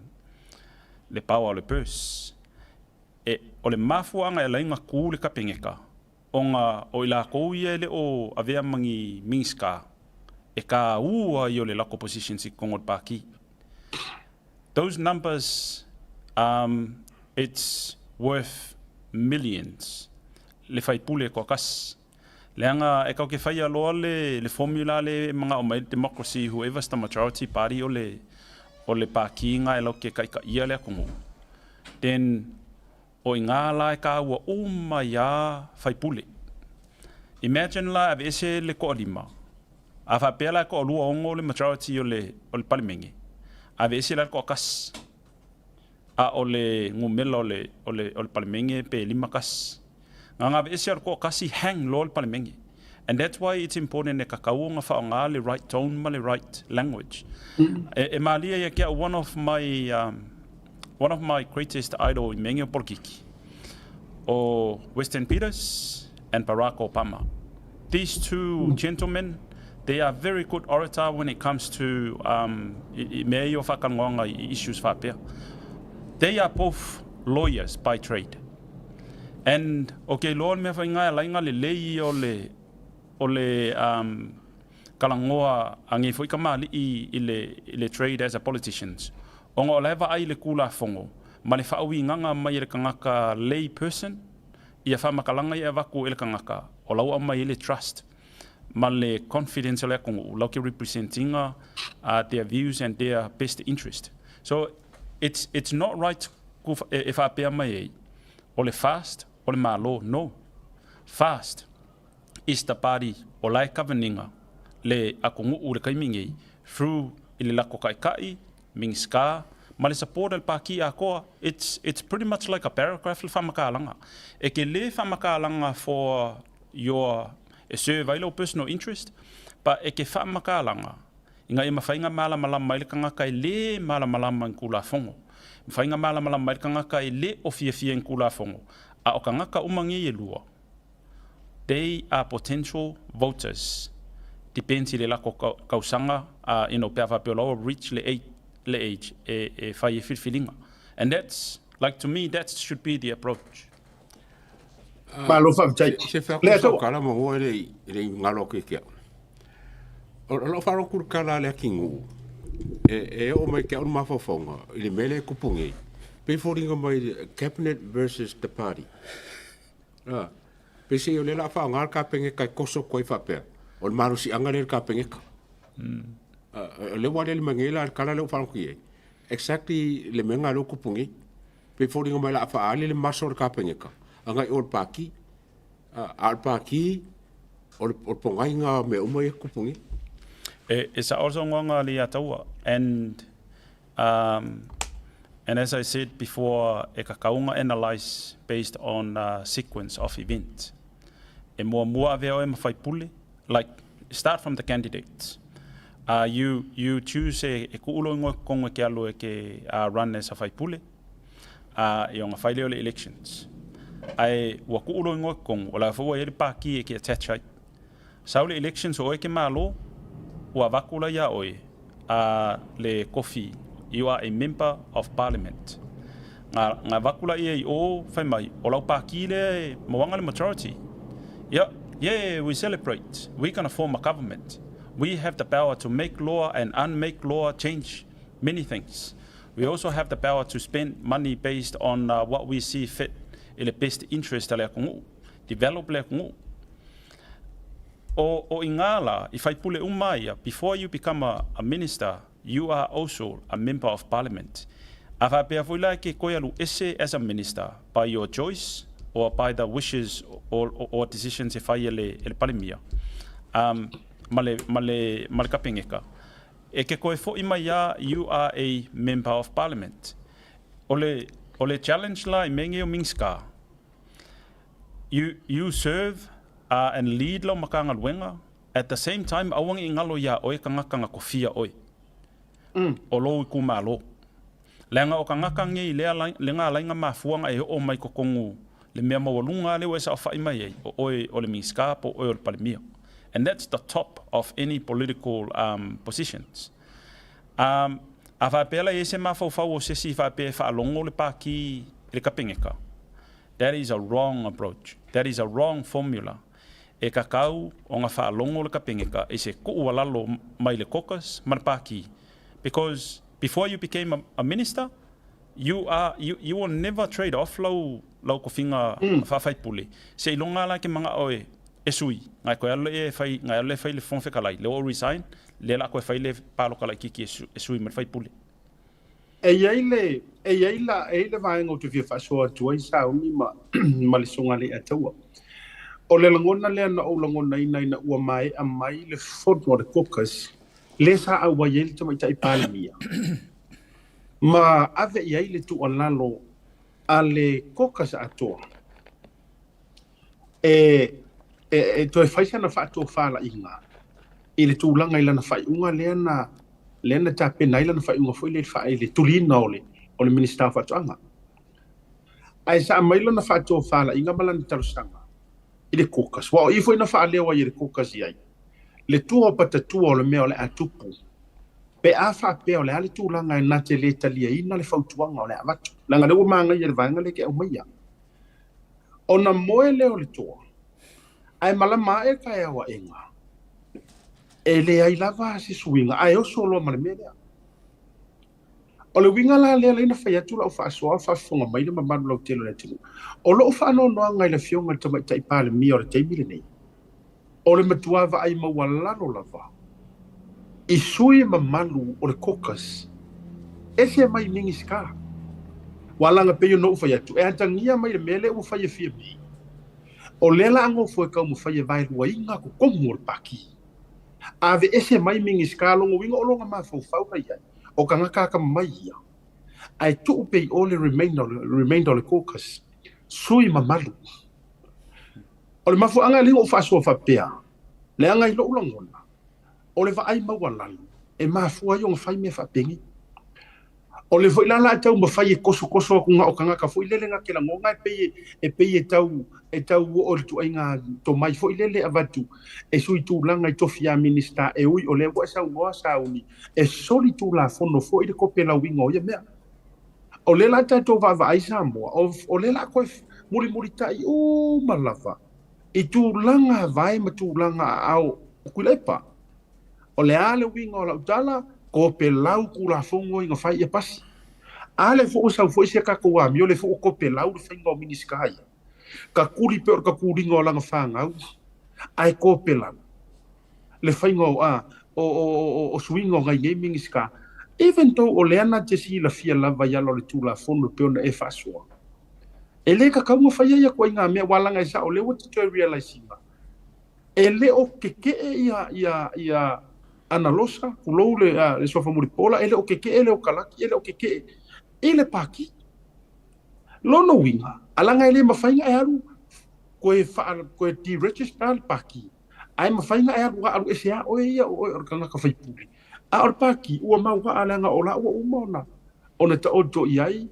le power o le purse. E, o le mafuaaga e alai ona ku le Kapeneka, ona o i lakou ia e le o avea ma ni Minisita e kāua ai o le lako positions i totonu o le Pākī. Those numbers um it's worth millions le faipule e toatasi. Leaga e tau te whaia loa le, le formula le e mangao mai le democracy, whoever's the majority party o le, o le pākī ngā e lau ke kaikaia le atunuu, then o i ngā la e kāua uma i a faipule. Imagine la aveese le toalima, a faapea la e toalua ono le majority o le, o le palemene, aveese la le toatasi. A o le numela o le, o le, o le Palemene pe 51. Na ona aveese o le toatasi hang loa le Palemene. And that's why it's important e kakau ona faaaoga le right tone ma le right language. E, e malie ia ki au one of my, one of my greatest idol i mea nei o polokiki, o Weston Peters and Barack Obama. These two gentlemen, they are very good orator when it comes to um, i, i mea ia o whakanoanga i issues whapea. They are both lawyers by trade. And okay, loa le mea whainga e lainga le lei ia o le, o le um, kalangoa a ngei foi kamali'i i le, i le trade as a politicians. Ona o la e vaai le kulafongo ma le whaauinganga mai e le kangaka lay person, ia whaamakalanga ia avatu e le kangaka, o la ua aumai ai le trust ma le confidence o le atunuu lau ke represent-ina their views and their best interest. So it's it's not right ku e faapea mai ai o le fast o le Malo, no. Fast is the party o la e governing-a le atunuu i le taimi nei through i le lako taitai, Minisita, ma le support a le Pākī atoa, it's, it's pretty much like a paragraph le faamatalaga. E te lē faamatalaga for your, e serve ai lou personal interest, but e te faamatalaga ina ia mafai ona malamalama ai le tagata e lē malamalama i ni Tulafono, mafai ona malamalama ai le tagata e le o fiafia i ni Tulafono, a o tagata uma nei e lua, they are potential voters depends i le lako tausaga you know pe a faapea o la ua reach le age le age e e fai ai filifiliga and that's like to me that should be the approach. Malo faafetai. Se fea ko sa kala mo ngoe le le ngalo ke kia. O lo faro kur kala le akingu. E e o mai ke o mafafonga i le mele kupungi. Pe foringa mai cabinet versus the party. Ā, pēsei o lea o le a faaaoga le Kapeneta e koso atu ai faapea, o le malosiaga lea i le Kapeneta. Ā, o lea ua aliali mai nei la le tala lea ua faalogo i ai, exactly le mea lena o lea ua tupu nei. Pei e foliga mai o le a faaali le maso o le Kapeneta agai i o i le Pāti. Ā, a o le Pāti, o le, o le pogai lena o mea uma ia e tupu nei. E, e sao le saunoaga a Leiataua and Um, and as I said before, e kakau ona analyse based on a sequence of event. E muamua avea oe ma faipule, like start from the candidates. You, you choose e, e kuu lou ingoa i totonu e ke alu e ke run as a faipule, e ona fai lea o le elections. Ae ua kuu lou igoa i totonu, o la foi ua i ai le pākī e ke attach ai. Sau le elections o oe ke malo, ua avatu la iā oe a le tofi, you are a member of parliament. Nga, nga avatu laia i o, fai mai, o lau pākī lea e mauaga le majority. Ia, yeah, we celebrate, we gonna form a government. We have the power to make law and unmake law, change many things. We also have the power to spend money based on what we see fit i le best interest a le atunuu, develop le atunuu. O, o iga la, i faipule uma ia, before you become a, a minister, you are also a member of parliament. A faapea foi la e ke koe alu ese as a minister by your choice or by the wishes or, or, or decisions e fai e le, e le Palemia um, ma le, ma le, ma le Kapeneka. E ke koe foʻi mai a you are a member of parliament. O le, o le challenge la i mea nei o Minska, you, you serve uh, and lead lau Matagaluega, at the same time aua ne i galo iā oe tagata na kofia oe o lou itumalo. Leaga o tagata nei lea le ga alai na mafua na e oo mai totonu le mea maualuga lea ua e saofai mai ai, o oe o le Minisita po o oe o le Palemia. And that's the top of any political um, positions. Um, a faapea la i ai se mafaufau o se isi faapea e faalogo le Pākī i le Kapeneta, that is a wrong approach. That is a wrong formula. E kakau ona faalogo le Kapeneta i se tuualalo mai le caucus ma le Pākī. Because before you became a, a minister, you are you, you will never trade off lau lau kofiga mm. faafaipule se iloga la ke manga oe e sui ngai koe alu e fai ngai alu e fai le Fofoga Fetalai le o resign le la koe fai le paloka laitiiti e, su, e sui ma le faipule. E i ai le e i ai la e i le vaega ou te fia faasoa atu ai sauni ma ma le soga le ataua. O le lagona lea na ou lagonaina ina ua maea mai le fono a le caucus lea sa auai ai le Tamaitai Palemia ma ave i ai le tuualalo a le caucus atoa e, e, e toe fai sana faatofalaiga i le tulaga i lana faaiuga lea na lea na tapena ai lana faaiuga foi lea i le tuliina o le o le Minisita o Faatoaga. Ae sa aumai lana faatofalaiga ma lana talosaga i le caucus. Ua o i foi na faaleo ai e le caucus i ai le tua o patatua o le mea o le a tupu pe a faapea o le a le tulaga e na te lē taliaina le fautuaga o le a avatu. Leaga lea ua magaia le vaega lea ke aumaia. Ona moe lea o le toa, ae malama ae le taeao aega, e leai lava se suiga, ae oso loa ma le mea lea. O le uiga la lea lea na fai atu lau faasoa o faafofoga mai le mamalu lautele o le atunuu. O lou faanoanoaga i le Afioga i le Tamaitai Palemia o le taimi lenei, o le matua vaai maualalo lava i sui mamalu o le caucus ese mai Minisita. Ua laga pei ona ou fai atu, e atagia mai le mea lea ua fai e Fiamē, o lea la a gofo e taumafai e vaeluaina totonu o le Pāti. Aveese mai Minisita, lona uiga o lona mafaufau la i ai, o tagata atamamai ia, ae tuu pea i o le remainder, remainder o le caucus, sui mamalu. O le mafuaaga e le ou faasoa faapea, leaga i lou lagona, o le vaai maualalo e mafua ai ona fai mea faapenei. O le foi la la e taumafai e tosotoso atu na o tagata foi lele na te lagona e pei e pei e tau e tau oo i le tuaiga tomai foi lele e avatu e sui tulaga i tofi a Minisita e ui o lea ua e saunoa sauni e soli tulafono foi le topelauina o ia mea. O lea la tatou vaavaai Samoa, o, o lea la koe mulimulitai uma lava i tulaga vae ma tulaga aao o Tuilaepa. O le a le uiga o lau tala, topelau Tulafono ina fai ia pasi. A lea foi ua sau foi si a tatou amio, lea foi ua topelau le faiga o Minisita ia. Tatuli pei o le tatuliga o lana fanau, ae topelau le faiga o, a, o, o, o, o suiga o nai nei Minisita. Even though o lea na te silafia lava i ala o le Tulafono e pei ona e faasoa, e le tatau ona faia ia ituaiga mea, aua leaga e sao o lea ua te toe realise ina e le o kekeʻe ia ia ia Analosa, tulou le, a, le suafa Mulipola, e le o kekeʻe le o Kalaki, e le o kekeʻe i le Pākī. Lona uiga, alaga e le mafai ona e alu koe faa, koe deregister le Pākī, ae mafai ona e alu alu ese a oe ia o oe o le tagata faipule. A o le Pākī, ua mauaa leaga o la ua uma ona ona taoto i ai.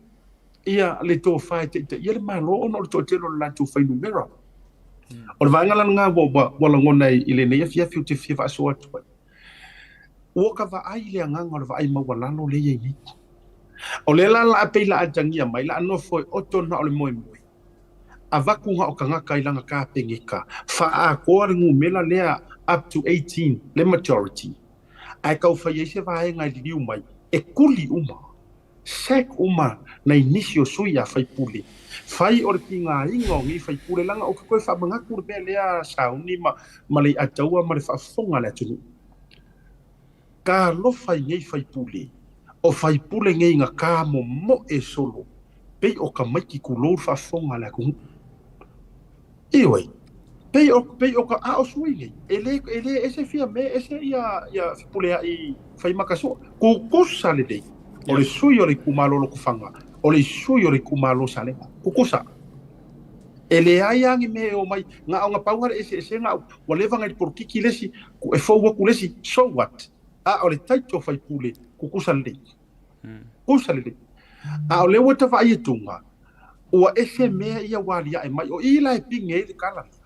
ia le tofa e taitaia le Malo ona o le toatele o le latou fuainumera. O le vaega la lena ua, ua lagona i lenei afiafi ou te fia faasoa atu ai. Ua ka vaai i le agaga o le vaai maualalo lea e i ai nei. O lea la la pei la atagia mai la nofo e oto na o le moemoe. Avatu na o tagata i lana kapeneta, faaatoa le numera lea up to 18 le majority. Ae tau fai ai se vaega e liliu mai e tuli uma, sack uma nai nisi o sui a faipule. Fai o le tigaina o nei faipule leaga ou te toe faamanatu le mea lea sauni ma ma le iataua ma le faafofoga a le atunuu. Talofa i nei faipule, o faipule nei na tamomoe solo pei o tamaiti tulou le faafofoga a le atunuu. Ioe, pei o, pei o ka, a o sui nei, e le, e le ese Fiame, ese ia, ia Fepuleai Faimakasua. Tutusa lelei, o le sui o le itumalo o Lotofaga, o le sui o le itumalo o Salega. Tutusa. E leai lava ni mea e omai, na ona pau lava le eseesega, ua leva ona i le polokiki le isi, e fou atu le isi, so what? A o le title faipule, tutusa lelei. Tutusa lelei. A o lea ua ta vaai atuga, ua ese mea ia ua aliae mai. O i la e pine ai le tala lea.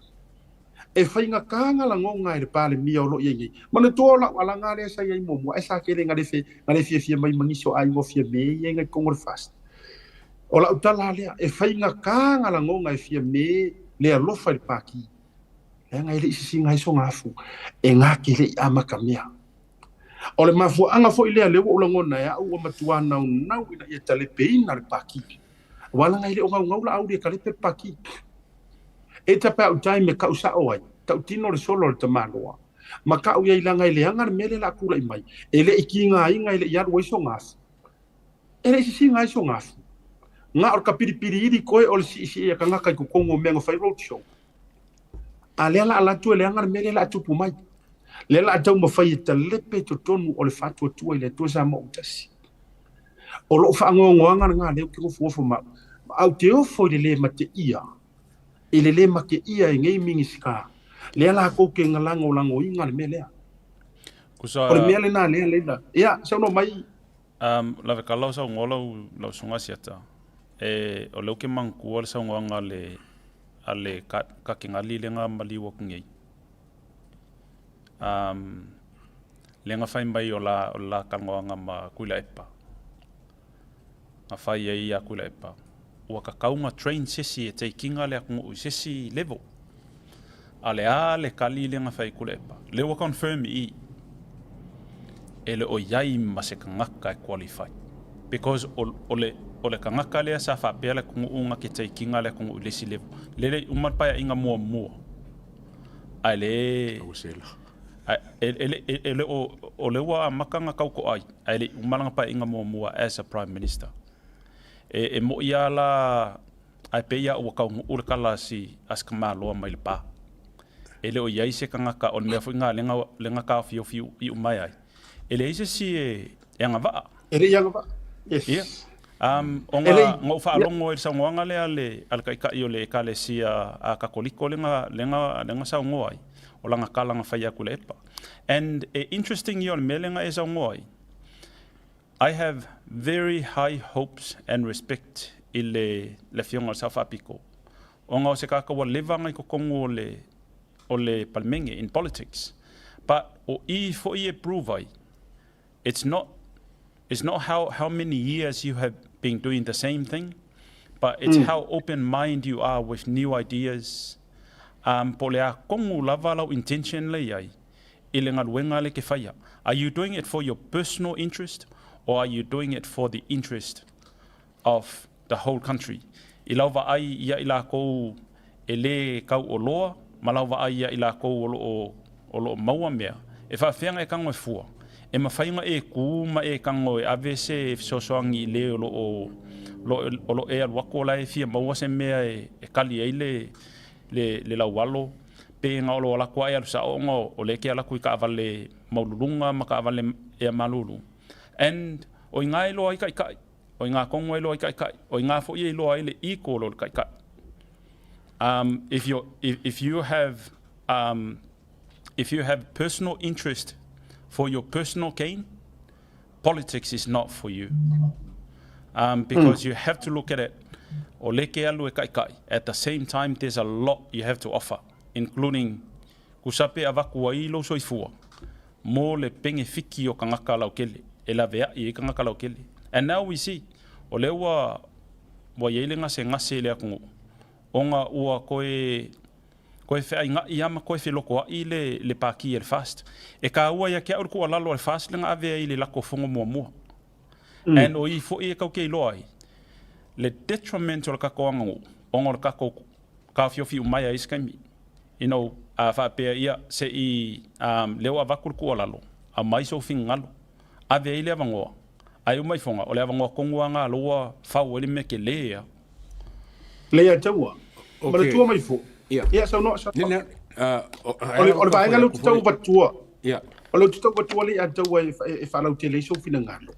E faigata na lagona e le Palemia o lo o i ai nei. Manatua o lau alaga lea sa i ai muamua, ae sa tele na le fiafia mai ma nisi o aiga o Fiame ia i totonu o le FAST. O lau tala lea, e faigata na lagona e Fiame le alofa i le Pati, leaga e le i sisina ai sona afu, e na te le i amata mea. O le mafuaaga foi lea lea ua ou lagona e au ua matua naunau ina ia talepeina le Pati. Aua leaga e le o naunau Laauli e talepe le Pati. E ta pe au time e kau sao ai, tautino le solo a le tamaloa. Ma kau i ai leaga e leaga le mea lea o le a tulai mai. E le i tigaina e le i alu ai sona afu. E le i sisina ai sona afu. Na o le kapilipili ili koe o le siisii a tagata i totonu o mea na fai road show. A lea la alu atu e leaga le mea lea o le a tupu mai. Lea la a taumafai e talepe i totonu o le faatuatua i le Atua Samoa ua tasi. O lou faanoanoaga lena lea ou te nofonofo ma au. Ae ou te ofo i le le mateia, i le le mateia e nei Minisita, lea latou te lagolagoina le mea lea. Kusa O le mea lena lea leila. Ia, saunoa mai. Lave kala o saunoa lau lau susuga Asiata. E o lea ou te manatua le saunoaga a le a le Kakengali lea na maliu atu nei. Lea na fai mai o la o le la talanoaga ma Tuilaepa. Na fai ai ia Tuilaepa, ua tatau ona train se isi e take ina le atunuu i se isi level. A o le a le tali lea na fai e Tuilaepa? Lea ua confirm i i, e le o i ai ma se tagata e qualify. Because o, o le, o le tagata lea sa faapea le atunuu na te take ina le atunuu i le isi level. Lele i uma le paeaiga muamua, ae le e, e, e, e le o, o lea ua amata ona tautoai, ae le i uma lana paeaiga muamua as a Prime Minister. E, e mo'i lava la, ae pei lava ua taunuu le tala a si, a si tamaloa mai Lepa. E le o i ai se tagata, o le mea foi lena lea na taofiofi iu mai ai, e leai se isi e, e agavaa. E le i agavaa. Yes. Ia. Ona E le i, na ou faalogo ai i le saunoaga lea a le, a le Taitai o le Ekalesia a Katoliko lea na, lea na, lea na saunoa ai, o lana tala na fai atu i le epa. And e interesting ia o le mea lea na e saunoa ai, I have very high hopes and respect i le, le Afioga i le Sao Faapito, ona o se tagata ua leva ona i totonu o le, o le Palemene in politics. But o i foi e prove ai, it's not, it's not how, how many years you have been doing the same thing, but it's how open mind you are with new ideas. Po o le a tonu lava lau intention lea i ai i le galuega lea e te faia. Are you doing it for your personal interest or are you doing it for the interest of the whole country? I lau vaai ia i lakou e lē tauoloa ma lau vaai ia i lakou o lo o o lo o maua mea, e faafefea ona e tago e fua? E mafai ona e kū ma e tago e ave se fesoasoani i le o lo o o lo o e alu atu o la e fia maua se mea e kali ai le le le laualo pe na o lo o alu atu lava e alu sao ona o lea e te alu atu i taavale maualuluga ma taavale ea malulu. And o i ina e iloa ai taitai, o i ina tonu e iloa ai taitai, o i ina foi e iloa ai le equal o le taitai. If you if you have if you have personal interest for your personal gain, politics is not for you. Because you have to look at it, o lea e ke alu e kaʻikaʻi, at the same time there's a lot you have to offer, including kusa pe avaku ai lou soifua mo le pegefiki o kagaka laukele e laveaʻi ai kagaka laukele. And now we see, o lea ua ua i ai le gasegase i le atunuu, ona ua toe Koe feaigaʻi a ma koe felotoaʻi le le pākī e le FAST. E kāua ia ke aʻu le kualalo a le FAST le na ave ai le lako fono muamua. And o i foʻi e kau ke iloa ai le detriment o le kakou aganuu ona o le kakou kaofiofi umaia i isi kaimi. You know, a faapea ia se i um, lea ua avatu le kualalo, aumai sou finagalo, ave ai le avanoa, ae uma ifoga, o le avanoa tonu a nga loua fau ai le mea kelē a. Lei a taua. Manatua mai fo. Ia, saunoa, saunoa. O le vaega lea ou te tau avatua. O lea ou te tau avatua lea ia taua e faalautele ai sou finagalo.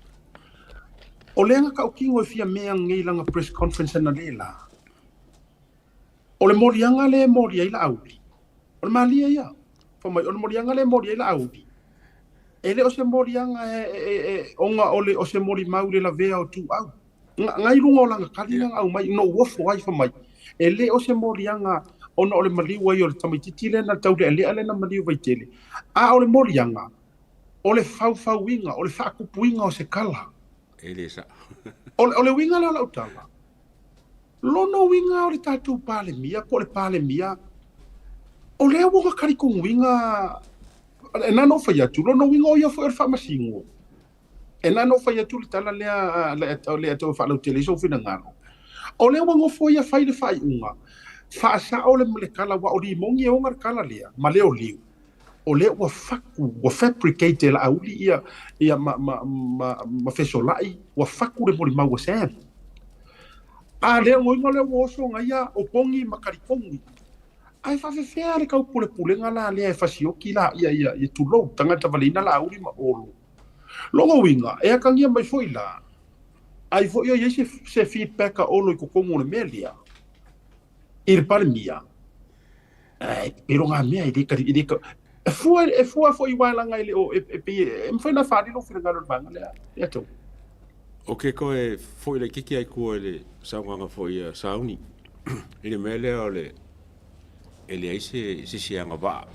O lea na tautino e Fiamē ananei i lana press conference analeila. O le moliaga lea e moli ai Laauli, o le malie ia. Fai mai, o le moliaga lea e moli ai Laauli, e le o se moliaga e ona o le o se molimau i le lavea o Tuuau. Na i luga o lana tali lea na aumai, na ou ofo ai, fai mai, e le o se moliaga ona o le maliu ai o le tamaitiiti lea na taulealea lea na maliu Vaitele, a o le moliaga, o le faufauina, o le faatupuina o se kala. E le sao. O le uiga lea o lau tala, lona uiga o le tatou Palemia po o le Palemia, o lea ua na talitonuina, e na ona ou fai atu, lona uiga o ia foi o le faamasino. E na ona ou fai atu le tala lea lea tau faalautele ai sou finagalo. O lea ua nofo ia fai le faaiuga, faasao le le kala aua o limoni e ona le kala lea ma le o liu. O lea ua faku, ua fabricate e Laauli ia ia ma ma ma ma Fesolai, ua faku le molimau a Sam. A lea uiga lea ua oso ia o Pogi ma Kalikogi. Ae faafefea le taupulepulega la lea e fasioki la ia ia ia tulou tagata valeina Laauli ma Olo. Lona uiga, e atagia mai foi la, ai foi o i ai se, se feedback a Olo i totonu o le mea lea, i le Palemia, e pelo ngā mea, e le kari, e le ka, e fua, e fua foi i waelanga e le o, e, e pei e, e mafai ona faaali lou finagalo i le vaega lea, ia tou. O ke koe foi le kiki ai kua i le saunoaga foi a Sauni i le mea lea o le e leai se se isi agavaa.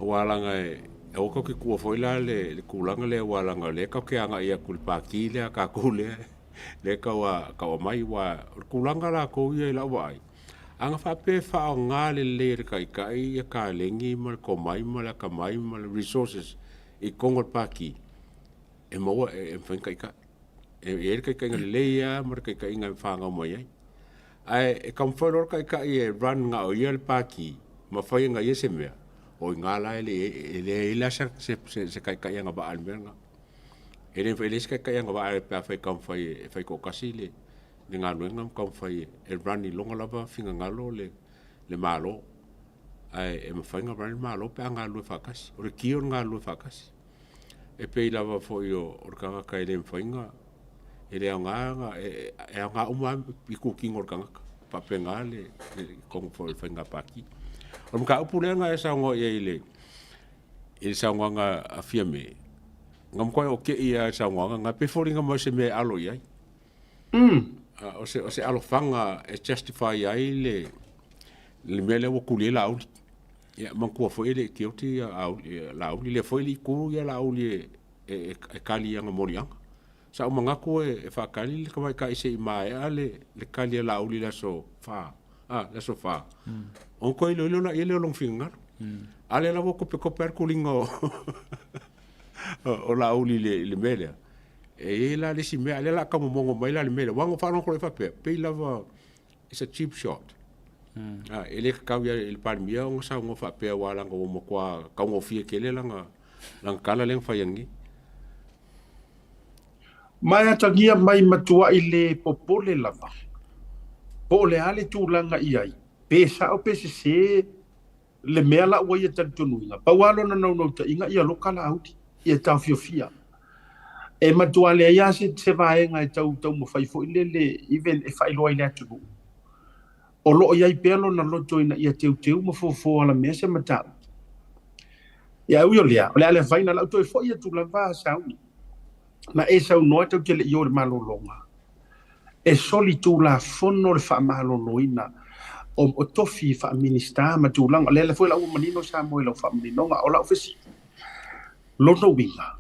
Aua leaga e aua tatou te tuua foi la le le tulaga lea aua leaga o lea tatou te agai atu i le Pati lea a tatou lea lea e tau tau aumai aua o le tulaga latou ia i lau vaai, a na faapea e faaaoga lelei e le Taitai ia kaleni ma le tomai ma le atamai ma le resources i totonu o le Pati, e maua e mafai ona taitai. E i ai le taitaiga lelei lava ma le taitaiga e fanau mai ai. Ae e taumafai loa le taitai e run na o ia le pati ma fai e na ia se mea, o i ina la e leai ai la se taitai agavaa i le mea lena. E leai se taitai agavaa pe afai e taumafai e fai toatasi le galuega ma taumafai e run i lona lava finagalo le Malo. Ae e mafai ona run le Malo pe a galulue faatasi. O le ki o le galulue faatasi. E pei lava foi o le tagata e le mafai ona, e le aoga ona, e aoga uma lava itutino o le tagata. E faapena le totonu foi o le faiga pati. O le mataupu lea na e saunoa i ai i le saunoaga a Fiame, na matuai ou te i lava i le saunoaga lena, pei e foliga mai o se mea e alo i ai. O se alofaga e justify ai le mea lea ua tuli ai Laauli. Ia manatua foi e le i guilty ia Laauli, lea foi e le i tu ia Laauli e kali i ana moliaga. Sa ou manatu e faatali le tamaitai se i maea le kali a Laauli i le aso 4, le aso 4, ona toe iloilo laia lea o lona finagalo. A lea lava ua topetope lava le tuliga o Laauli i le mea lea. E i ai la le isi mea, a o lea o le a taumomono mai la le mea lea. Aua na ou faalogo atu loa faapea, pei lava it's a cheap shot. E le tatau i le Palemia ona saunoa faapea aua leaga ua matua taugofie tele lana tala lea na fai ananei. Ma e atagia mai matuai le popole lava, po o le a le tulaga i ai, pe sao pe sese le mea la ua ia talitonuina, pau lava lona naunautaiga ia loka Laauli, ia taofiofia. E matua leai lava se, se vaega e tau taumafai foi lele even e faailoa i le atunuu. O lo o i ai pea lona loto ina ia teuteu ma fofo alamea se mataupu. Ia, e ui o lea, o le a le afaina, o le a ou toe foi atu lava a Sauni. Na e saunoa tatou te le i o i le malologa, e solitulafono le faamaloloina o tofi faa-Minisita ma tulaga. O lea foi la ua manino Samoa i lau faamaninoga. O lau fesili, lona uiga,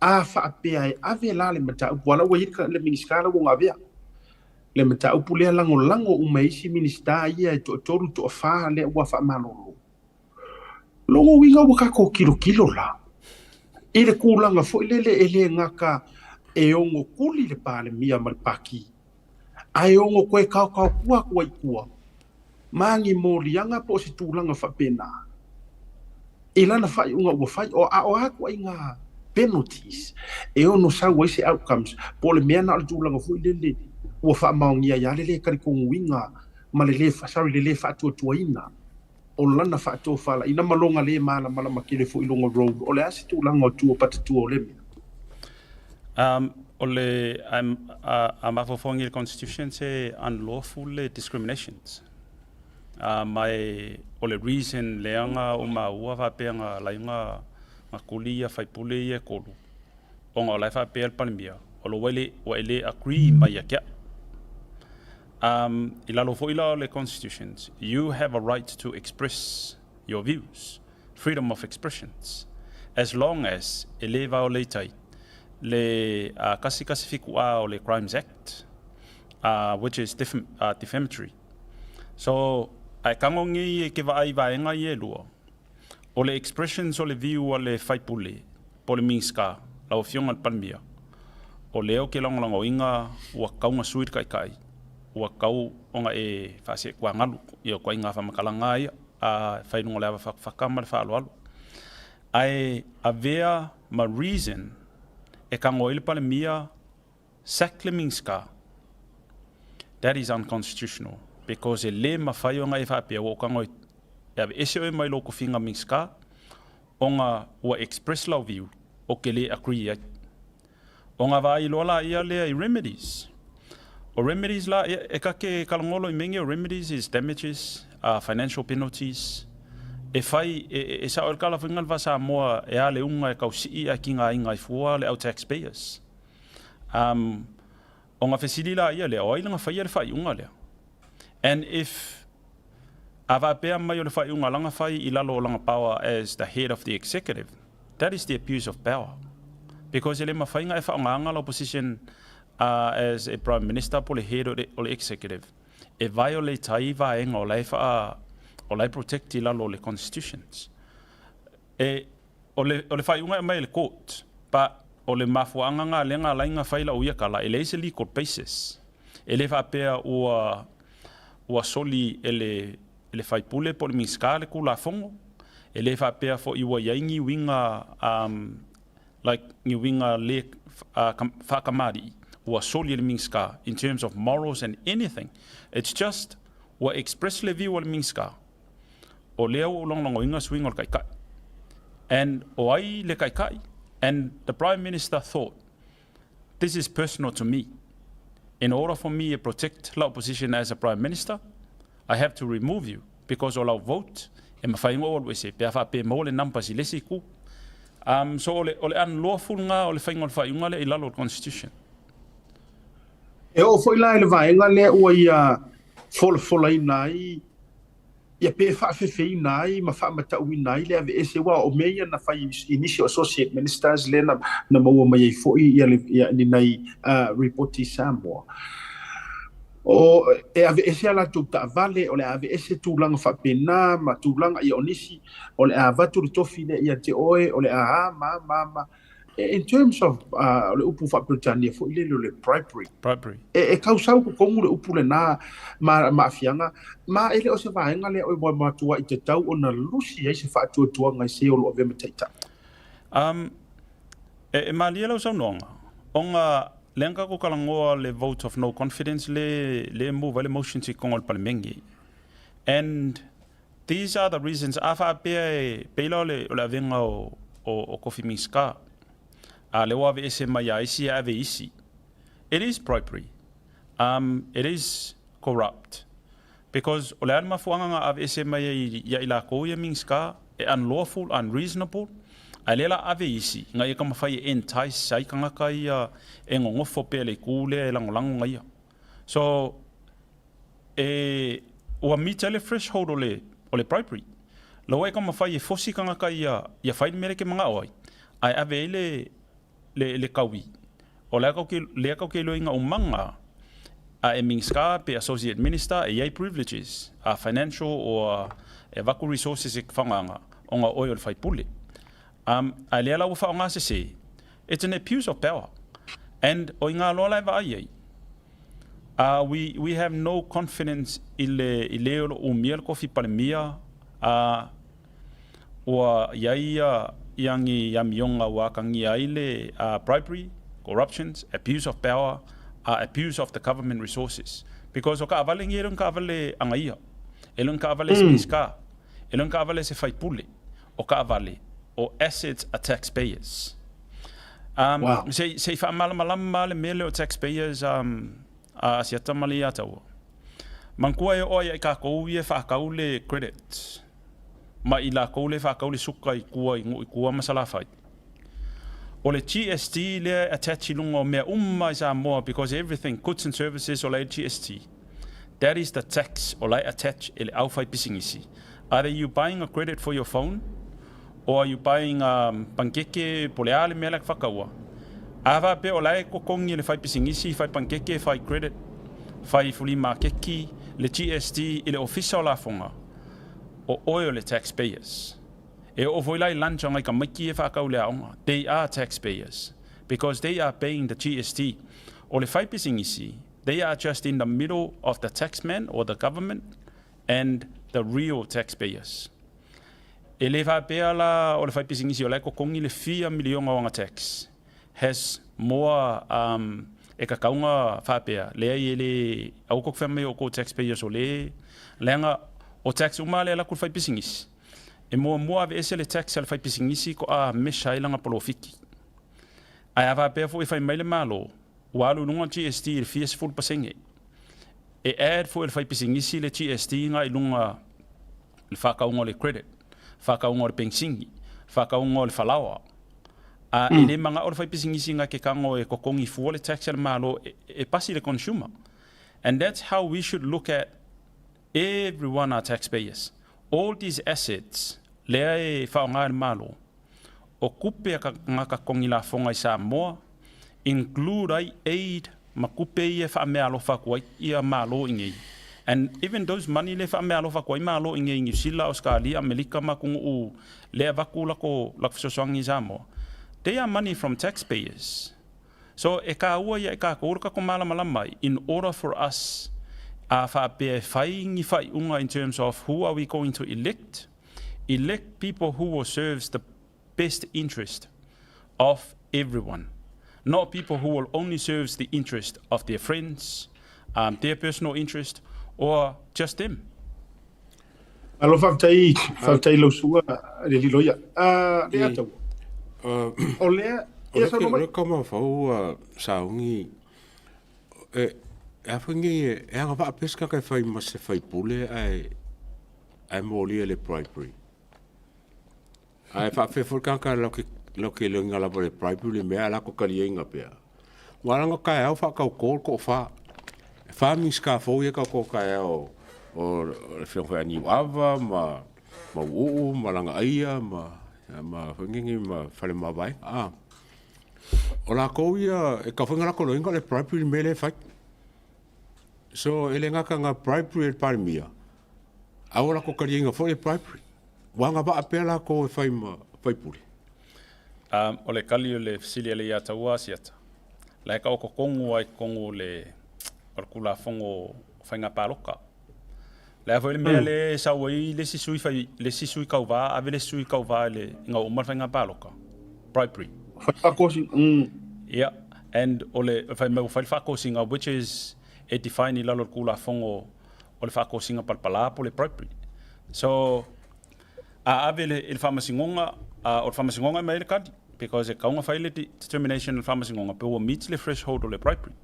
a faapea e ave la le mataupu, aua la ua i ai le Minisita la ua gavea le mataupu lea lagolago uma e isi Minisita ia e toatolu, toafa lea ua faamalolo. Lona uiga ua tatou tilotilo la i le tulaga foi lele e le gata e ono tuli le Palemia ma le Pati, ae ono toe taotaotua atu ai i tua ma ni moliaga po o se tulaga faapena i lana faaiuga ua fai. A o a ituaiga penalties e ono sau ai se outcomes po o le mea na o le tulaga foi lele ua faamaonia ai lava le le talitonuina ma le le, sorry, le le faatuatuaina o lana faatofalaiga ma lona le malamalama tele foi i lona role. O le a se tulaga o tua patatua o lea mea? O le a mafaufauga i le Constitution se unlawful discriminations. Ma e o le reason lea na ou maua faapea na ala ai na tuli ia faipule ia e tolu, ona o la e faapea le Palemia, o lo ua e le agree mai ia te au. I lalo foi la o le Constitutions, you have a right to express your views, freedom of expressions, as long as e le violate ai le 117A o le Crimes Act, which is defamatory. So, a e tago nei e ke vaai i vaega ia e lua, o le expressions o le view a le faipule po o le Minisita, lau Afioga i le Palemia, o lea ou te lagolagoina ua tatau ona sui le Taitai, ua tatau ona e faaseetuagalu ia ituaiga faamatalaga lava ia, a fai i luga o le ava fatafata ma le faaaloalo. Ae avea ma reason e tago ai le Palemia sack le Minisita, that is unconstitutional because e le mafai ona e faapea ua ou tago e aveese oe mai lou tofiga Minisita ona ua express lau view ou te le agree ai. Ona vaai loa laia lea i remedies. O remedies la, e ta te kalogolo i mea nei o remedies is damages, financial penalties, e fai, e sao ai le tala foi lena le va Samoa e a le uga e tausii ae tigaina ai fua le au taxpayers. Ona fesili laia lea, o ai lana faia le faaiuga lea? And if a faapea mai o le faaiuga lana fai i lalo o lana power as the head of the executive, that is the abuse of power. Because e le mafai ona e faaaogaina lau position as a Prime Minister po o le head o le executive e violate ai vaega o la e faa, o la e protect i lalo o le constitutions. E, o le, o le faaiuga e aumai e le court, but o le mafuaaga na lea na ala ai na fai lau ia tala, e leai se legal basis. E le faapea ua, ua soli e le, e le faipule po o le Minisita le Tulafono, e le faapea foi ua i ai ni uiga um, like ni uiga le uh, faatamalii ua soli e le Minisita in terms of morals and anything. It's just ua express le view a le Minisita o lea ua ou lagolagoina suiga o le Taitai. And o ai le Taitai? And the Prime Minister thought, this is personal to me. In order for me to protect lau position as a Prime Minister, I have to remove you because o lau vote e mafai ona ou alu ese pe a faapea e maua le numbers i le isi itu. So o le, o le unlawful lena o le faiga o le faaiuga lea i lalo o le Constitution. E oo foi la i le vaega lea ua ia folafolaina ai ia pe faafefeina ai ma faamatauina ai le aveese, aua o mea ia na fai i nisi o Associate Ministers lea na, na maua mai ai foi ia, le, ia ni nai repoti i Samoa. O, e aveese a latou taavale, o le a aveese tulaga faapena ma tulaga ia o nisi, o le a avatu le tofi lea ia te oe, o le a a ma ma ma. In terms of o le upu faa-Peretania foi lele o le bribery. Bribery. E tausau totonu le upu lena ma aafiaga, ma e le o se vaega lea ua matuai tatau ona lusi ai se faatuatuaga i se o lo o avea ma taitai. E malie lau saunoaga, ona lea na tatou talanoa le vote of no confidence le e move ai le motion i totonu o le Palemene. And These are the reasons, a faapea e pei la o le avega o tofi Minisita, a lea ua aveese mai ia isi ae ave i isi. It is bribery. It is corrupt. Because o le a le mafuaaga na aveese mai ai ia i latou ia Minisita, e unlawful, unreasonable. Ae lea la ave isi ina ia taumafai e entice ai tagata ia e nonofo pea i le itu lea e lagolago na ia. So, e, ua meet ai le threshold o le, o le bribery. Lau e taumafai e fosi tagata ia, ia fai le mea lea e te manao ai, ae ave ai le, le, le taui, o lea tatou te, lea tatou te iloaina umaga a e Minisita pe Associate Minister e i ai privileges a financial or e avatu resources e faaaogaina ona o oe o le faipule. Um, a lea la ua faaaoga sese, it's an abuse of power. And o i ngā loa la e vaai ai, we have no confidence i le, i le o lo umia le kofi palemia, ua i ai ia ia ni amioga ua akagia ai le bribery, corruptions, abuse of power, abuse of the government resources. Because o kaavale nei e le o ni kaavale agaia, e le o ni kaavale a se Minisita, e le o ni kaavale a se faipule, o kaavale o assets a taxpayers. Wow. Se i faamalamalama le mea lea o taxpayers a Asiata ma le Iataua. Manatua e oo ai ia i tatou ia e faatau le credit ma i latou lea e faatau le suka i tua i nuu i tua ma Salafai. O le GST lea e attach i luga o mea uma i Samoa because everything, goods and services o la e i le GST. That is the tax o la e attach e le aufaipisinisi. Either you buying a credit for your phone or are you buying a pankeke po o le a le mea la e faataua. A faapea o la e totogi e le faipisinisi, fai pankeke, fai credit, fai fulimakeki le GST i le ofisa o lafoga, o oe o le taxpayers. E oo foi la i lunch a ngai tamaiti e faatau i le aoga, they are taxpayers because they are paying the GST. O le faipisinisi, they are just in the middle of the taxman or the government and the real taxpayers. E le faapea la o le faipisinisi o la e totogi le fia miliona o ana tax has more um e kakauga faapea, leai e le aua kou te fai mai o kou taxpayers o le leaga o tax uma lea e alu atu i le faipisinisi e muamua aveese le tax a le faipisinisi toa measure ai lana polofiti. Ae a faapea foi e fai mai le Malo ua alu i luga le GST i le fia 10%, e add foi e le faipisinisi le GST na i luga le faatauga o le credit, faatauga o le penisini, faatauga o le falaoa. A e le manao le faipisinisi na ke tago e totogi fua le tax a le Malo e pasi i le consumer. And that's how we should look at everyone are taxpayers. All these assets lea e faaaoga e le Malo, o tupe a tagata totogi lafoga i Samoa, include ai aid ma tupe ia e faameaalofa atu ai ia Malo i nei. And even those money lea e faameaalofa atu ai Malo i nei i Niu Sila, Ausetalia, Amelika ma atunuu lea e avatu lako fesoasoani i Samoa, they are money from taxpayers. So e taua ia i tatou le tatou malamalama ai in order for us a faapea e fai ni faaiuga in terms of who are we going to elect, elect people who will serves the best interest of everyone, not people who will only serves the interest of their friends, their personal interest or just them. Malo faafetai, faafetai lau susuga le Liloia. Lea Taua. O lea, ia saunoa mai. O le kaumafau sauni, e a foi nei, e agavaa pea se tagata e fai ma se faipule ae molia i le bribery. Ae faapefea foi le tagata latou te iloaina lava le bribery le mea ae latou taliaina pea. Ua ala ona taeao faatautō le toafa. E fa Minisita fou ia e tautō taeao o le Afioga foi ia Niuava ma Mauuu ma Lagaaia ma ma foi nei ma Faleomavaega. A o latou ia e tatau foi ona latou iloaina o le bribery le mea lea e fai. So e le gata na bribery e le Palemia, a ua latou taliaina foi le bribery. Ua agavaa pea latou e fai ma faipule. O le tali o le fesili a le Iataua Asiata, la e taoto tonu lava i totonu o le Tulafono o Faiga Palota. Le a foi le mea lea e sau ai le isi sui fai, le isi sui tauva, ave le isi sui tauva i le, ina ua uma le faiga palota. Bribery. Fai faatosina. Yeah, and o le, fai mai ua fai le faatosina which is e define i lalo o le Tulafono o le faatosina palapala po o le bribery. So, a ave i le, i le faamasinoga, o le faamasinoga e aumai ai le tali, because e tatau ona fai le determination e le faamasinoga pe ua meet le threshold o le bribery.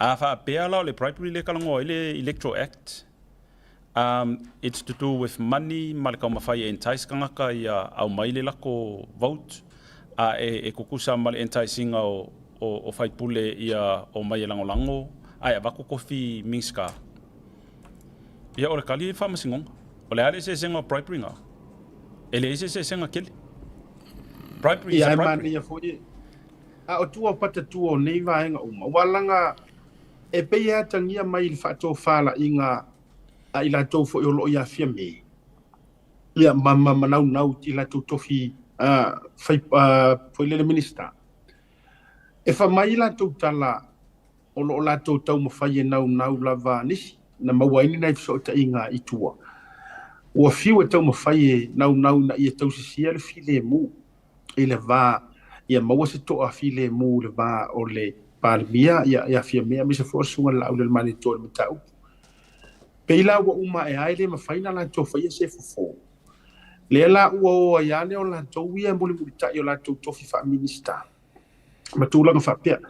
A faapea la o le bribery lea e talanoa ai le Electoral Act, it's to do with money ma le taumafai e entice tagata ia aumai le lako vote. A e e kukusa ma le enticing o o o faipule ia omai e lagolago ae avatu kofi Minista. Ia o le kali e faamasinoga. O le a le eseesega o bribery na? E leai se eseesega tele. Bribery is Ia a e bribery. manaia foi e. A o tua o patatua o nei vaega uma, ua laga e pei e atagia mai i le faatofalaiga a i latou foi o lo o ia Fiamē, ia ma ma manaunau i latou tofi fai foi lele Minista. E fai mai latou tala o lo o latou taumafai e naunau lava nisi na maua ai ni nai fesootaiga i tua. Ua fiu e taumafai e naunau ina ia tausisia le filemu i le va ia maua se toa filemu i le va o le Palemia ia ia Fiamē aemaise foi o le Susuga i le Laaulialemalietoa i le mataupu. Pei la ua uma ae ai le mafai ona latou faia se fofo. Lea la ua o ai lava lea o latou ia e mulimulitai i o latou tofi faa-Minista ma tulaga faapea.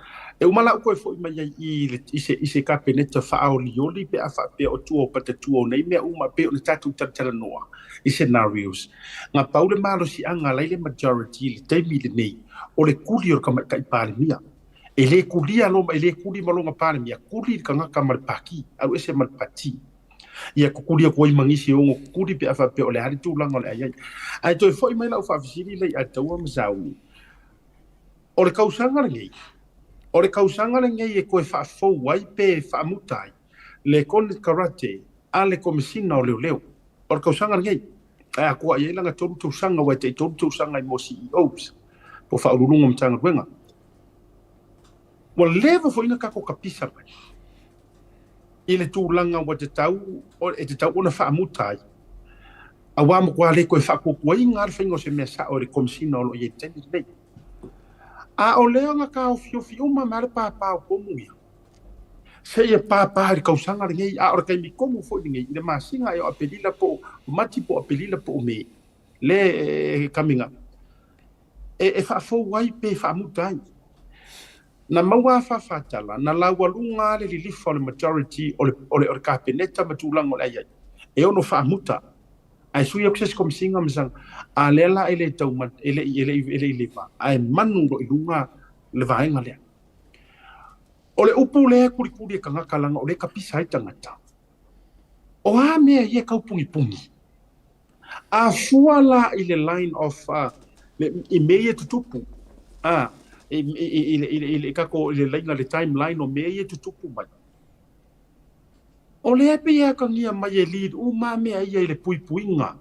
E uma la ua toe foi mai ai i i i se, i se Kapeneta faaolioli pe a faapea o tua o patatua o nei mea uma pei ona tatou talatalanoa i scenarios. Na pau le malosiaga la i le majority i le taimi lenei o le kuli o le Tamaitai Palemia. E le kulia lo, e le kuli ma lona Palemia, kuli le tagata ma le pati, alu ese ma le pati. Ia kukuli atu ai ma nisi e ono kukuli pe a faapea o le a le tulaga o le a i ai. Ae toe foi mai lau faafesili lea ia Taua ma Sauni. O le tausaga lenei, o le tausaga lenei e toe faafou ai pe faamuta ai le konekarate a le Komesina o Leoleo. O le tausaga lenei, ae atoa i ai lana 3 tausaga, aua e tai 3 tausaga i mo CEOs, po o Faauluuluga o Matagaluega. Ua leva foi na tatou tapisa mai i le tulaga ua tatau, e tatau ona faamuta ai, aua matua le toe faatuatuaina lava le faiga o se mea sao e le Komesina o lo o i ai i le taimi lenei. A o lea na taofiofi uma mai lava le pāpā o pomu ia, seia pāpā i le tausaga lenei, a o le taimi tonu foi lenei, i le masina ea o Aperila po o Mati po o Aperila po o Me, lea e coming up, e faafou ai pe faamuta ai. Na maua a faafatala, na laualuga lava le lilifa o le majority o le, o le, o le Kapeneta ma tulaga o le a i ai, e ono faamuta. Ae sui atu se isi Komesina ma saga, a lea la e le tau, e le i, e le i, e le i leva, ae manu loa i luga le vaega lea. O le upu lea e kulikuli e tagata leaga o lea e tapisa ai tagata, o a mea ia e tau punipuni? A fua la i le line of le, i mea ia e tutupu, a, i, i, i, i, i, i, i tatou, i le laina, le timeline o mea ia e tutupu mai, o lea e pei e atagia mai e lead uma mea ia i le puipuiga,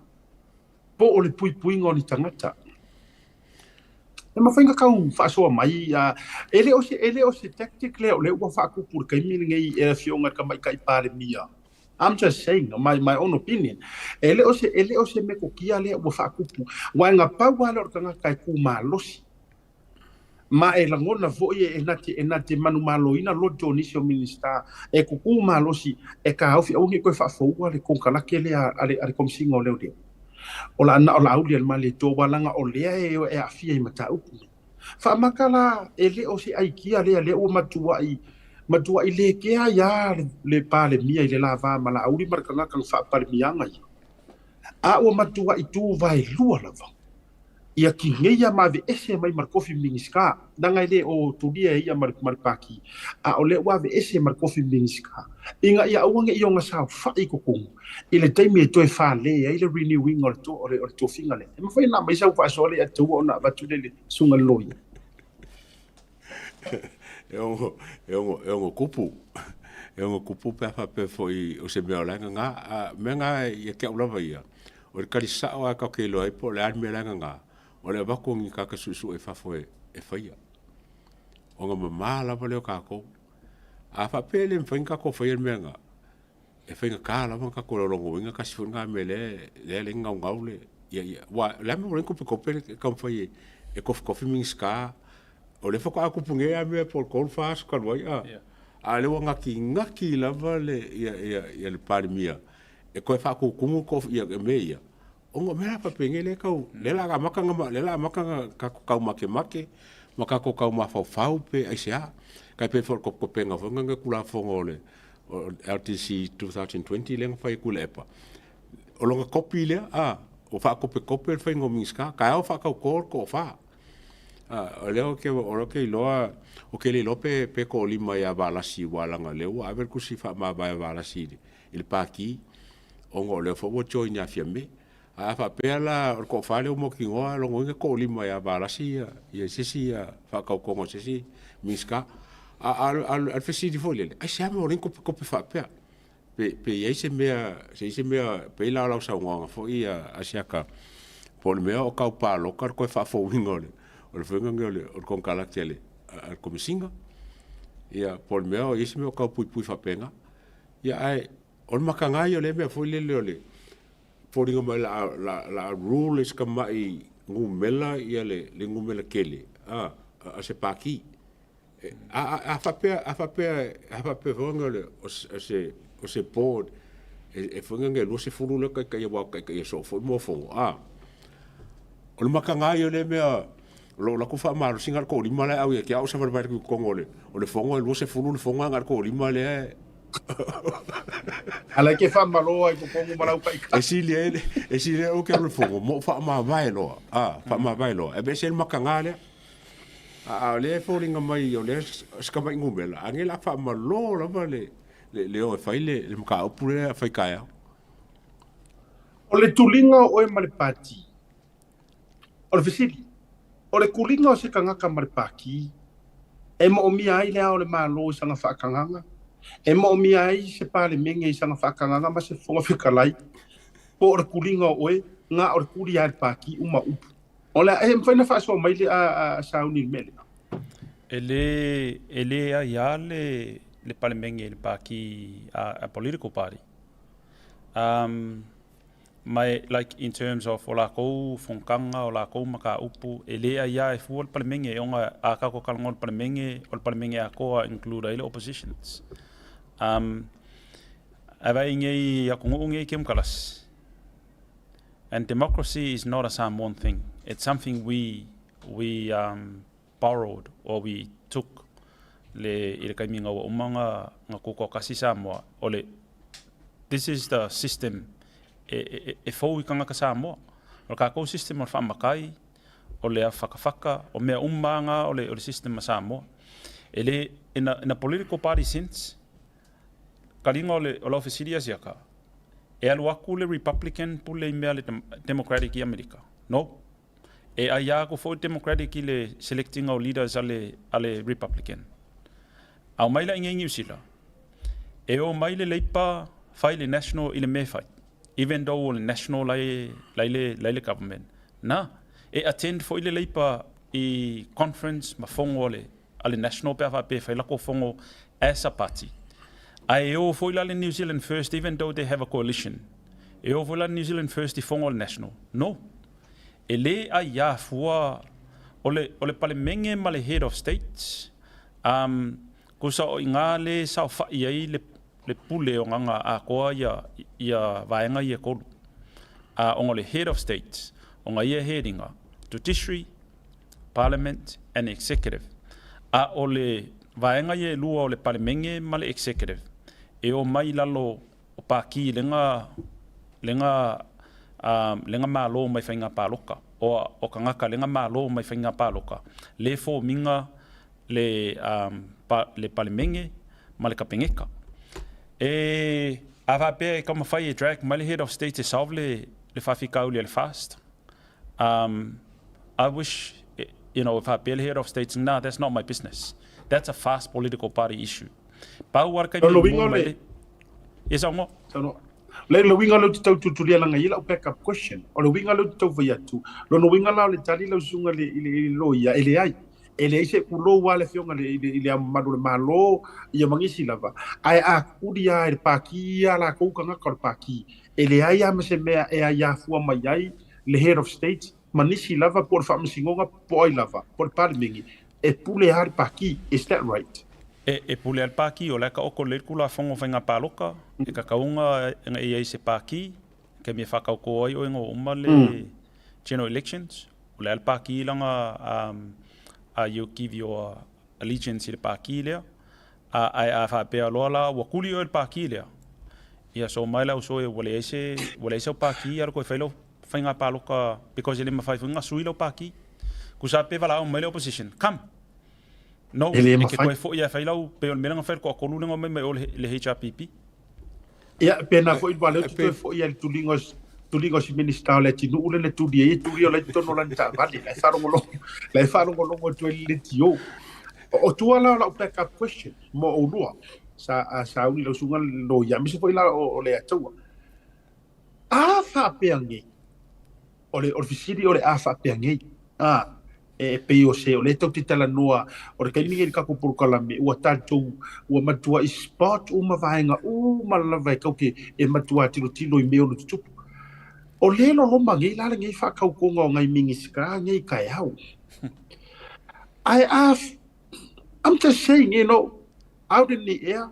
po o le puipuiga o ni tagata. E mafai ona tau faasoa mai, a, e le o se, e le o se tactic lea o lea ua faatupu i le taimi lenei e le Afioga i le Tamaitai Palemia. I'm just saying, my, my own opinion. E le o se, e le o se metotia lea ua faatupu. Aua e na pau lava lea o le tagata e tu malosi. Ma e lagona foi e na te, e na te manumaloina loto o nisi o Minisita e kukū malosi e kāofi aua ne i toe faafoua le konekarate lea a le, a le Komesina o Leoleo. O la na o Laaulialemalietoa aua leaga o lea e, e aafia i mataupu nei. Faamata la, e le o se aikia lea, lea ua matuai, matuai le kea ai lava le, le Palemia i le la va ma Laauli ma le tagata na faapalemiaga ia. A ua matuai tu vaelua lava ia tineia ma aveese mai ma le tofi Minisita, leaga e le o tulia e ia ma le, ma le Pati, a o lea ua aveese ma le tofi Minisita, ina ia aua ne i ona saofai i totonu i le taimi e toe fale ai le renew ina o le, o le, o le tofiga lea. E mafai ona aumai sau faasoa lea ia te ua ona avatu lea i le susuga i le loia. E ono, e ono, e ono kupu. E ono kupu pe a faapea foi o se mea o la e gagā. A mea na ia te au lava ia, o le tali sao lava tatou te iloa ai po o le a le mea la e gagā, o le avatu o ni tagata suesue i fafo e, e faia. Ona mama lava lea o tatou. A faapea e le mafai ona tatou faia le mea lena, e faigata lava ona tatou lagolagoina tasi foi lena mea lea lea le gaugau le ia ia aua o le a le mea ua leai ni kopekope e taumafai e kofikofi Minisita o lea faatoa tupu nei lava mea po o le 3 4 aso talu ai a a o lea ua gatigati lava le ia ia ia le Palemia e toe faatutumu ia mea ia ona o mea la faapenei lea tau lea la amata ona lea la amata ona tatou tau makemake ma tatou tau mafaufau pe aisea. Tai pei foi o le topetopega foi lena Tulafono o le LTC 2020 lea na fai e Tuilaepa, o lona kopi lea, a, ua faatopetope le faiga o Minisita, taeao faatauto le toafa. A, o lea ou te, o lea ou te iloa, ou te le iloa pe, pe toalima ia Valasi aua leaga o lea ua ave le tusi faamavae a Valasi i le, i le Pati, ona o lea foi ua join ia Fiame. Ae a faapea la o le toafa lea ua mautinoa, lona uiga e toalima ia Valasi ia, ia se isi ia faatautoga o se isi Minisita. A, a, a, o le fesili foi lele, aisea mea ua ala ai ona topetope faapea? Pe, pe i ai se mea, se i se mea, pei la o lau saunoaga foi ia Asiata, po o le mea o tau palota le toe faafouina o le, o le faiga lenei o le, o le konekarate a le, a le Komesina. Ia, po o le mea o i ai se mea o tau puipui faapena. Ia ae o le mataga ia o lea mea foi lele o le foliga mai la, la, la rule e si tamai numera ia le, le numera tele a, a se pati. A faapea, a faapea, a faapea foi o le, o se, o se board e foi nge 20 le taitai aua taitai soo foi mo fono. A o le mataga ia o lea mea o lo o latou faamalosiga le toalima la e au ia te au savalivali atu i totonu o le, o le fono e 20 le fono ae na o le toalima lea e A la e te faamalo ai totonu ma lau taitai. E sili ai le, e sili ai ou ke alu i le fono ma ou faamavae loa, a, faamavae loa. E aveese ai le mataga lea. A o lea e foliga mai o lea si tamai numera, a nei la faamalo lava le, le, le o e fai le, le mataupu lea fai taeao. O le tuliga o oe ma le pati. O le fesili, o le tuliga o se tagata ma le pati, e moomia ai le Ao o le Malo i sana faatagaga, e moomia ai se Palemene i sana faatagaga ma se Fofoga Fetalai, po o le tuliga o oe, na o le tuli lava e le pati uma upu. O le a, e mafai ona faasoa mai le a sauni i le mea lea? E le, e le aiā le, le Palemene i le Pākī, a, a political party. Um, ma e, like in terms of o lākou fonotaga, o lākou mataupu, e le aiā e fua le Palemene, ona a kākou talanoa i le Palemene, o le Palemene atoa include ai le oppositions. Um, ae vaai nei atunuu nei kemokarasi, And democracy is not a Samoan thing. It's something we, we um, borrowed or we took le, i le taimi ina ua uma na, na tutoatasi Samoa. O le, this is the system e, e, e fou i tagata Samoa. O le tatou system o le faamatai, o le awhakawhaka, o mea uma lava na o le, o le system a Samoa. E le, in a, in a political party sense, Kaliga o le, o lau fesili ia siaka, e alu aku le Republican pule i mea le Democratic i Amerika? No. E aiā aku foi le Democratic i le selecting o leaders a le, a le Republican. A omai la i nei Niu Sila, e o mai le Leipa fai le National i le mea e fai. Even though o le National la e, la i le, la i le government. Na, e attend foi le Leipa i conference ma fono a le, a le National pe a faapea e fai lako fono as a party. Ae e o foi la le New Zealand First even though they have a coalition. E o foi la le New Zealand First i fono a le National. No. E le aiā fua o le, o le Palemene ma le Head of State, um, kusa o i ngā le saofai ai le, le pule o ngā atoa ia, ia vaega ia e tolu. A, ona o le Head of State, o ngā ia headinga, Judiciary, Parliament and Executive, a o le vaega ia e lua o le Palemene ma le Executive e o mai i lalo o Pākī lega lega lega malo mai faiga paloka o o kangaka lega malo mai faiga paloka le fomiga le le Palemene ma le Kapeneta. E a faapea e taumafai e drag mai le Head of State e solve le le faafitauli a le FAST Um, I wish, you know, faapea le head of states, nah, that's not my business. That's a fast political party issue. Pau ara kai Le uiga o le... Yes, saunoa. Saunoa. Le le uiga o lea ou te tau tulitulia langa i lau backup question. O le uiga lea ou te tau fai atu, lona uiga la o le tali lau susuga i le, i le loia, e leai. E leai se pulou lava le afioga i le, i le Ao Mamalu o le Malo, ia ma nisi lava. Ae a kuli lava e le Pākī ia lakou tagata o le Pākī, E leai lava ma se mea e aiafua mai ai le Head of State ma nisi lava po o le Faamasinoga po o ai lava, po o le Palemene, e pule lava le Pākī. Is that right? E pule lava le Pākī, o la e taoto lelei le Tulafono o Faiga Palota, e tatauga e i ai se Pākī, kei mea whakaoko ai oe ngō uma le general elections, o le a le Pākī langa you give your allegiance i le Pākī lea, A, ae a faapea loa la ua kuli oe i le pākī lea, ia so mai le auso e ua leai se, ua leai sau pākī alu koe fai lau faiga palota because e le mafai foi ona sui lau pākī. Tusa pe valaau mai le opposition, come! No, E le e ke mafai. toe foi lava e fai lau, pei o le mea lea na fai le toatolu lea na omai mai o le HRPP. Ia, pena foi ua lea ou te toe foi lava i le tuliga o tuliga o si Minisita o le atunuu lea na tuli ai e tuli o la e i totonu o lana taavale, la e faalogologo, la e faalogologo atu ai i le leitio. O tua la o lau back up question mo oulua, sa sauni lau susuga i le loia, aemaise foi la o Leiataua. A faapea nei, o le, o le fesili o le a faapea nei, a, e pei o se, o lea tatou te talanoa, o le taimi lenei i le tatou polokalame, ua tatou, ua matuai spot uma vaega uma lava e tatou te, e matua tilotilo i mea o lo tutupu. O lea e loloma nei la lenei faatautoga o nai Minisita nei taeao. Ae a, I'm just saying, you know, out in the air,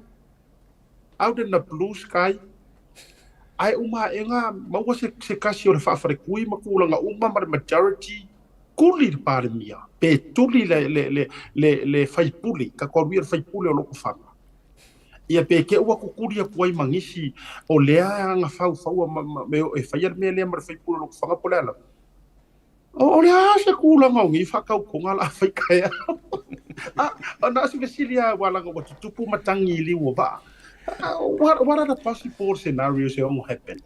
out in the blue sky, ae uma aʻega maua se, se kasi o le faafaletui ma tulaga uma ma le majority, tuli le Palemia, pe tuli le, le, le, le, le faipule, tatou alu ia le faipule o Lotofaga. Ia pe te ua tutuli atu ai ma nisi o lea e agafaufaua ma, ma, ma, e faia le mea lea ma le faipule o Lotofaga po o le a lava. O le a se tulaga o nei faatautoga o le a fai taeao? A, na o se fesili lava aua leaga ua tutupu matagi i liu o vaa. What are the possible scenarios e ono happen?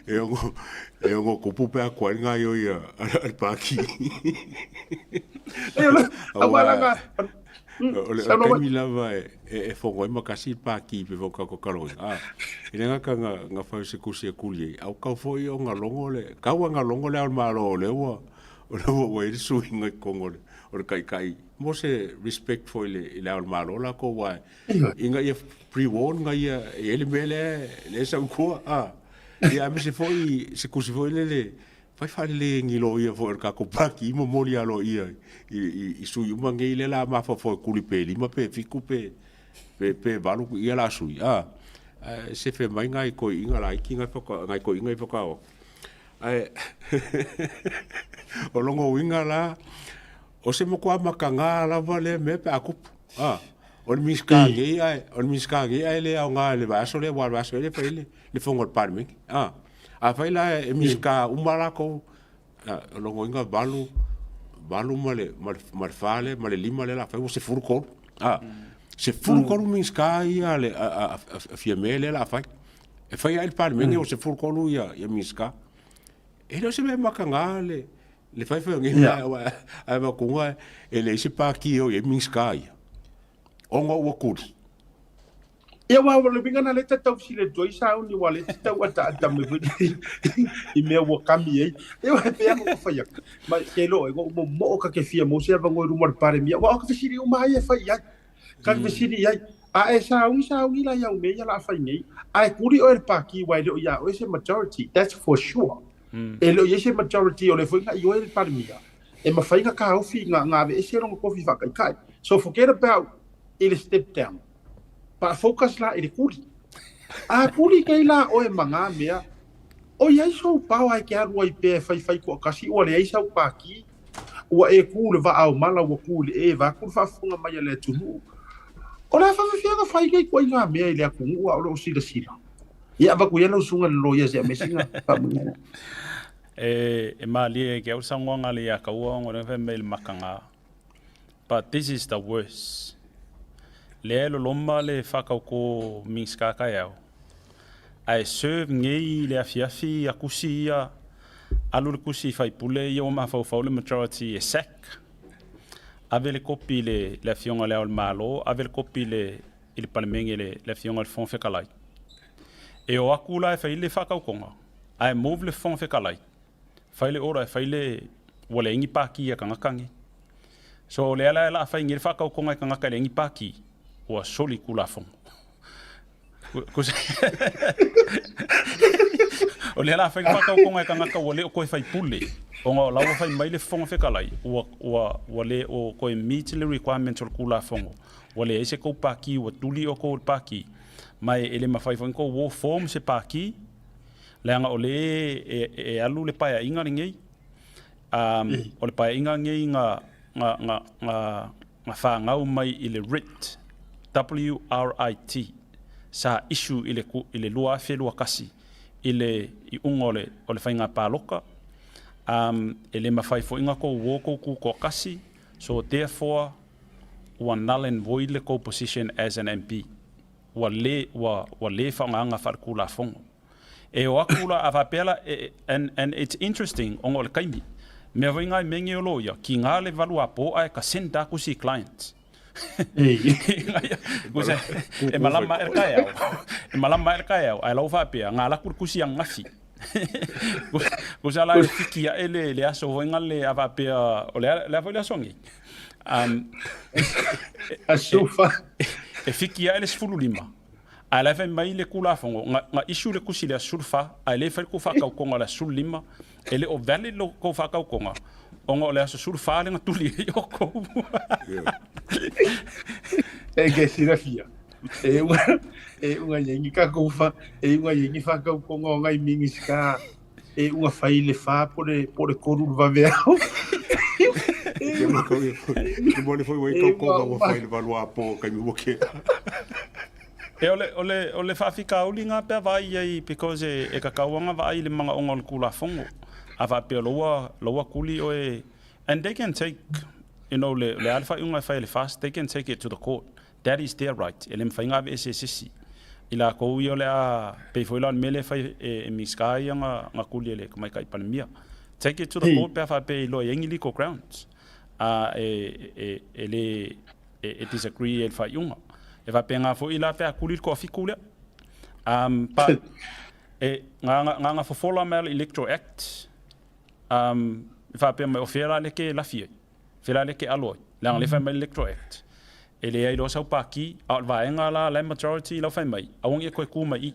E ono, e ono kupu pe a koe ngā ioi a, a le pāki. Aua leaga, O le taimi lava e fogo ai ma kasi le pāki pe fau kako kaloina. A, e le ngaka nga, nga fau se kusi e kuli ai. Au kau foi o nga longo le, kau a nga longo le ao le malo o le ua, o le ua ua i le suinga i kongo le, o le kai kai. Mo se respect foi le, i le ao le malo la ko ua, inga ia pre-warn nga ia, e ele mea le, le sa ukua, a. Ia a me se foi, se kusi foi le le, Fai faalelei e ngilo ia foi o le kakou paki i momoli alo ia i sui uma ngei lea la mafaufau e kuli pe lima pe fiku pe pe valu ia la sui a sefe mai ngai koiinga laiti ngai whaka ngai koiinga i whakaoa ae o longo uiga la o se matua makaga lava lea mea pe a kupu a o le Minisita nei ae o le Minisita nei ae le aoga i le vaiaso lea aua o le vaiaso lea e fai ai le fono a le Palemene a Afai la e Minisita uma latou, o lona uiga 8, 8 ma le, ma le, ma le 4 lea, ma le 5 lea o le a fai ua 13. A, 13 Minisita ia a, le, a, a, a, a Fiame lea o le a fai. E fai ai le Palemene ua 13 ia, ia Minisita. E le o se mea makaga le, le fai fai o nei mea, ae matuga e leai se pati e o i ai Minisita ia. Ona ua tuli. Ia aua o le uiga lena lea e tatau fesili atu ai sauni aua lea e te tau ataata mai foi i mea ua kami ai. Ia aua e pei lava ona ou fai atu, ma ke loa ua ou momoo ka ke fia maua se avanoa i luma o le Palemia, aua o ka fesili uma lava ia e fai i ai. Ka ke fesili i ai, a e sauni sauni la i au mea ia o le a fai nei, ae tuli oe e le Pati aua e le o iā oe se majority, that's for sure. E le o i ai se majority o lea foi na ioe le Palemia e mafai ona taofi na aveese lona tofi faataitai. So forget about i le step down. Pa focus la i le kuli. A kuli nei la oe ma ngā mea, o i ai sou pao ae ke alu ai pea e faifai toatasi ua leai sau pākī, ua e kū i le vaa o mala ua kū i le e vaeatu le faafofoga mai a le atunuu. O le a faafefea ona fai nei ituaiga mea i le atunuu a o lo o silasila? Ia avatu ia lau susuga i le loia se amazing faamolemole. E malie ai ke au le saunoaga a le ia Kaua ona o lea na fai mai i le makaga. But this is the worse. Lea e loloma le whakaoko Minisita taeao. Ae serve nei i le afiafi a kusi ia, alu le kusi i faipule ia ua mafaufau le majority e sack. Ave le kopi i le, le afioga i le Ao o le Malo, ave le kopi i le, i le Palemene le, le afioga i le Fofoga Fetalai. E o atu la e fai le whakaukonga, ae move le Fofoga Fetalai. Fai le order e fai le ua leai ni pākī a tagata nei. So o lea la o le a fai nei le faatautoga e tagata e leai ni pākī, ua soli Tulafono. O lea o le a fai le faatautoga e tagata ua le o toe faipule, ona o la ua fai mai le Fofoga Fetalai, ua, ua, ua le o toe meet le requirements o le Tulafono, ua leai se tou pākī, ua tuli outou i le pākī, ma e le mafai foi ona tou o form se pākī, Leaga o lea e alu le paeaiga lenei, o le paeaiga lenei na fanau mai i le writ, W-R-I-T, sa issue i le 2021 i le iuga o le faiga palota. Um, e le mafai foi ona kou uō kou kū toatasi, so therefore ua null and void le kou position as an MP. Ua le, ua, ua le faaaogaina faaletulafono. E o aku la, a faapea la, e, and, and it's interesting, ona o le taimi. Mea foi ngai menge o loia, ki ngā le valu a pō ae ka send aku si client. E malama e le kaeao. E malama e le kaeao. Ae lau faapea, ngā laku le kusi angafi. Kusa la e fiki ae le, le aso foi ngā le a faapea, o le, le a foi le aso ngi. Um, Aso fa. E fiki ae le 15. Ae la e fai mai le Tulafono, na, na issue le kusi le aso 14, ae le fai le kou faatautoga le aso 15, e le o valid lo kou faatautoga, ona o le aso 14 le na tuli ai outou. E ke silafia. E unga, e unga yengi ka kou fa, e unga yengi fa kau konga o ngai mingi ska. E unga fai le fa po le po le koru le vave au. Ke mo kau ke mo le foi wai kau konga ua fai le valua po kai mi ke. E o le, o le, o le faafitauli ngā pea vaai ai because e, e kakau anga vaai le manaoga o le Tulafono. A faapea loua, loua kuli oe, and they can take, you know, le, le a le faaiuga e fai e le FAST, they can take it to the court. That is their right. E le mafai ona aveese e se isi. I lakou ia o le a, pei foi la o le mea lea e fai e, e Minisita ia na, na kuli e le Tamaitai Palemia. Take it to the court pe a faapea i loa i ai ni legal grounds. A e, e, e le, e, e disagree e le faaiuga. E faapena foi la pe a kuli le toafitu lea. Um, but, e, ngā, ngā, ngā fofola mai le Electoral Act, um, e faapea mai o fea la le ke lafi ai, fea la le ke alo ai, leaga le fai mai le Electoral Act. E leai loa sau pākī, a o le vaega la la e majority lau fai mai, aua ne i e toe kū mai i.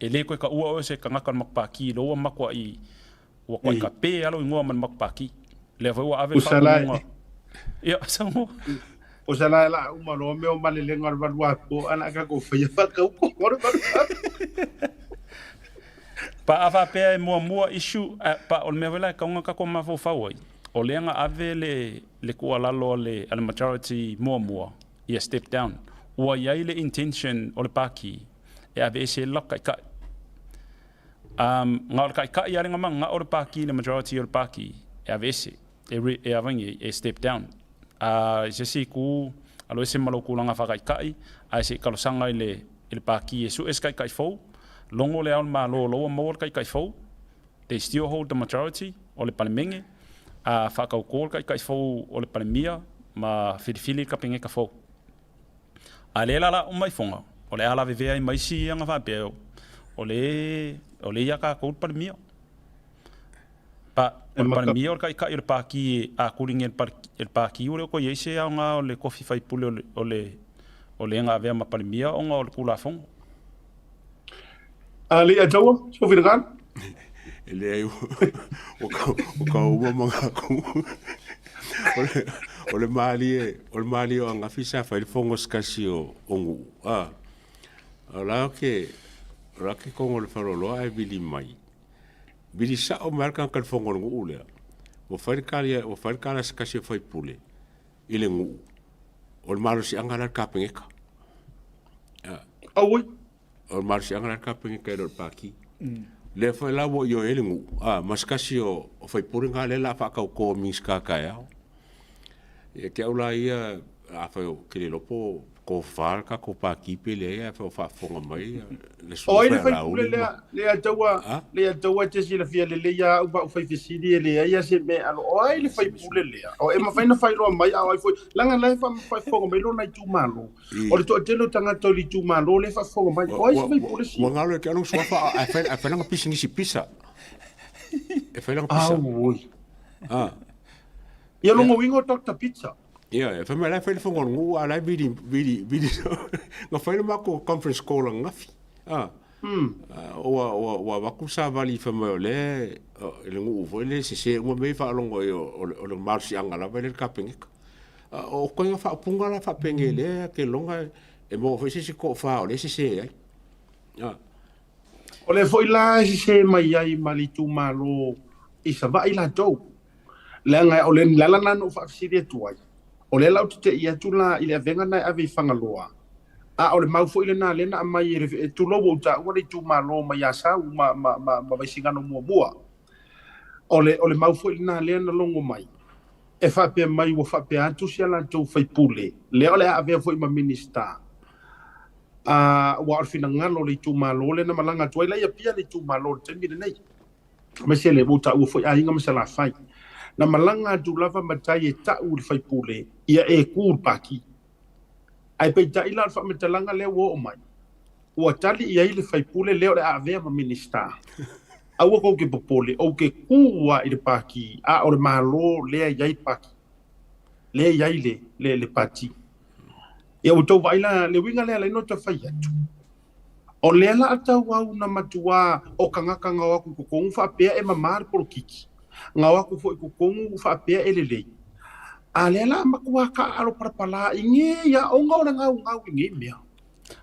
E le toe taua oe o se tagata o le matou pākī loa ua matuai ua koe ka pē alo ingoa ma le matou pākī. Lea foi ua ave le faatonuga. Ia, saunoa. O sa la la uma loa mea o malelega o le valuapo, a la kakou faia faakaukoga o le valuapo. Pa a faapea e muamua issue, pa o le mea foi la e tatau ona tatou mafaufau ai, o lea na ave le, le tuualalo a le, a le majority muamua, ia step down. Ua i ai le intention o le Pākī e aveese ai le latou taitai. Um, na o le taitai lava le na mananao o le Pākī, le majority o le Pākī, e aveese, e, re, e avangi, e step down. A i se isi itu, alo ese ma lou tulaga faataitai, ae se i talosaga i le, i le Pākī e sue se taitai fou, logo le Ao o le Malo o la ua maua le taitai fou, they still hold the majority o le Palemene, a faatautō le taitai fou o le Palemia ma filifili le Kapeneta fou. A lea la la uma ifoga, o le a lavevea ai ma isi aga faapea, o le, o le ia tatou le Palemia. Pa, o le Palemia o le taitai o le Pākī e a kuli nei e le Pākī ua le o toe i ai se aoga o le tofi faipule o le, o le, o le ga avea ma Palemia ona o le Tulafono. A le ia taua, sou finagalo. E leai, ua kau uma ma ngaku. O le malie, o le malie o angafi sa fai le fono se tasi o Nu'u. A, o la ke, o la ke kongo le faleoloa ae vili mai. Vili sa'o mai le tagata i le fono o le Nu'u lea. Ua fai le kali, ua fai le kala a se tasi o faipule i le Nu'u. O le malosiaga la le Kapeneta. Auoi. O le malosiaga la le Kapeneta e le o le Pāti. Lea foi la ua ioe ai le Nu'u, a, ma se tasi o faipule na lea o le a faatautō Minisita taeao. Ia te au la ia, afai o ke le iloa po o tofa le tatou Pāti pe leai, ae afai o faafofoga mai le O ai le faipule lea, lea taua, lea taua e te silafia lelei ia au ma au fai fesili e leai a se mea alo. O ai le faipule lea? O e mafai na faailoa mai a o ai foi, leaga la e faafofoga mai lona itumalo. O le toatele o tagata o le itumalo lea e faafofoga mai. O ai se faipule sia? Ua galo e ke alo suafa ae fai ae fai lana pisinisi pisa. E fai lana pisa. Auoi. Ah. Ia longa uiga o Doctor Pizza. Ia, e fai mai la e fai le fono o le nuu a la e vili vili vili na fai le matou conference call ananafi. Ah. Ua ua ua avatu savali fai mai o lea i le nuu foi lea e sese uma mea i faalogo ai o le o le malosiaga lava lea i le Kapeneta. O koiga faaupuga la faapenei lea ke loga e maua foi se isi toafa o lea e sese ai. Ah. O lea foi la e sese mai ai ma le itumalo i Savaii latou. Leaga o le ala lena na ou faafesili atu ai, o lea la ou te te'i atu la i le avega na e ave i Fagaloa, a o le mau foi lena lea na aumai e le, tulou ua ou taua le itumalo mai Asau ma, ma, ma, ma Vaisigano muamua. O le, o le mau foi lena lea na logo mai, e faapea mai ua faapea atu si a latou faipule, lea o le a avea foi ma Minisita, a, aua o le finagalo o le itumalo lea na malaga atu ai la i Apia le itumalo i le taimi lenei, aemaise le ua taua foi Aiga ma Salafai. Na malaga atu lava matai e ta'u i le faipule, ia e kū i le pati. Ae peitai la o le faamatalaga lea ua oo mai, ua tali i ai le faipule lea o le a avea ma Minisita, Aua tou te popole, ou te kū lava i le pati, a o le Malo lea e i ai le pati, lea e i ai le, le, le pati. Ia ua tou vaai la, le uiga lea la ina fai atu. O lea la a tauau na matuā o tagata na o atu i totonu faapea e mamā le polokiki, na o atu foi i totonu faapea e lelei. A lea la a matuā taaalo palapalā i nei aoga o le gaugau i nei mea.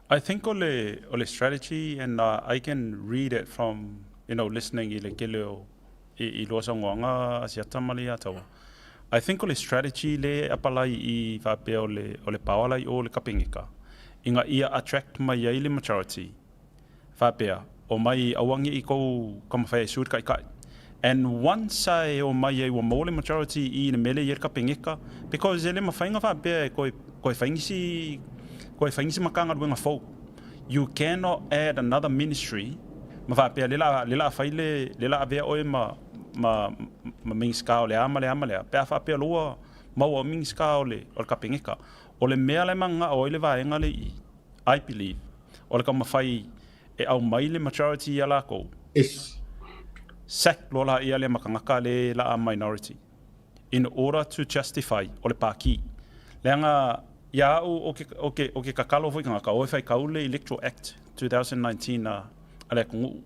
I think o le, o le strategy and uh, I can read it from, you know, listening i le kele o, i, i lua saunoaga Asiata ma Leiataua. I think o le strategy le e apalai i faapea o le, o le power la i o le Kapeneka, ina ia attract mai ai le majority, faapea, omai aua ne i kou taumafai e sui le taitai. And once a e omai ai ua maua le majority i le mea lea e i ai le Kapeneka, because e le mafai ona faapea e toe, toe fai nisi, toe fai nisi Matagaluega fou. You cannot add another ministry ma faapea lea la, lea la a fai le, lea la a avea oe ma, ma, ma Minisita o le a ma le a ma le a, pe a faapea loa ua maua Minisita o le, o le Kapeneka. O le mea la e mananao ai le vaega lea i i, I believe, o le taumafai e aumai le majority ia lakou. Yes. Sack loa laia lea ma tagata le la a minority in order to justify o le paki. Leaga ia au o ke, o ke, o ke kakalo foi tagata, o e faitau le Electoral Act 2019 a, a le atunuu.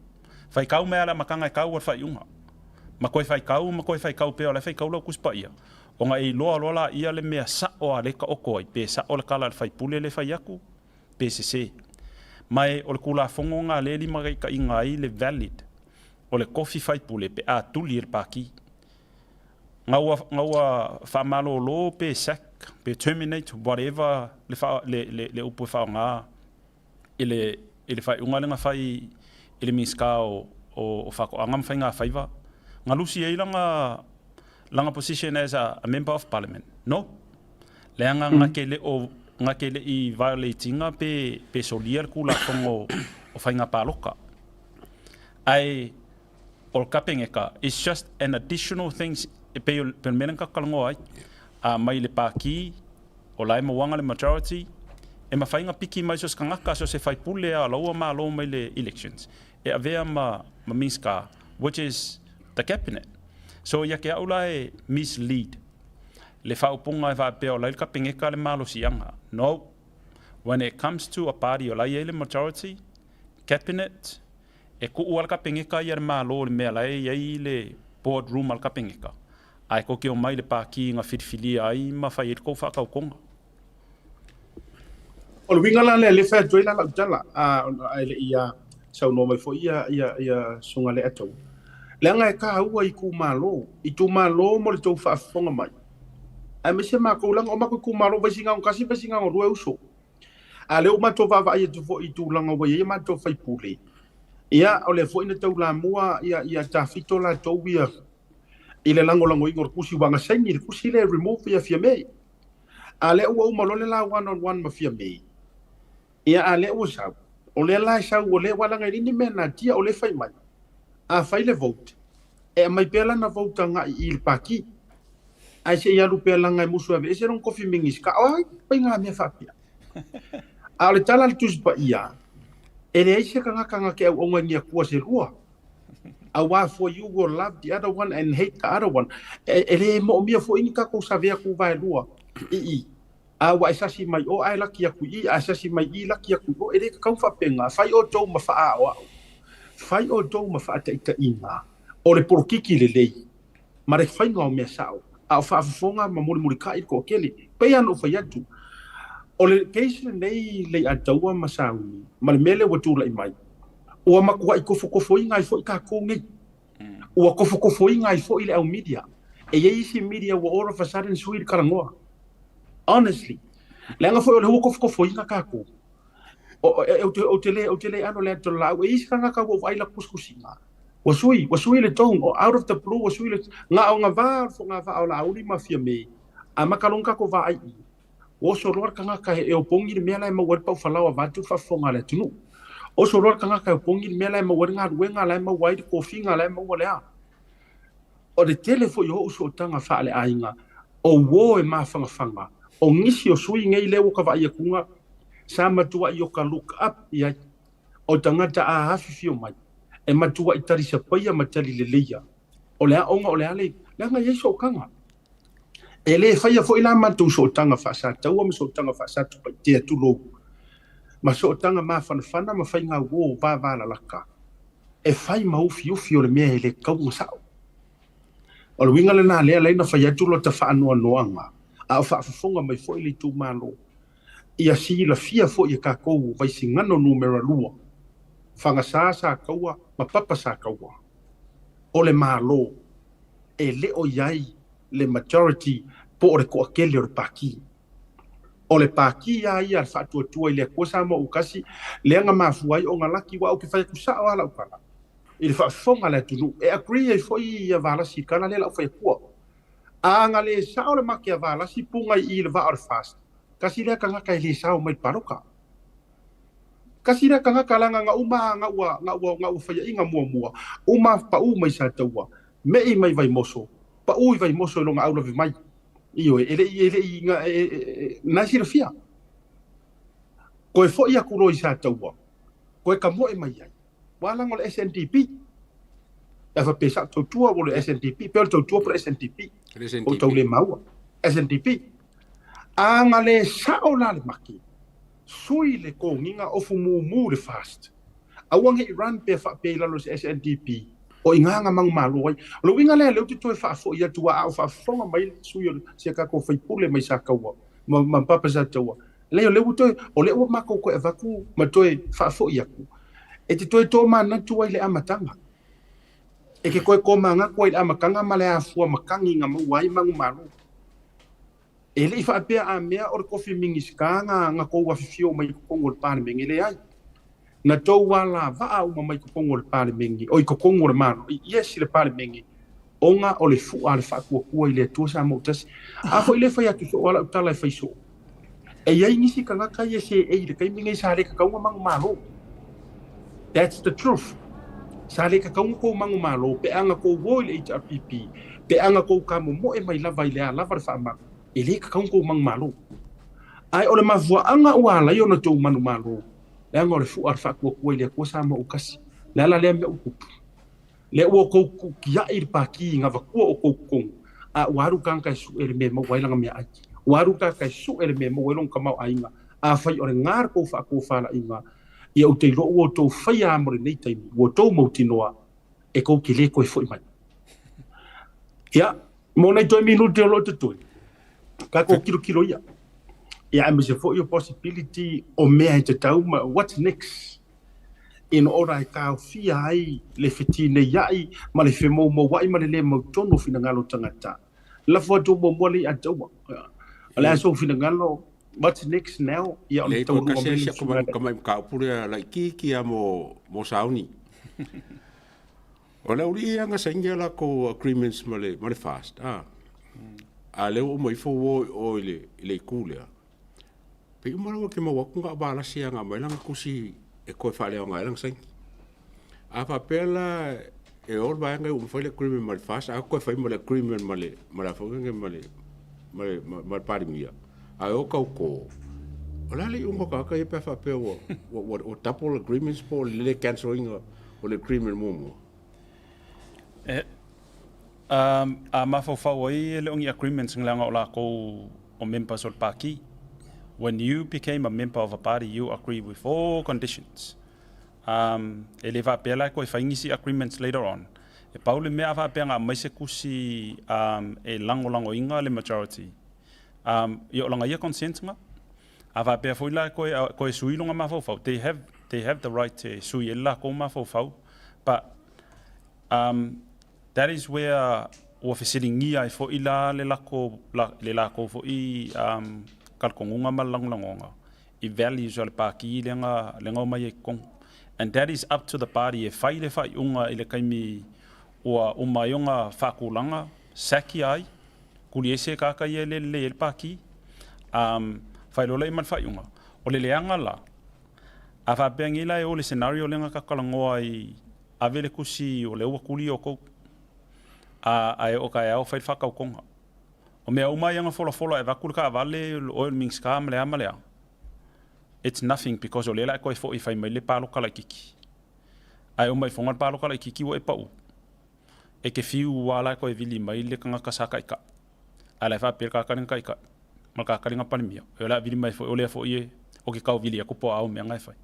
Faitau mai a le amataga e tau o le faaiuga. Ma toe faitau ma toe faitau pea o la e faitau lau Tusi Paia. Ona e iloa loa laia le mea sa'o a lea e taoto ai, pe sa'o le tala a le faipule lea e fai atu, pe sesē. Ma e o le Tulafono lena lea e limataitaiina ai le valid o le tofi faipule pe a tuli e le Pati. Na ua, na ua faamalolo pe sack, pe terminate, whatever le, faa, le, le, le upu e faaaoga i le, i le faaiuga lea na fai i le Minisita o, o, o Faatoaga ma Faigafaiva, na lusi ai lana, lana position as a, a Member of Parliament. No. Leaga na te le o, na te le i violate ina pe, pe solia le Tulafono o Faiga Palota. Ae o le Kapeneta is just an additional thing e pei o, pei o le mea lea na tatou talanoa ai. A mai le Pākī, o la e mauaga le majority, e mafai ona piki mai so o se tagata, so o se faipule lava o la ua malo mai le elections, e avea ma, ma Minisita, which is the cabinet. So ia te au la e mislead le faaupuga e faapea o la e i le Kapeneta le malosiaga. No. When it comes to a party o la e i ai le majority, cabinet, E kuʻu lava le Kapeneka ia le Malo i le mea la e i ai le board room a le Kapeneka, ae tou te omai i le pākī na filifilia ai ma fai ai le tou faatautoga. O le uiga la lea lea e fai atu ai la lau tala, ae le i saunoa mai foi ia Susuga Leiataua, leaga e taua i itumalo, itumalo mo le tou faafofoga mai, aemaise matou, leaga o matou itumalo Vaisigano 1, Vaisigano 2 e uso. A o lea ua matou vaavaai atu foi i tulaga ua i ai a matou faipule, ia, o lea foi na taulamua ia, ia Tafito latou ia i le lagolagoina o le tusi, ua na saini le tusi lea e remove ia Fiame. A lea ua uma loa le la one on one ma Fiame, ia, a lea ua sau, o lea la e sau, o lea ua laga e leai ni mea natia, o lea e fai mai, a fai le vote, e aumai pea lana vote agai i le Pati, ae se i alu pea laga e musu e aveese lona tofi Minisita. O ai faiga mea faapea? A o le tala a le Tusi Paia, e leai se tagata na te auauna i ni Atua se lua. Aua for you will love the other one and hate the other one. E, e le moomia foi ni tatou savea tuvaelua i i. A ua e sasi mai o ae laki atu i i, a e sasi mai i laki atu i o. E le tatau faapena. Fai outou ma faaaoao. Fai outou ma faataitaiga o le polokiki lelei ma le faiga o mea sao, a o faafofoga ma mulimulitai le toatele. E pei lava ona ou fai atu, o le case lenei Leiataua ma Sauni ma le mea lea ua tulai mai, ua matuai tofotofoina ai foi tatou nei. Ua tofotofoina ai foi le au media. E i ai isi media ua all of a sudden sui le talanoa. Honestly. Leaga foi o lea ua tofotofoina tatou. Ou te le alo le ata o le laau. E i ai isi tagata ua ou vaai i latou tusitusiga. Ua sui, ua sui le tone, o out of the blue ua sui le, na o gavā o le fogavaa o Laauli ma Fiame, a maka loa na tatou vaai i i, ua oso loa le tagata e opogi le mea la e maua ai le paufalaoa vaeatu le faafofoga a le atunuu. Oso loa le tagata e opogi le mea la e maua ai le galuega la e maua ai le tofiga la e maua le a. O le tele foi o o'u sootaga faaleaiga, o uō e mafangafaga, o nisi o sui nei lea ua ka vaai atuga sa matua'i o ka look up i ai, o tagata a afifio mai, e matua'i talisapaia ma talileleia, o le aoga o le a le, leaga e i ai sootaga. E le faia foi la matou sootaga faa-Sataua ma sootaga faa-Satupaitea tulou, ma sootaga mafanafana ma faiga uō vavalalaka, e fai ma ufiufi o le mea e le tatau ona sao. O le uiga lena lea alai na fai atu lota faanoanoaga, a o faafofoga mai foi le itumalo, ia silafia foi e tatou o Vaisigano numera 2, Fagasa Sataua ma Papa Sataua, o le Malo e le o i ai le majority po o le toatele o le Pati. O le Pati lava ia a le Faatuatua i le Atua Samoa ua tasi lea na mafua ai ona laki aua ou te fai atu sao lava lau tala i le faafofoga a le atunuu e agree ai foi ia Valasi i le tala lea la ou fai atua. A na le sao le make a Valasi puga i i i le vaa o le FAST, tasi lea tagata e le sao mai i le palota. Tasi lea tagata leaga na uma na ua na ua na ua faiaina muamua, uma pau mai Sataua, me'i mai Vaimoso, pau i Vaimoso i lona aulave mai. Ioe, e le i, e le i, na, e, e, na e silafia. Toe foi atu loa i Sataua, toe tamoe mai ai. Ua ala o le SNDP. E faapea sa tautua o le SNDP, pe o le tautua po o le SNDP. O tau le maua. SNDP. A na le sao la le maki, sui le togiga ofu mumu le FAST. Aua ne i run pe faapea i lalo o se SNDP, o i ina na manumalo ai. O le uiga lea, lea ou te toe faafoi atu, a o faafofoga mai le sui o si a tatou faipule mai Sataua, ma Papa Sataua, leai, o lea ua toe, o lea ua matou toe avatu ma toe faafoi atu, e te toe tomanatu ai i le amataga. E te toe tomanatu ai i le amataga ma le afua matagi na maua ai manumalo. E le i faapea a mea o le tofi Minisita na tou afifio mai i totonu o le Palemene, leai. Na tou alavaa uma mai totonu o le Palemene, o i totonu o le Malo, yes i le Palemene, ona o le fua a le faatuatua i le Atua Samoa ua tasi. A foi lea e fai atu soo lava lau tala e fai soo. E i ai nisi tagata ia seei i le taimi nei sa le tatau ona manumalo. That's the truth. Sa le tatau ona tou manumalo pe a na tou o i le HRPP, pe a na tou tamomoe mai lava i le a lava le faamanu, e le tatau ona tou manumalo. Ae o le mafuaaga ua ala ai ona tou manumalo, leaga o le fua a le faatuatua i le Atua Samoa ua tasi. O le ala lea mea ua tupu. Lea ua outou tuutia'i le Pati i gavatua o outou totonu, a ua alu tagata e su'e le mea e maua ai lana meaai. Ua alu tagata e su'e le mea e maua ai lona tamaoaiga. Afai o lena le tou faatofalaiga, ia ou te iloa ua outou faia lava mo lenei taimi, ua outou mautinoa e tou te le toe foi mai. Ia, mo nai toe minute o lo o totoe, tatou tilotilo ia. Ia, aemaise foi o possibility o mea e tatau ma what's next? In order e taofia ai le fetineia'i ma le femoumoua'i ma le le mautonu o finagalo o tagata. Lafo atu muamua le ia taua. O le a sou finagalo, what's next now? Ia ona Lei taualuga kasi mai si le aku mai susuga. ka mai mataupu lea laitiiti a mo sauni. O le auli'i ia na saini a lakou agreements ma le ma le FAST a. A lea ua uma ifo ua o i o i le i le itu lea. Pei uma lava ke maua atu na o Valasi a na aumai lana tusi e toe faaleaoga ai lana saini. A faapea la e o le vaega ua fai le agreement ma le FAST, a toe fai ma le agreement ma le ma le a foi ma le ma le ma le Palemia, a e o tauto, o le a le iuga o tagata ia pe a faapea ua ua ua double agreements po o le le cancel ina o le agreement muamua? E, a mafaufau ai e le o ni agreements leaga o lakou o members o le Pati. When you became a member of a party, you agree with all conditions. E le faapea la e toe fai nisi agreements later on. E pau le mea a faapea na aumai se tusi e lagolagoina le majority, ia o lana ia consent na. A faapea foi la e toe sui lona mafaufau, they have the right e sui ai le latou mafaufau. But that is where ua fesiligia ai foi la le lako, le lakou foi talitonuga ma le lagolagoga i values a le Pati lea na omai ai i totonu. And that is up to the party e fai le faaiuga i le taimi ua uma ai ona faatulaga, sack ia ai, kuli ese kaka ia e le lelei ai le pati, um, fai loa lea ma le faaiuga. O le leaga la, a faapea nei la e o le scenario lea na tatou talanoa ai, ave le tusi o lea ua tuli outou, a, ae oo taeao fai le faatautoga. O mea uma ia na folafola e avatu le taavale, oe o le Minisita ma le a ma le a, it's nothing because o lea o le a e toe foi e fai mai le palota laitiiti. Ae uma ifoga le palota laitiiti ua e pau, e te fiu lava la e toe vili mai le tagata sa taitai. Ae la e faapea le tagata lea na taitai ma le tagata lea na Palemia, o le a vili mai foi, o lea foi e, o ke tau vili atu po o a au mea na e fai.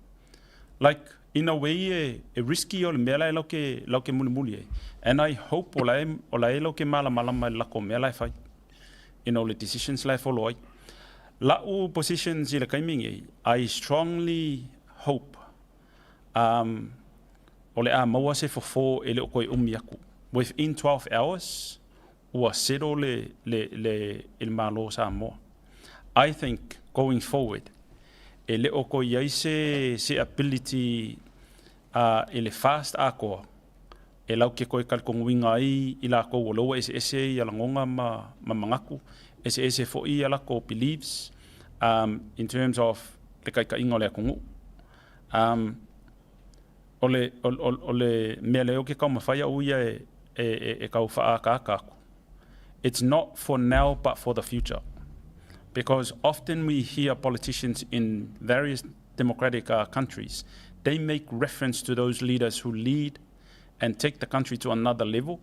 Like, in a way e, e risky o le mea la e lau ke, lau ke mulimuli ai. And I hope o la e, o la e lau ke malamalama i le latou mea la e fai. Le decisions la e follow ai. La'u positions i le taimi nei, I strongly hope o le a maua se fofo e le o toe umi aku. Within 12 hours, ua settle le, le, le, i le Malo o Samoa. I think going forward, e le o toe i ai se, se ability i le fast atoa, e lau ke toe talitonuina ai i latou o lea ua eseese ia lagona ma, ma manatu, eseese foi ia latou beliefs in terms of le taitaiga o le atunuu. O le, o, o, o le mea lea ou te taumafai au ia e, e, e, e tau faaataata atu. It's not for now but for the future. Because often we hear politicians in various democratic countries, they make reference to those leaders who lead and take the country to another level.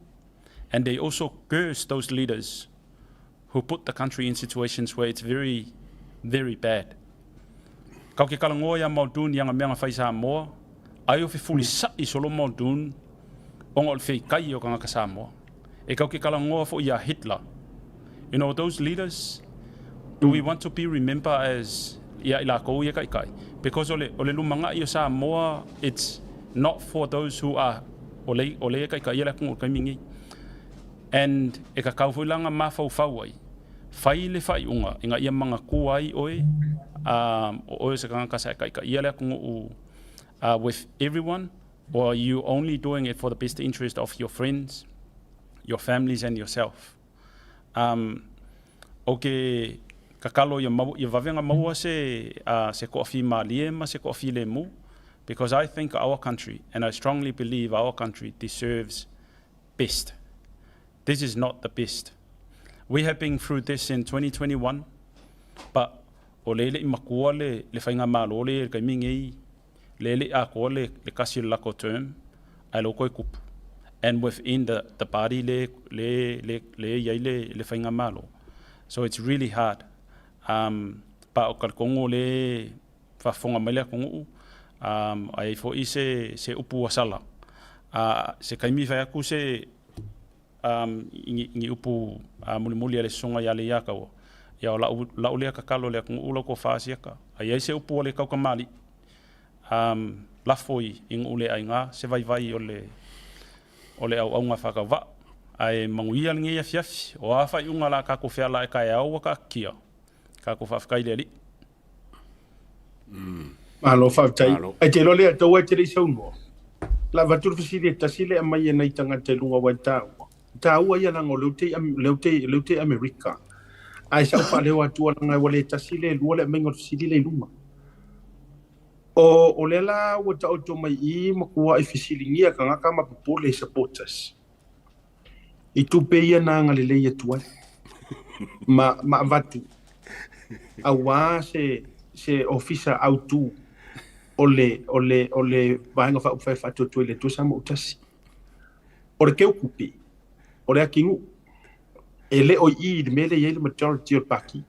And they also curse those leaders who put the country in situations where it's very, very bad. Kau ke talanoa ia Muldoon i ana mea na fai Samoa, ai o fefulisa'i solo Muldoon ona o le feikai o tagata Samoa. E kau ke talanoa foi ia Hitler. Those leaders, do we want to be remembered as ia i lakou ia taitai? Because o le, o le lumanai o Samoa, it's not for those who are o le, o le ia taitai ia le atunuu i le taimi nei. And e tatau foi la ona mafaufau ai, fai le faaiuga ina ia manatua ai oe, o oe o se tagata sa e taitaia le atunuu with everyone, or are you only doing it for the best interest of your friends, your families and yourself? O ke tatalo ia mau, ia vave ona maua se, se toafimalie ma se toafilemu, because I think our country, and I strongly believe our country deserves best. This is not the best. We have been through this in 2021, but o le le i matua le, le faigamalo le i le taimi nei, le le i atoa le, le tasi o le latou term, ae lea ua toe tupu. And within the, the party le, le, le, le i ai le, le faigamalo. So it's really hard. Pa o talitonu o lea e faafofoga mai le atunuu, a i ai foi se, se upu ua sala. Se taimi e fai atu se, i ni, ni upu mulimuli a le susuga ia Leiataua, ia o la'u, la'u lea tatalo i le atunuu lau tofa Asiata. A i ai se upu ua le tautamalii, lafo i, i nuu le aiga se vaivai o le, o le auauna faatauvaa. Ae manuia lenei afiafi, o a faaiuga o le a tatou feala ai taeao ua taatia, tatou faafetai i le Alii. Malo faafetai. Ae te iloa Leiataua e te le i saunoa. O le a avatu le fesili e tasi le aumai e nai tagata i luga aua e taua. E taua ia leaga o lea ou te i lea ou te lea ou te i Amerika. Ae sa ou faaleo atua leaga ua le tasi le lua le aumaiga o le fesili lea i luma. O, o lea la ua taoto mai i i matua i fesiligia tagata ma popole supporters. I tupe ia na agalelei atu ai ma, ma avatu auā se, se ofisa autū o le, o le, o le Vaega Faaupufai e Faatuatua i le Atua Samoa Tasi. O le keukupi, o le akinuu, e le o i i i le mea lea e i ai le majority o le Pati.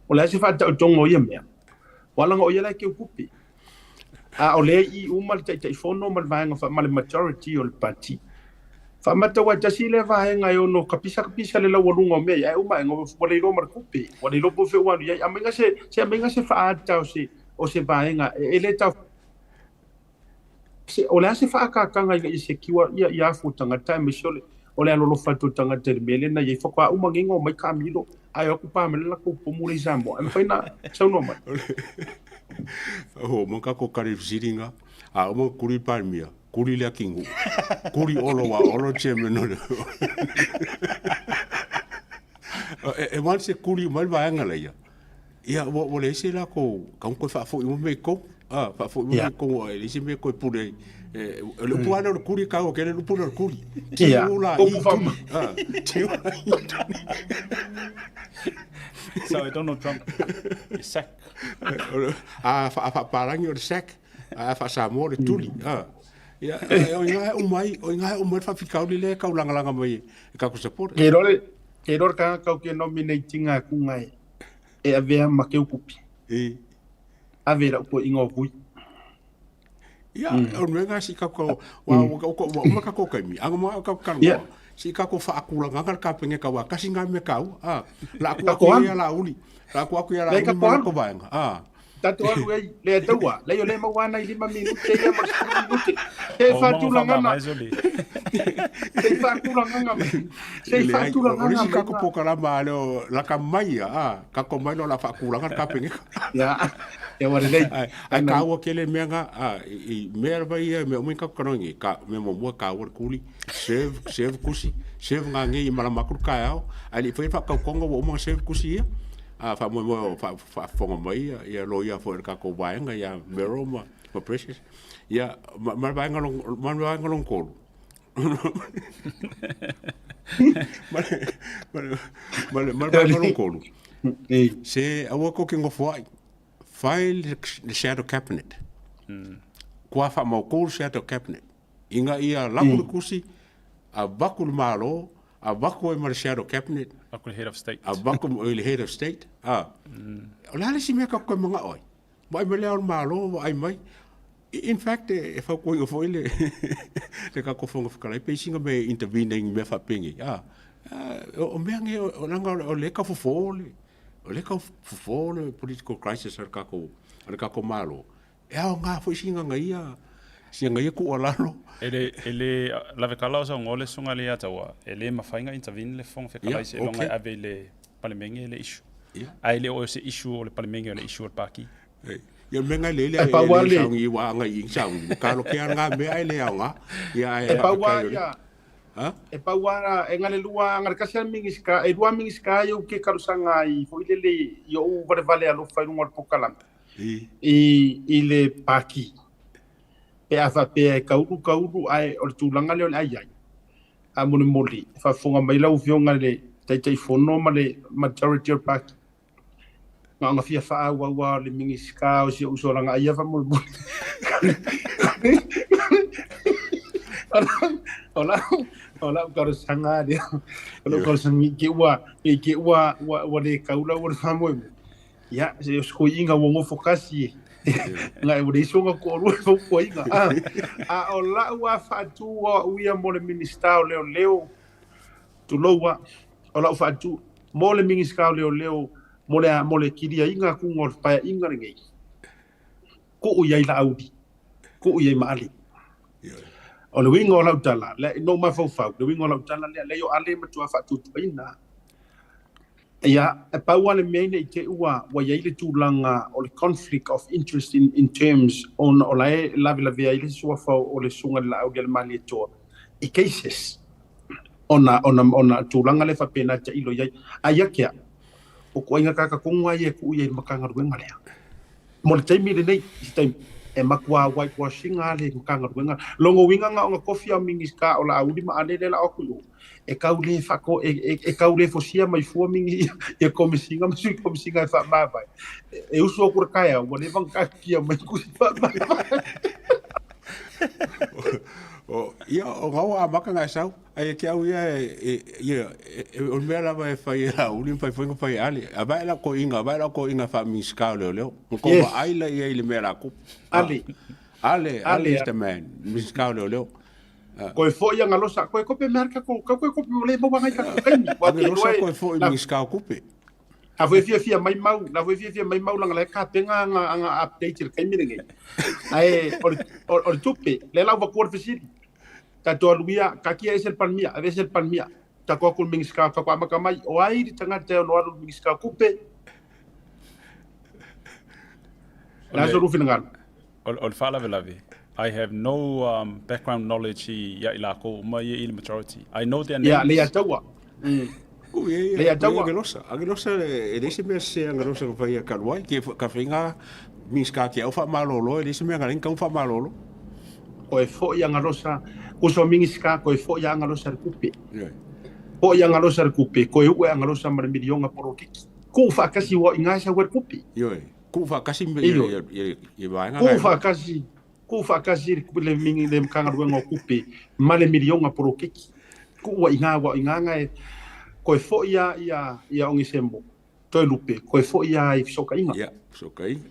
O le a se faataotoga o ia mea? Ua leaga o ia la e keukupi. A o lea i i uma le Taitaifono ma le vaega ma le majority o le Pati. Faamata aua e tasi lea vaega e ono kapisa kapisa le laualuga o mea ia, ae uma ae ua le iloa ma le tupe, ua le iloa po o fea ua alu i ai. Aumaiga se, se aumaiga se faaata o se, o se vaega e le tau se, o le a se faaataataga ina ia secure ia, ia afu o tagata aemaise o le, o le alolofa atu o tagata i le mea lea na i ai. Faatoa uma nei ona omai taamilo ae o atu pa mai le latou pomu lea i Samoa. E mafai ona saunoa mai? Ua uma tatou tali i le fesili lena. A uma kuli Palemia, kuli le Akinuu, kuli Olo wa Olo chairman o le. E, e once e kuli mai le vaega leia, ia ua ua leai se lakou kau koe faafoi uma mea i totonu. Ah, faafoi uma mea i totonu e leai se mea e toe pule ai. E, o le upu lava lea o le kuli e taua tele le upu lea o le kuli. Ia, Tiu la i upu tuli. Ah, tiu la i tuli. So Donald Trump, you sack. A faapalagi o le sack, a faa-Samoa o le tuli. Ah. Ia, e, o inā e uma ai, o inā e uma ai le faafitauli lea e taulagalaga mai e tatou supporters. Ke iloa le, ke iloa le tagata ou te nominate ina atu e, e avea ma Keukupi. E. Ave i lau toeaina o Vui. Ia, o le mea lena si tatou, ua ua uma tatou taimi, a na manao tatou talanoa, se i tatou faakulagaga le Kapeneta aua tasi lena mea taua, a. La atu atu ia Laauli, la atu atu ia Laauli ma latou vaega, a. Tatou alu ai, le taua, leai o lea e maua ana i 5 minute ia ma le 10 minute. Se i faatulagaga. Se i faatulagaga mai. Se i faatulagaga mai. O le isi tatou polokalama lea o lata mai ia, a, tatou omai loa o le a faatulaga le Kapeneta. Ia, ia ua lelei. Ae taua tele mea na, i mea lava ia, mea uma ia tatou talanoa nei, ka, mea muamua e taua le tuli, serve, serve kusi, serve nanei ia malama atu le taeao, ae le i faia le faatautoga ua uma ona serve kusi ia. A faamoemoe o faafofoga mai ia, ia loia foi o le tatou vaega ia Merrill ma, ma Precious. Ia, ma, ma le vaega long, ma le vaega lona tolu. Ma le, ma le, ma le, ma le vaega lona tolu. Se aua tou te nofoai. Fai le shadow cabinet. Kua faamautu le shadow cabinet. Ina ia laku le tusi, avatu le Malo, avatu ai ma le shadow cabinet. Avatu le head of state. Avatu i le head of state. Ah. O le a le isi mea tatou te manao ai? Vaai mai le Ao o le Malo, vaai mai. In fact, e fautuaina foi le le tatou Fofoga Fetalai pe i sina mea e intervene ai i mea faapenei. Ah. O mea nei, leaga o lea e tau fofo le, o lea e tau fofo le political crisis a le tatou, a le tatou Malo. E aoga foi sina ia, sina ia tuualalo. E le, e le lavekala o saunoa le susuga ia Taua, e le mafai ona intervene le Fofoga Fetalai seiloga e ave i le Palemene le issue. Ae le o se issue o le Palemene o le issue o le Pati. Ia mea ngai le le le sauni ua agai i sauni. Ka lo ke anga mea ai le aoga. Ia ai E pau lava ia, E pau lava, e galelua, galekasi lava le Minisita, e lua Minisita ia ou te talosaga ai foi lele i ou valevale alofa i luga o le polokalame i le Pati, pe a faapea e taulu, taulu, ae o le tulaga lea o le a i ai. Faamolemole, faafofoga mai lau Afioga i le Taitaifono ma le majority o le Pati, Na ona fia faaauau lava o le Minisita o si ou uso Lagaaia faamolemole. O lau, o lau talosaga lea, o lau talosaga i te ua, i te ua, ua, ua le taula ua le faamoemoe. Ia, se o se toeaina ua nofo tasi e. Ngai ua leai sona toalua e fautuaina. A, a o lau lava faatu o au ia mo le Minisita o Leoleo, tulou a, o lau faatu mo le Minisita o Leoleo mo le, mo le kiliaina atuga o le paeaiga lenei, tuu i ai Laauli, tuu i ai ma Ale. O le uiga o lau tala, le, no mafaufau, le uiga o lau tala lea, leai o Ale e matua faatuatuaina. Ia, e pau lava le mea ina i te i ua, ua i ai le tulaga o le conflict of interest in, in terms ona o la e lavelavea ai le suafa o le Susuga i le Laaulialemalietoa i cases ona, ona, ona tulaga lea faapena e tailo i ai. Ae ia te au, o ituaiga tagata tonu lava ia e tuu i ai i le Matagaluega lea. Mo le taimi lenei, i se taimi, e matua whitewashing lava le Matagaluega. Lona uiga na ona tofi lava o Minisita o Laauli ma Ale lea o le a o atu i o, e tau le faako, e, e, e tau le fosia mai fua mingi ia komesina ma sui komesina e faamavae. E, e usu atu le taeao, ua leva ona taatia mai tusi faamavae. O, ia, o ngau a maka ngai sau, ai e ke au ia e, e, ia, e, e, o le mea lava e fai e Laauli, ma fai foi na fai e Ale. A vae la ko inga, vae la ko inga wha Minisita o leo leo. Mo ko Yes. vaai la ia i le mea la kupu. Ale. Ale, Ale Ale, is the man. Minisita o leo leo. Koe foi anga losa, koe kope mea kako, ka koe kope le maua ngai kako kaimi. Wa Anga ke losa loe, koe foi la Minisita o kupe. A foi fia fia mai mau, la foi fia fia mai mau langa le ka penga anga anga update le kaimi lenei. Ae o le o le tupe, le lau vatua le fesili. Tatou alu ia, kakia ese le Palemia, ave ese le Palemia. Tatou atu le Minisita, tatou amata mai, o ai le tagata e ono alu le Minisita o Tupe? O Le a le, so lou finagalo? o, o le faalavelave. I have no um, background knowledge i ia i lakou uma ia i le majority. I know their names. Ia, le Ataua. Ui, e, Le Ataua. Angelosa. Angelosa, e leai se mea sese Angelosa ka fai ia talu ai. Ke, ka faiga Minista ke au faamalolo, e leai se mea na leai ni tau faamalolo. Koe foi Angelosa, uso Minista, koe foi Angelosa le kupe. Ioe. Foi Angelosa le kupe, koe ue Angelosa ma le milionga polokiki. Kuu faatasi ua i sa ue le kupe. Ioe. Kuu faatasi me Ioe. ia, ia, ia vaega Kuu na e faatasi, kuu faatasi le mingi le Matagaluega o Tupe ma le milionga poloketi. Kuu ai ngā wa i ngā ngai koe foi ia ia ia Ogisemo Toelupe, koe foi ia i fesootaiga. Ia, fesootaiga.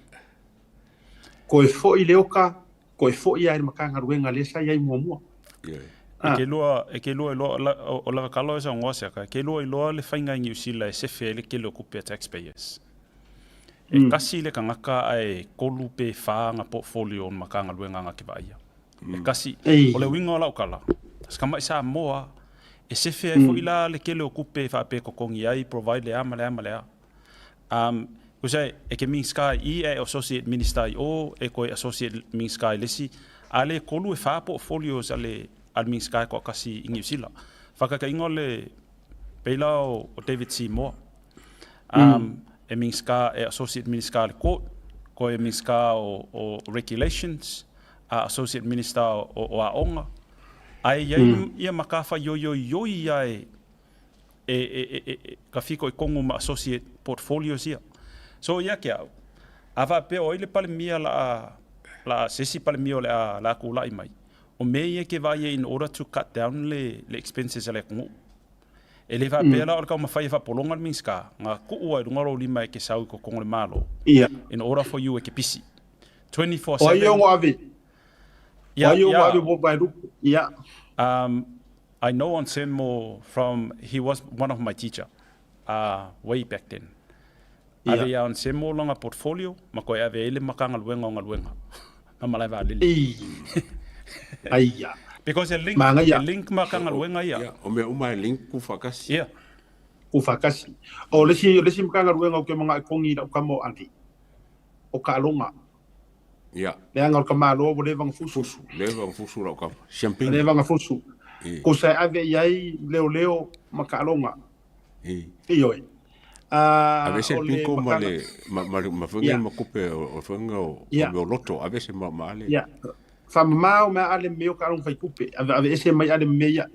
Koe foi Leoka, koe foi ia i le Matagaluega lea sa i ai muamua. Ioe. E ke lua, e ke lua iloa, la, o, o Lavakalo e saunoa siaka, e ke lua iloa le faiga i Niu Sila e sefe ai le kele o kupe a taxpayers. E kasi le kangaka ae kolu pe fa nga portfolio o le Matagaluega nga ke vaaia. E kasi, o le uiga o lau tala, se tama'i Samoa, e sefe ai foi la le kele o kupe e faapea e totogi ai, provide le a ma le a ma le a. Um, tusa e ke Minista i i ae Associate Minister i o, e koe Associate Minista i le isi, a le kolu e fa portfolios a le, a le Minista e toatasi i Niu Sila. Faataitaiga o le peila o, o David Seymour. Um, e Minista, e Associate Minister le Court, koe Minista o, o Regulations, a Associate Minister o, o, o Aoga. Ae i ai ia matafaioi ia e, e, e, e, e, ka fitoitonu ma associate portfolios ia. So ia ke au, a faapea o ai le Palemia la a, la a se isi Palemia o le a, la a tulai mai, o mea ia ke vaai ai in order to cut down le, le expenses a le atunuu. E le faapea la o le taumafai e faapologa le Minisita, na tuu ai i luga o lou lima e ke sau i totonu o le Malo, in order for you e ke pisi. O ai 24/7. o ave? O Yeah, ai o yeah. ave mo Vaelupe? Ia. I know Anselmo from, he was one of my teacher way back then. Ave ia Anselmo lona portfolio ma koe ave ai le Matagaluega o Galuega ma Malae Vaalele. Ei. Aia. Because e link, Manaia. e link Matagaluega ia. Ia, o mea uma e link kufaatasi. Ia. Kufaatasi. O le isi, o le isi Matagaluega ou te manaʻo e togi i lau tama o Ali, o taaloga. Ia. Leaga o le tamaloa ua leva ona fusu. Fusu, leva ona fusu lau kama. Siamping. Leva ona fusu. E. Kusa e ave i ai leoleo ma taaloga. E. Ioe. Ah, Aveese o le le pinko ma Matagaluega. le ma ma ma faiga Ia. ma kupe o o faiga o o Ia. mea o loto aveese ma ma ale. Ia. Faamamao mea ale mea o taaloga fai tupe. Ave aveese mai ale mea ia.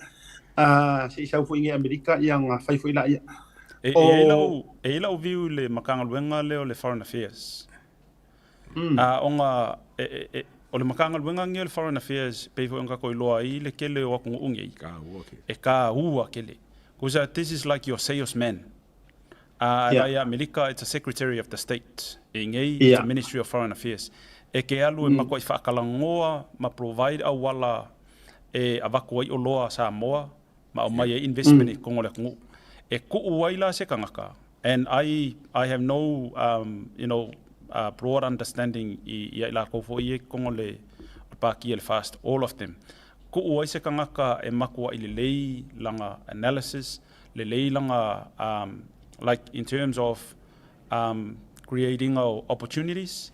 Ah, se i sau foi i Amerika ia ona fai foi laia. E, e i ai O lau, e i ai lau view i le Matagaluega lea o le Foreign Affairs. A ona e, e, e, o le Matagaluega lenei o le Foreign Affairs pei foi ona tatou iloa ai le kele o atunuu nei. Taua tele. E taua tele. Because this is like your salesman. A Ia. vai ia Amerika, it's a Secretary of the State. E nei, it's Ia. a Ministry of Foreign Affairs. E ke alu e matuai faatalanoa ma provide auala e avatu ai oloa a Samoa ma aumai ai investment i totonu o le atunuu. E tuu ai la se kangaka. And I, I have no, um, you know, broad understanding i, ia i lakou foi ia i totonu o le, o le pātia le FAST, all of them. Tuu ai se kangaka e matuai lelei lana analysis, lelei lana, um, like in terms of um, creating opportunities.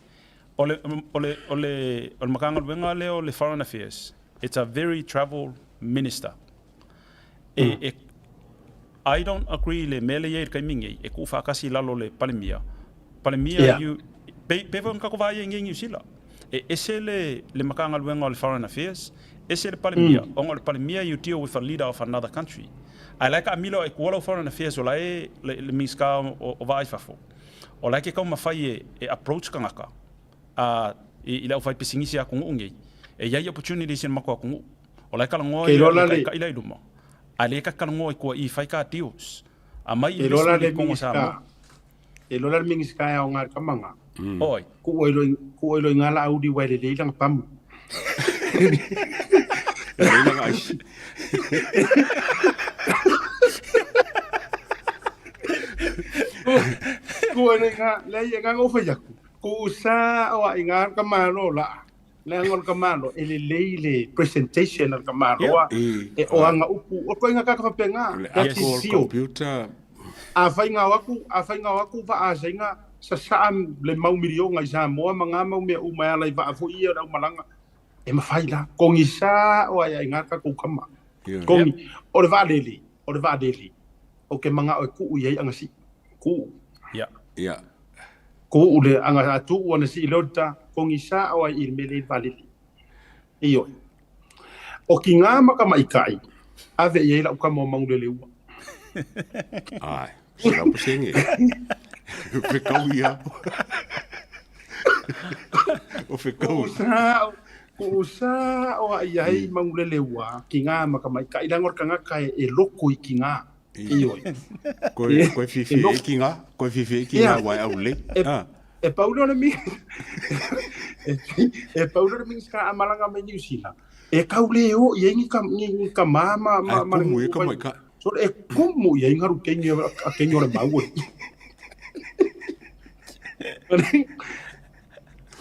O le, o le, o le, o le Matagaluega lea o le Foreign Affairs, it's a very travel minister. E, e, I don't agree le mea lea e i ai i le taimi nei, e tuufaatasi i lalo o le Palemia. Palemia, Ia. you, pe, pe foi ona tatou vaai ai nei i Niu Sila. E ese le, le Matagaluega o le Foreign Affairs, ese le Palemia, ona o le Palemia you deal with a leader of another country. Ae la e taamilo ai i tua lau Foreign Affairs o la e, le, le Minisita o, o Vaa i Fafo, o la e ke taumafai e, e approach tagata, a, i, i le aufaipisinisi a atunuu nei, e i ai opportunities i le matou atunuu. O la e talanoa Ke ia iloa la le le taitai la i luma, ae le talanoa i tua i fai ka deals. Aumai Ke iloa la investment i le totonu o Samoa. Minisita, ke iloa la le Minisita e aoga i le tamaga. Oi. Kuu ai loa i, kuu ai loa i ngā laauli ua e lelei lana pamu. Lelei lana aisi. Kuu ai loa i ngā, leai e ngā ngau fai atu. Kuu sa o ai ngā ka malo la. Leaga o le tamaloa, e lelei le presentation a le tamaloa, e o ana upu, o ituaiga tagata faapena, O le that ako is o le seal. computer. Afai na o atu, afai na o atu vaa a Saina, sasaa le mau miliona i Samoa ma ngā mau mea uma e ala i vaa foi ia o le aumalaga. E mafai la. Kogisa o ai ai ngā takou kama. Kogi, o le vaalele, o le vaalele, o ke mangao e kuu i ai anga sii. Kuu. Ia. Ia. Kuu le anga a tuu ana sii leo ta, kogisa o ai i le mele i le vaalele. Ioe. O ki ngā makamaikai, ave i ai lau kama o Mauleleua. Ai, se lau pasenge. Whekau ia. O whekau. Ko sa o ai ai Mauleleua ki ngā makamaikai, leaga o le tagata e loko i ki ngā. Ioe. Koe, koe whiwhi e ki ngā, koe whiwhi e ki ngā wai au lei. E, e paulo le mi, e paulo le minista a malanga mai New Zealand. E kau le o i ai ka ni ka ma ma ma ma kumu e ka mai ka. So e kumu i ai ngaru kengi a kengi o le mau.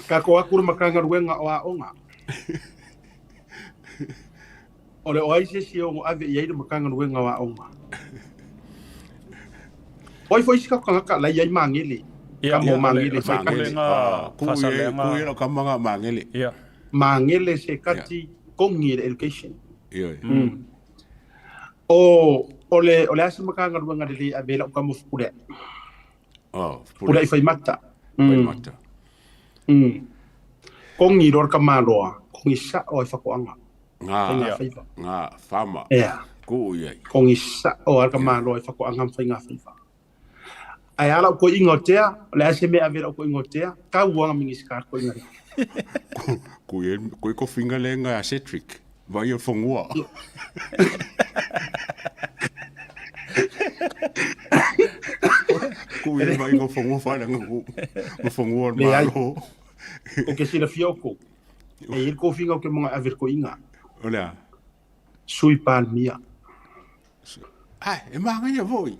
Ka ko aku le makanga ruenga o aonga. O le oai se si o ave i ai le makanga ruenga o aonga. Oi foi sika kanga ka lai ai mangele. Ka mo mangele fai ka. Ku e ku e ka manga mangele. Ia. Mangele se kati kongi le education. Ia. O o le o le asa makanga ruenga le ave la ka mo fukule. Oh, Pule i whai mata. Whai mata. Kongi ror ka maloa, kongi sa o i whakoanga. Ngā, ngā whama. Ea. Ko ia. Kongi sa o ar ka maloa i whakoanga mwhai ngā whaiva. Ai ala o ko ingo tea, le ase me avera o ko ingo tea, ka uanga mingi skar ko inga. Ko e ko ko finga le nga Cedric. Vai o fongua. Ko e vai ngo fongua fa nga ngo fongua malo. O ke sila fioko. E il ko finga o ke mga aver ko inga. Olha. Sui palmia. Ai, e manga ia voi.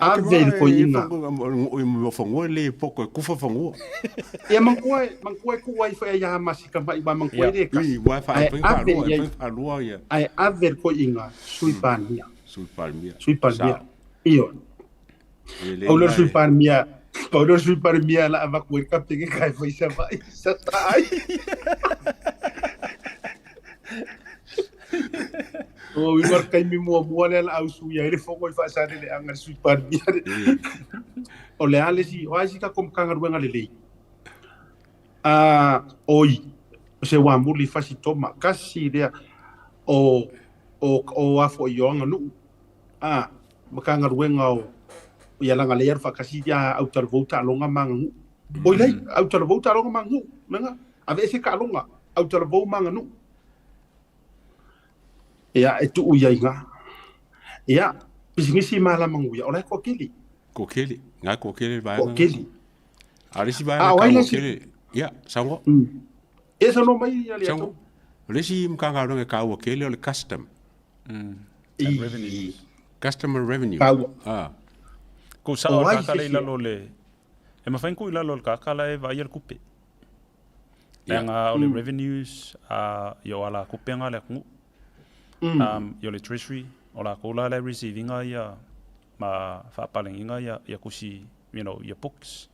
Ave ko inga. O mo fongua le poko kufa fongua. Ia mangkua mangkua ku wai fa ia masika mai ba mangkua le ka. I wai fa fa lua fa lua ia. Ai ave ko inga sui palmia. Sui palmia. Sui palmia. Io. O le sui palmia. Paulo sui palmia la ava ku ka pege kai foi sa vai sa tai. O i war kai mi mua mua le la au sui ai le fongo i whaasane le anga sui palmia. O le ale si, o ai si ka komkanga ruenga le lei. A oi, se wa muli fasi toma, kasi lea o o afo i oanga nuu. A, makanga ruenga o ia langa lea whakasi ia au taravouta alonga manga nuu. Oi lei, au taravouta alonga manga nuu. Menga, ave ese ka alonga, au taravou manga nuu. Ia, e tuu ia inga. Ia, pisingisi malamangu ia, o lai ko keli. Ko keli, ngā ko keli vai. Ko keli. A le si vai ka ko keli. Ia, sango. E sa no mai ia le atu. O le si mkanga ronga ka o keli o le custom. Revenue. Customer revenue. Ah. Ko sa o ka kala ila lo le. E mawhain ko ila lo le ka kala e vai le kupe. Langa o le revenues a yo ala kupe nga le kungu. Yo le treasury o la kola le receiving ia ma whapalenginga ia ia kusi, you know, ia books.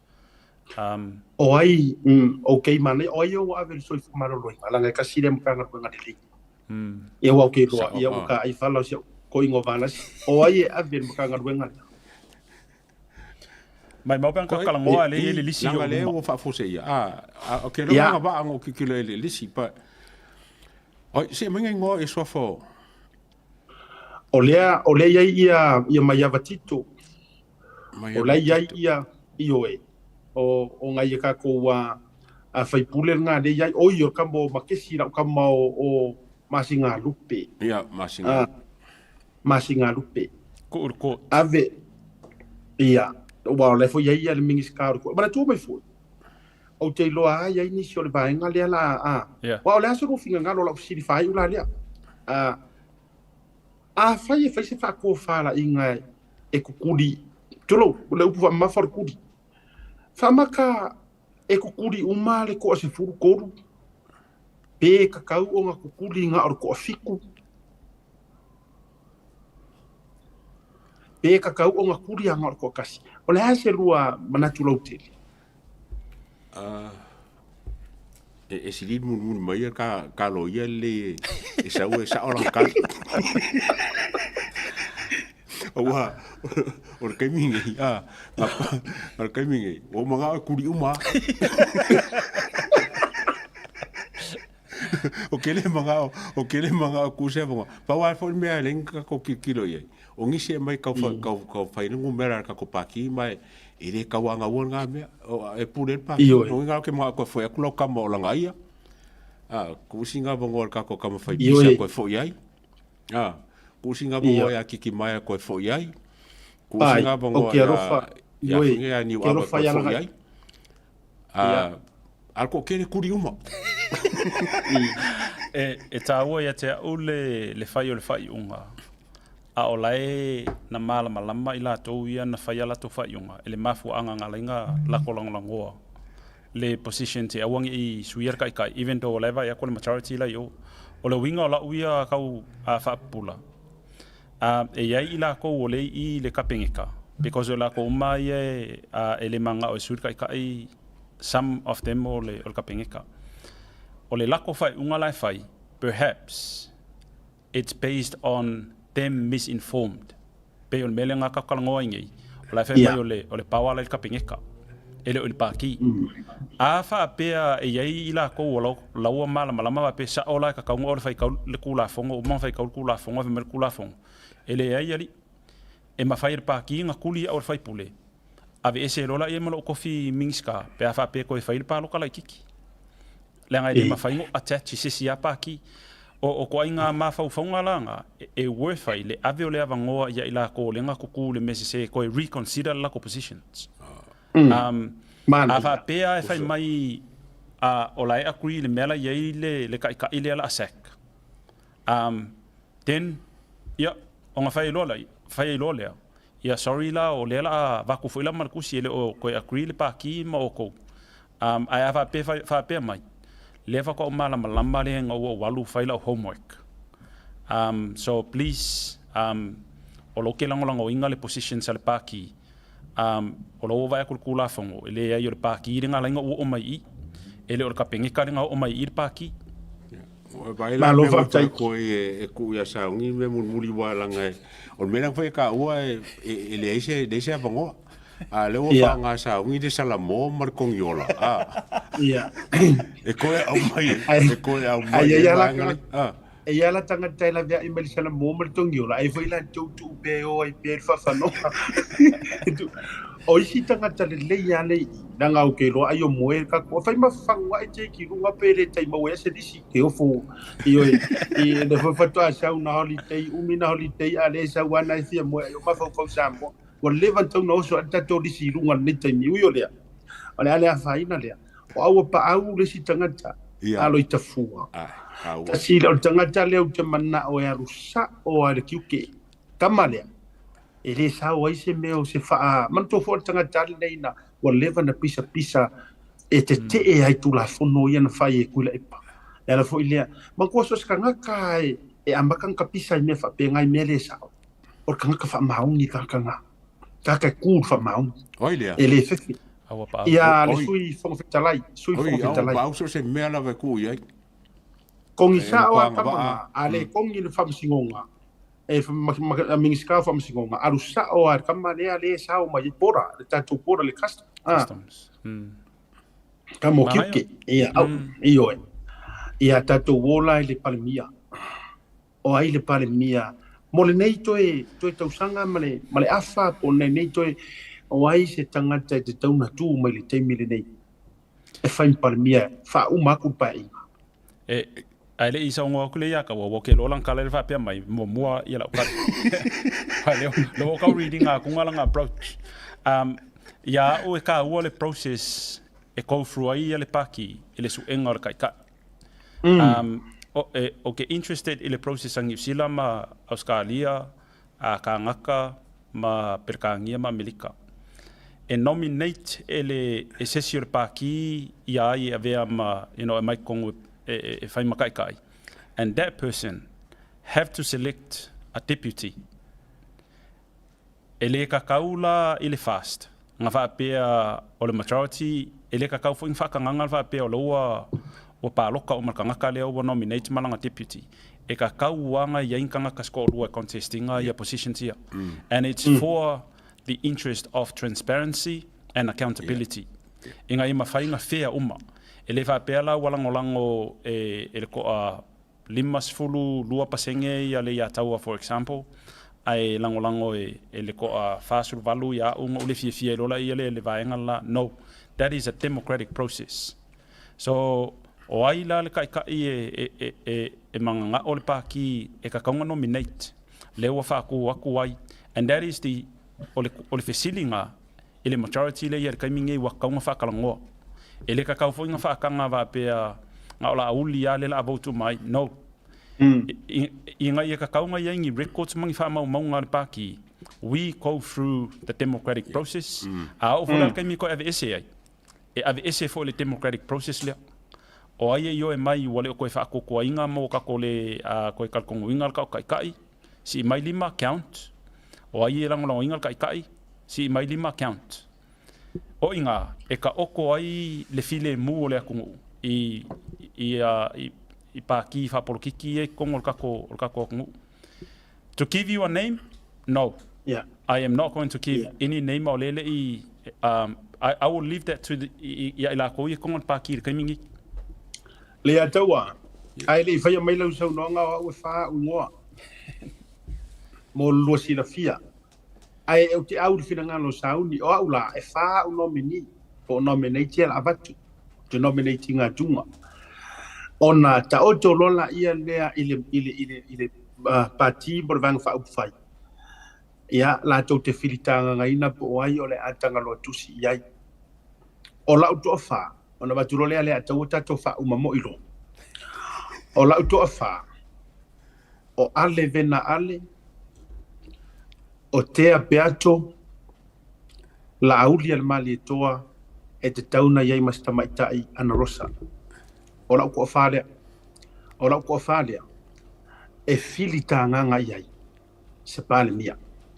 O ai okay mane o ai o ave soi malolo langa ka sile mkanga ko ngale. Ia wa ke roa ia o ka ai fala si ko ingo vala o ai e ave mkanga ruenga. Mai mau ka kalangoa le le lisi o le o fa fose ia. Ah, okay lo nga ba ngo kikilo le lisi pa. Oi se menga ngo e sofo. O le ia ia ia mai avatito. O le ia ia ioe. O ngai ka ko wa a faipule nga le ia o ia ka mo makesi la ka mo o masinga lupe. Ia masinga. Masinga lupe. Ko ko ave ia wa le fo ia ia le mingi ska ko. Bara tu mai fo. O te loa ia inisi o le vaenga lea la a. Wa o le aso finga ngalo la sili fai ula lea. A a fai e fai se fa ko fa la inga e kukuri. Tolo le upu fa ma fa kuri. Fa maka e kukuri uma le ko se furu koru. Pe kakau o nga kukuri nga o ko fiku. Pe kakau o nga kuri nga o ko kasi. O le ase lua manatu lautele. E sili le mulimuli mai a ka loia lelei e sau e sao lana kali. Aua o le taimi lenei, a, o le taimi lenei, ua ou manao e kuli uma lava. Ou te le manao, ou te le manao e ku se avanoa. Pau lava foi le mea e leai ni tatou tilotilo i ai, o nisi e aumai tau tau fai le numera a le tatou Pati ma e le tauagaua lena mea. E pule ai le Pati. Ioe. Lona uiga ou te manao e toe foi atu lau tama o Lagaia. A, tuu sina avanoa i le tatou tama fai pisa e toe foi ai. A, tuu sina avanoa ia Titimaya e toe foi ai. Tuu sina avanoa ia ia Niuava e toe foi ai. A, a o le toatele tuli uma. E taua ia te au le fai o le faaiuga, a o la e na malamalama i latou ia na fai a latou faaiuga i le mafuaaga na ala ai ona lako lagolagoa le position te aua ne i suia le taitai even though o la e vaai atu o le majority la i o. O le uiga o lau ia tau faapupula, e i ai i latou o lea e i i le Kapeneta because o latou uma ia e le mananao e sui le taitai some of them o le Kapeneta. O le lako faaiuga la e fai, perhaps it's based on them misinformed. Pei o le mea lea na tatou talanoa ai nei, o la e fai mai o le power la i le Kapeneta, e le o i le Pati. A faapea e i ai i latou o la ua malamalama faapea sao la e tatau ona faitau le Tulafono, uma ona faitau le Tulafono ae fai mai le Tulafono, e leai alii, e mafai e le Pati ona tuli au e le faipule, aveese loa laia ma lou tofi Minisita pe a faapea e toe fai le palota laitiiti. Leaga e le mafai ona attach i se isi lava pati. O ituaiga mafaufauga la na, e worth ai le ave o le avanoa ia i latou o lea na tutu i le mea sese e toe reconsider le latou positions. A faapea e fai mai o la e agree i le mea la e i ai le taitai lea o le a sack, then ia, ona fai ai loa lea, fai ai loa lea, Ia sorry la o lea la a avatu foi la ma le tusi e le o toe agree le pati ma outou. Um, ae a faapea, faapea mai, lea faatoa ou malamalama lea ina ua ou alu fai lau homework. Um, so please, um, o lou ke lagolagoina le positions a le pati, um, o lou vaai atu i le Tulafono, e leai o le pati le na ala ai ona ou oo mai i i. E le o le Kapeneta le na oo mai i i le pati. Vaai la Malo mea ua faafetai. tatou e tuu ia Sauni mea mulimuli aua leaga o le mea lea na fai e taua e leai se leai se avanoa. A o lea ua faaaoga e Sauni le salamo ma le togiola a. E toe aumai e toe aumai Ai ai ai le ala vaega lea. A. E i ai la tagata e laveai mai le salamo ma le togiola, ai foi la tou tuu pea e o ai pea i le faafanoa. O isi tagata lelei lava lea i i, leaga ou te iloa ai o moe le tatou, fai ma faguae te ki luga pe le tai maua ai se lisi te ofo ioe i le foi faatoa sau na holiday umi na holiday a le sau ana e fia moe ai o mafaufau Samoa ua leva ona tatau ona oso ai le tatou lisi i luga i lenei taimi ui o lea o le a le afaina lea o au ua paau le isi tagata alo i tafua tasi o le tagata lea ou te manao e alu sao lava i le tiute tama lea e le sao ai se mea o se faa manatua foi o le tagata lenei na ua leva na pisapisa e tetee ai tulafono ia na fai e Tuilaepa. Le ala foi lea, manatua so o se tagata e, e amata ona tapisa i mea faapena i mea le sao, o le tagata faamaoni le tagata na. Tagata e tu i le faamaoni. O ai lea? E le fefe. Aua paau. Ia le Oi. sui Fofoga Fetalai, sui Oi, Fofoga aua Fetalai. paau so o se mea lava e tuu i ai. Kongi E sao matua a tama agavaa. na, a le kongi le faamasinoga, e Minisita o Faamasinoga, alu sao lava i le tama lea lea e sao mai ai border, le tatou border le custom. Ah. Customs. Tama o Manaia. tiute. Ia, au, ioe. Ia tatou o la i le Palemia. O ai le Palemia? Mo lenei toe, toe tausaga ma le, ma le afa po o lenei toe, o ai se tagata e tatau ona tu mai i le taimi lenei e fai ma Palemia, faauma atu le Paeaiga. E, ae le i saunoa atu lea ia Kaua, ua ke loa lana tala lea faapea mai, muamua ia lau tala. Aua lea, lea ua tau read ina atu lana approach. Um, ia au e taua le process e go through ai ia le paki i le suega o le taitai. Um, o, e, o ke interested i le process a Niu Sila ma Auskalia, a Kānaka ma Perekānia ma Amerika. E nominate e le e sesi o le pākī ia ai e avea ma you know, e mai totonu e, e, e whai makaikai. And that person have to select a deputy. E le kakau la i le fast. Nga faapea o le majority, e le kakau foi nga whaakanganga le faapea o la ua, Ua paloka uma le tagata lea ua nominate ma lana deputy. E kakau lava na i ai ni tagata se toalua e contest ina ia positions ia. And it's for the interest of transparency and accountability. Ina ia mafai ona fair uma. E le faapea la ua lagolago e le toa 52% ia Leiataua for example, ae lagolago e le toa 48 ia au na ou le fiafia ai loa la ia le vaega le la. No. That is a democratic process. So, o ai la le taitai e, e, e, e mananao le pāti e tatau ona nominate, lea ua faatu atu ai, and that is the, o le, o le fesiliga i le majority lea i ai i le taimi lenei ua tatau ona faatalanoa. E le tatau foi ona faataga faapea na o Laauli lava lea o le a vote uma ai, no. Ina ia tatau ona i ai ni records ma ni faamaumauga a le pāti, we go through the democratic process, a oo foi la i le taimi e toe aveese ai, e aveese foi le democratic process lea. O ai e ioe mai ua le o toe faatuatuaina mo tatou le toe talitonuina le tatou taitai, sii mai lima, count. O ai e lagolagoina le taitai, sii mai lima, count. O i ina e taoto ai le filemu o le atunuu i, i, i, i pākī faapolokiki ia i totonu o le tatou, o le tatou atunuu. To give you a name? No. Yeah. I am not going to give yeah. any name o lele i I, I will leave that to the, i, i, i lakou ia konga pāki i le taimi nei. Leiataua, ae le i faia mai lau saunoaga o au e whā au ingoa mo le lua silafia. Ae ou te au i le finagalo o Sauni, o au la, e whā au nominee, po o nominate ia la avatu, te nominate i ngā tūnga. Ona taoto loa laia lea i le, i le, i le, i le Pati mo le Vaega Faaupufai, ia, latou te filitagagaina po o ai o le a tagaloa tusi i ai. O lau toafa, ona avatu loa lea Leiataua tatou faauma moi loa. O lau toafa, o Ale Vena Ale, o Tea Peato, Laauli a le Malietoa e tatau ona i ai ma se tamaitai Ana Rosa. O lau toafa lea. O lau toafa lea e filitagaga i ai se Palemia.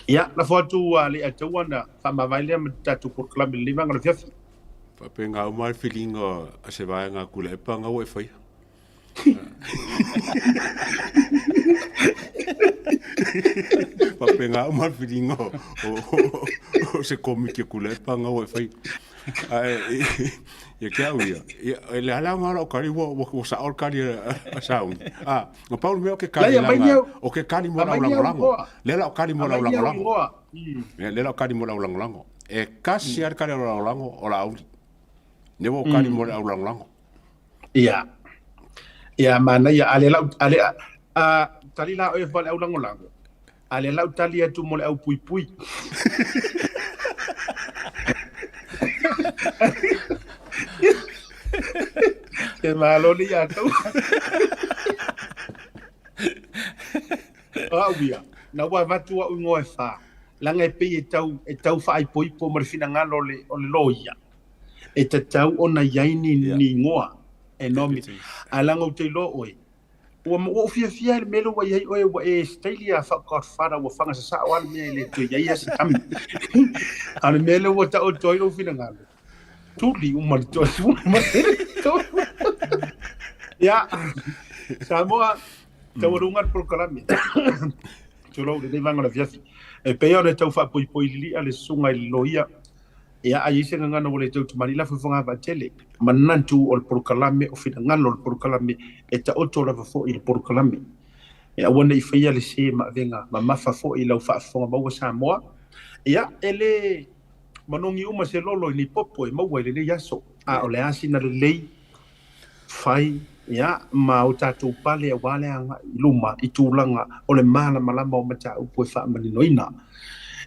Ia, lafo atu a Leiataua ona faamavae lea ma le tatou polokalame i lenei vaega o le afiafi. Faapena uma le filiga a se vaega a Tuilaepa na ua e faia. Faapena uma le filiga o se komiti a Tuilaepa na ua e faia. Ae ia te au ia, e le ala nga lau kali ua sao le kali a Sauni. A, na pau le mea o ke kali langa, o ke kali mo lau lagolago. Le la o kali mo lau lagolago. Le la o kali mo lau lagolago. E kasi a le kali o lau lagolago o Laauli. Ne ua o kali mo lau lagolago. Ia. Ia, manaia, a le lau, a le, a, tali la oe ma le au lagolago. A lea la ou tali atu mo le au puipui. Ke malo le ia tau. O au ia, na ua avatu au ingoa e whā. Langa e pei e tau, e tau whaaipoipo ma le finagalo o le, o le loia. E tatau ona i ai ni, ni ingoa e nomi. Ae langa ou te iloa oe, Ua ou fiafia i le mea lea ua i ai oe, ua e staili a faa-Godfather, ua faga sasao lava le mea e le toe i ai lava se tami. A o le mea lea ua taoto ai lou finagalo, tuli uma le toe ma le Ia, Samoa, taualuga le polokalame. Tulou lenei vaega o le afiafi. E pei ona tau faapoipoi lili'a le susuga i le loia, ia, a i ai se gagana ua le tau tamalii, lafo i fogavaatele. Manatu o le polokalame, o finagalo o le polokalame, e taoto lava foi le polokalame. E aua ne i faia le sē ma avega mamafa foi i lau faafofoga maua Samoa. Ia, e le manogi uma se lolo i ni popo e maua i lenei aso, a o le a sina lelei fai, ia, ma o tatou pale aua le agai i luma i tulaga o le malamalama o mataupu e faamaninoina.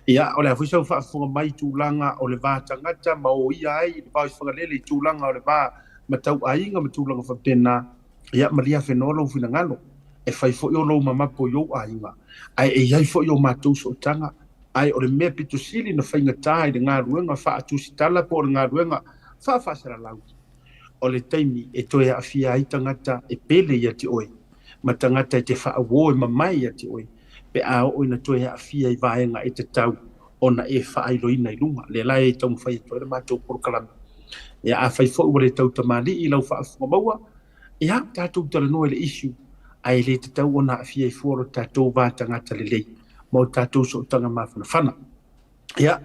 Ia, o le a foi sau faafofoga mai i tulaga o le va tagata ma o ia ai i le va o Fagalele i tulaga o le va matauaiga ma tulaga faapena, ia, malia afenoa lou finagalo, e fai foi o lou mamapo i ou aiga, ae e i ai foi o matou sootaga, ae o le mea pito sili na faigata i le galuega faatusitala po o le galuega faafaasalalau, o le taimi e toe aafia ai tagata e pele ia te oe, ma tagata e te faauo e mamae ia te oe, pe a oo ina toe aafia i vaega e tatau ona e faailoina i luga. Lea la e taumafai atu ai le matou polokalame. Ia, afai foi ua le tau tamalii i lau faafofoga maua, Ia, tatou talanoa i le issue, ae le tatau ona aafia ai fua lo tatou va tagata lelei ma o tatou sootaga mafanafana. Ia,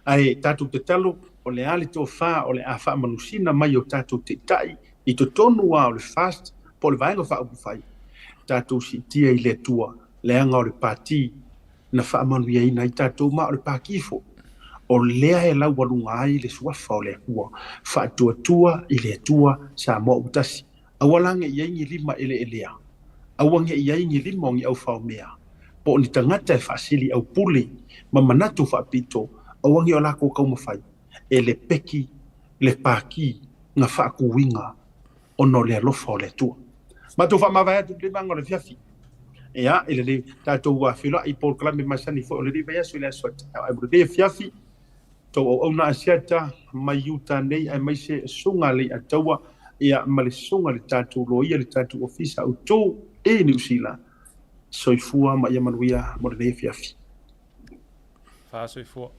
ae tatou tatalo, o le a le tofa o le a faamanusina mai o tatou taitai i totonu lava o le FAST po o le Vaega Faaupufai, tatou siitia i le Atua, leaga o le Pati na faamanuiaina ai tatou, ma o le Pati foi o lea e laualuga ai le suafa o le Atua, faatuatua i le Atua Samoa ua tasi. Aua la ne i ai ni lima eleelea, aua ne i ai ni lima o ni aufaomea, po o ni tagata e faasili aupule ma manatu faapito, aua ne o lakou taumafai e lepeki le Pati na faatuina ona o le alofa o le Atua. Matou faamavae atu i le vaega o le afiafi. Ia, i le tatou ua feiloai i polokalame masani foi o lenei vaiaso i le aso a taeao. Ae mo lenei afiafi, tou auauna Asiata mai Utah nei aemaise Susuga Leiataua ia ma le Susuga i le tatou Loia le tatou Ofisa Autu i Niu Sila. Soifua ma ia manuia mo lenei afiafi. Faasoifua.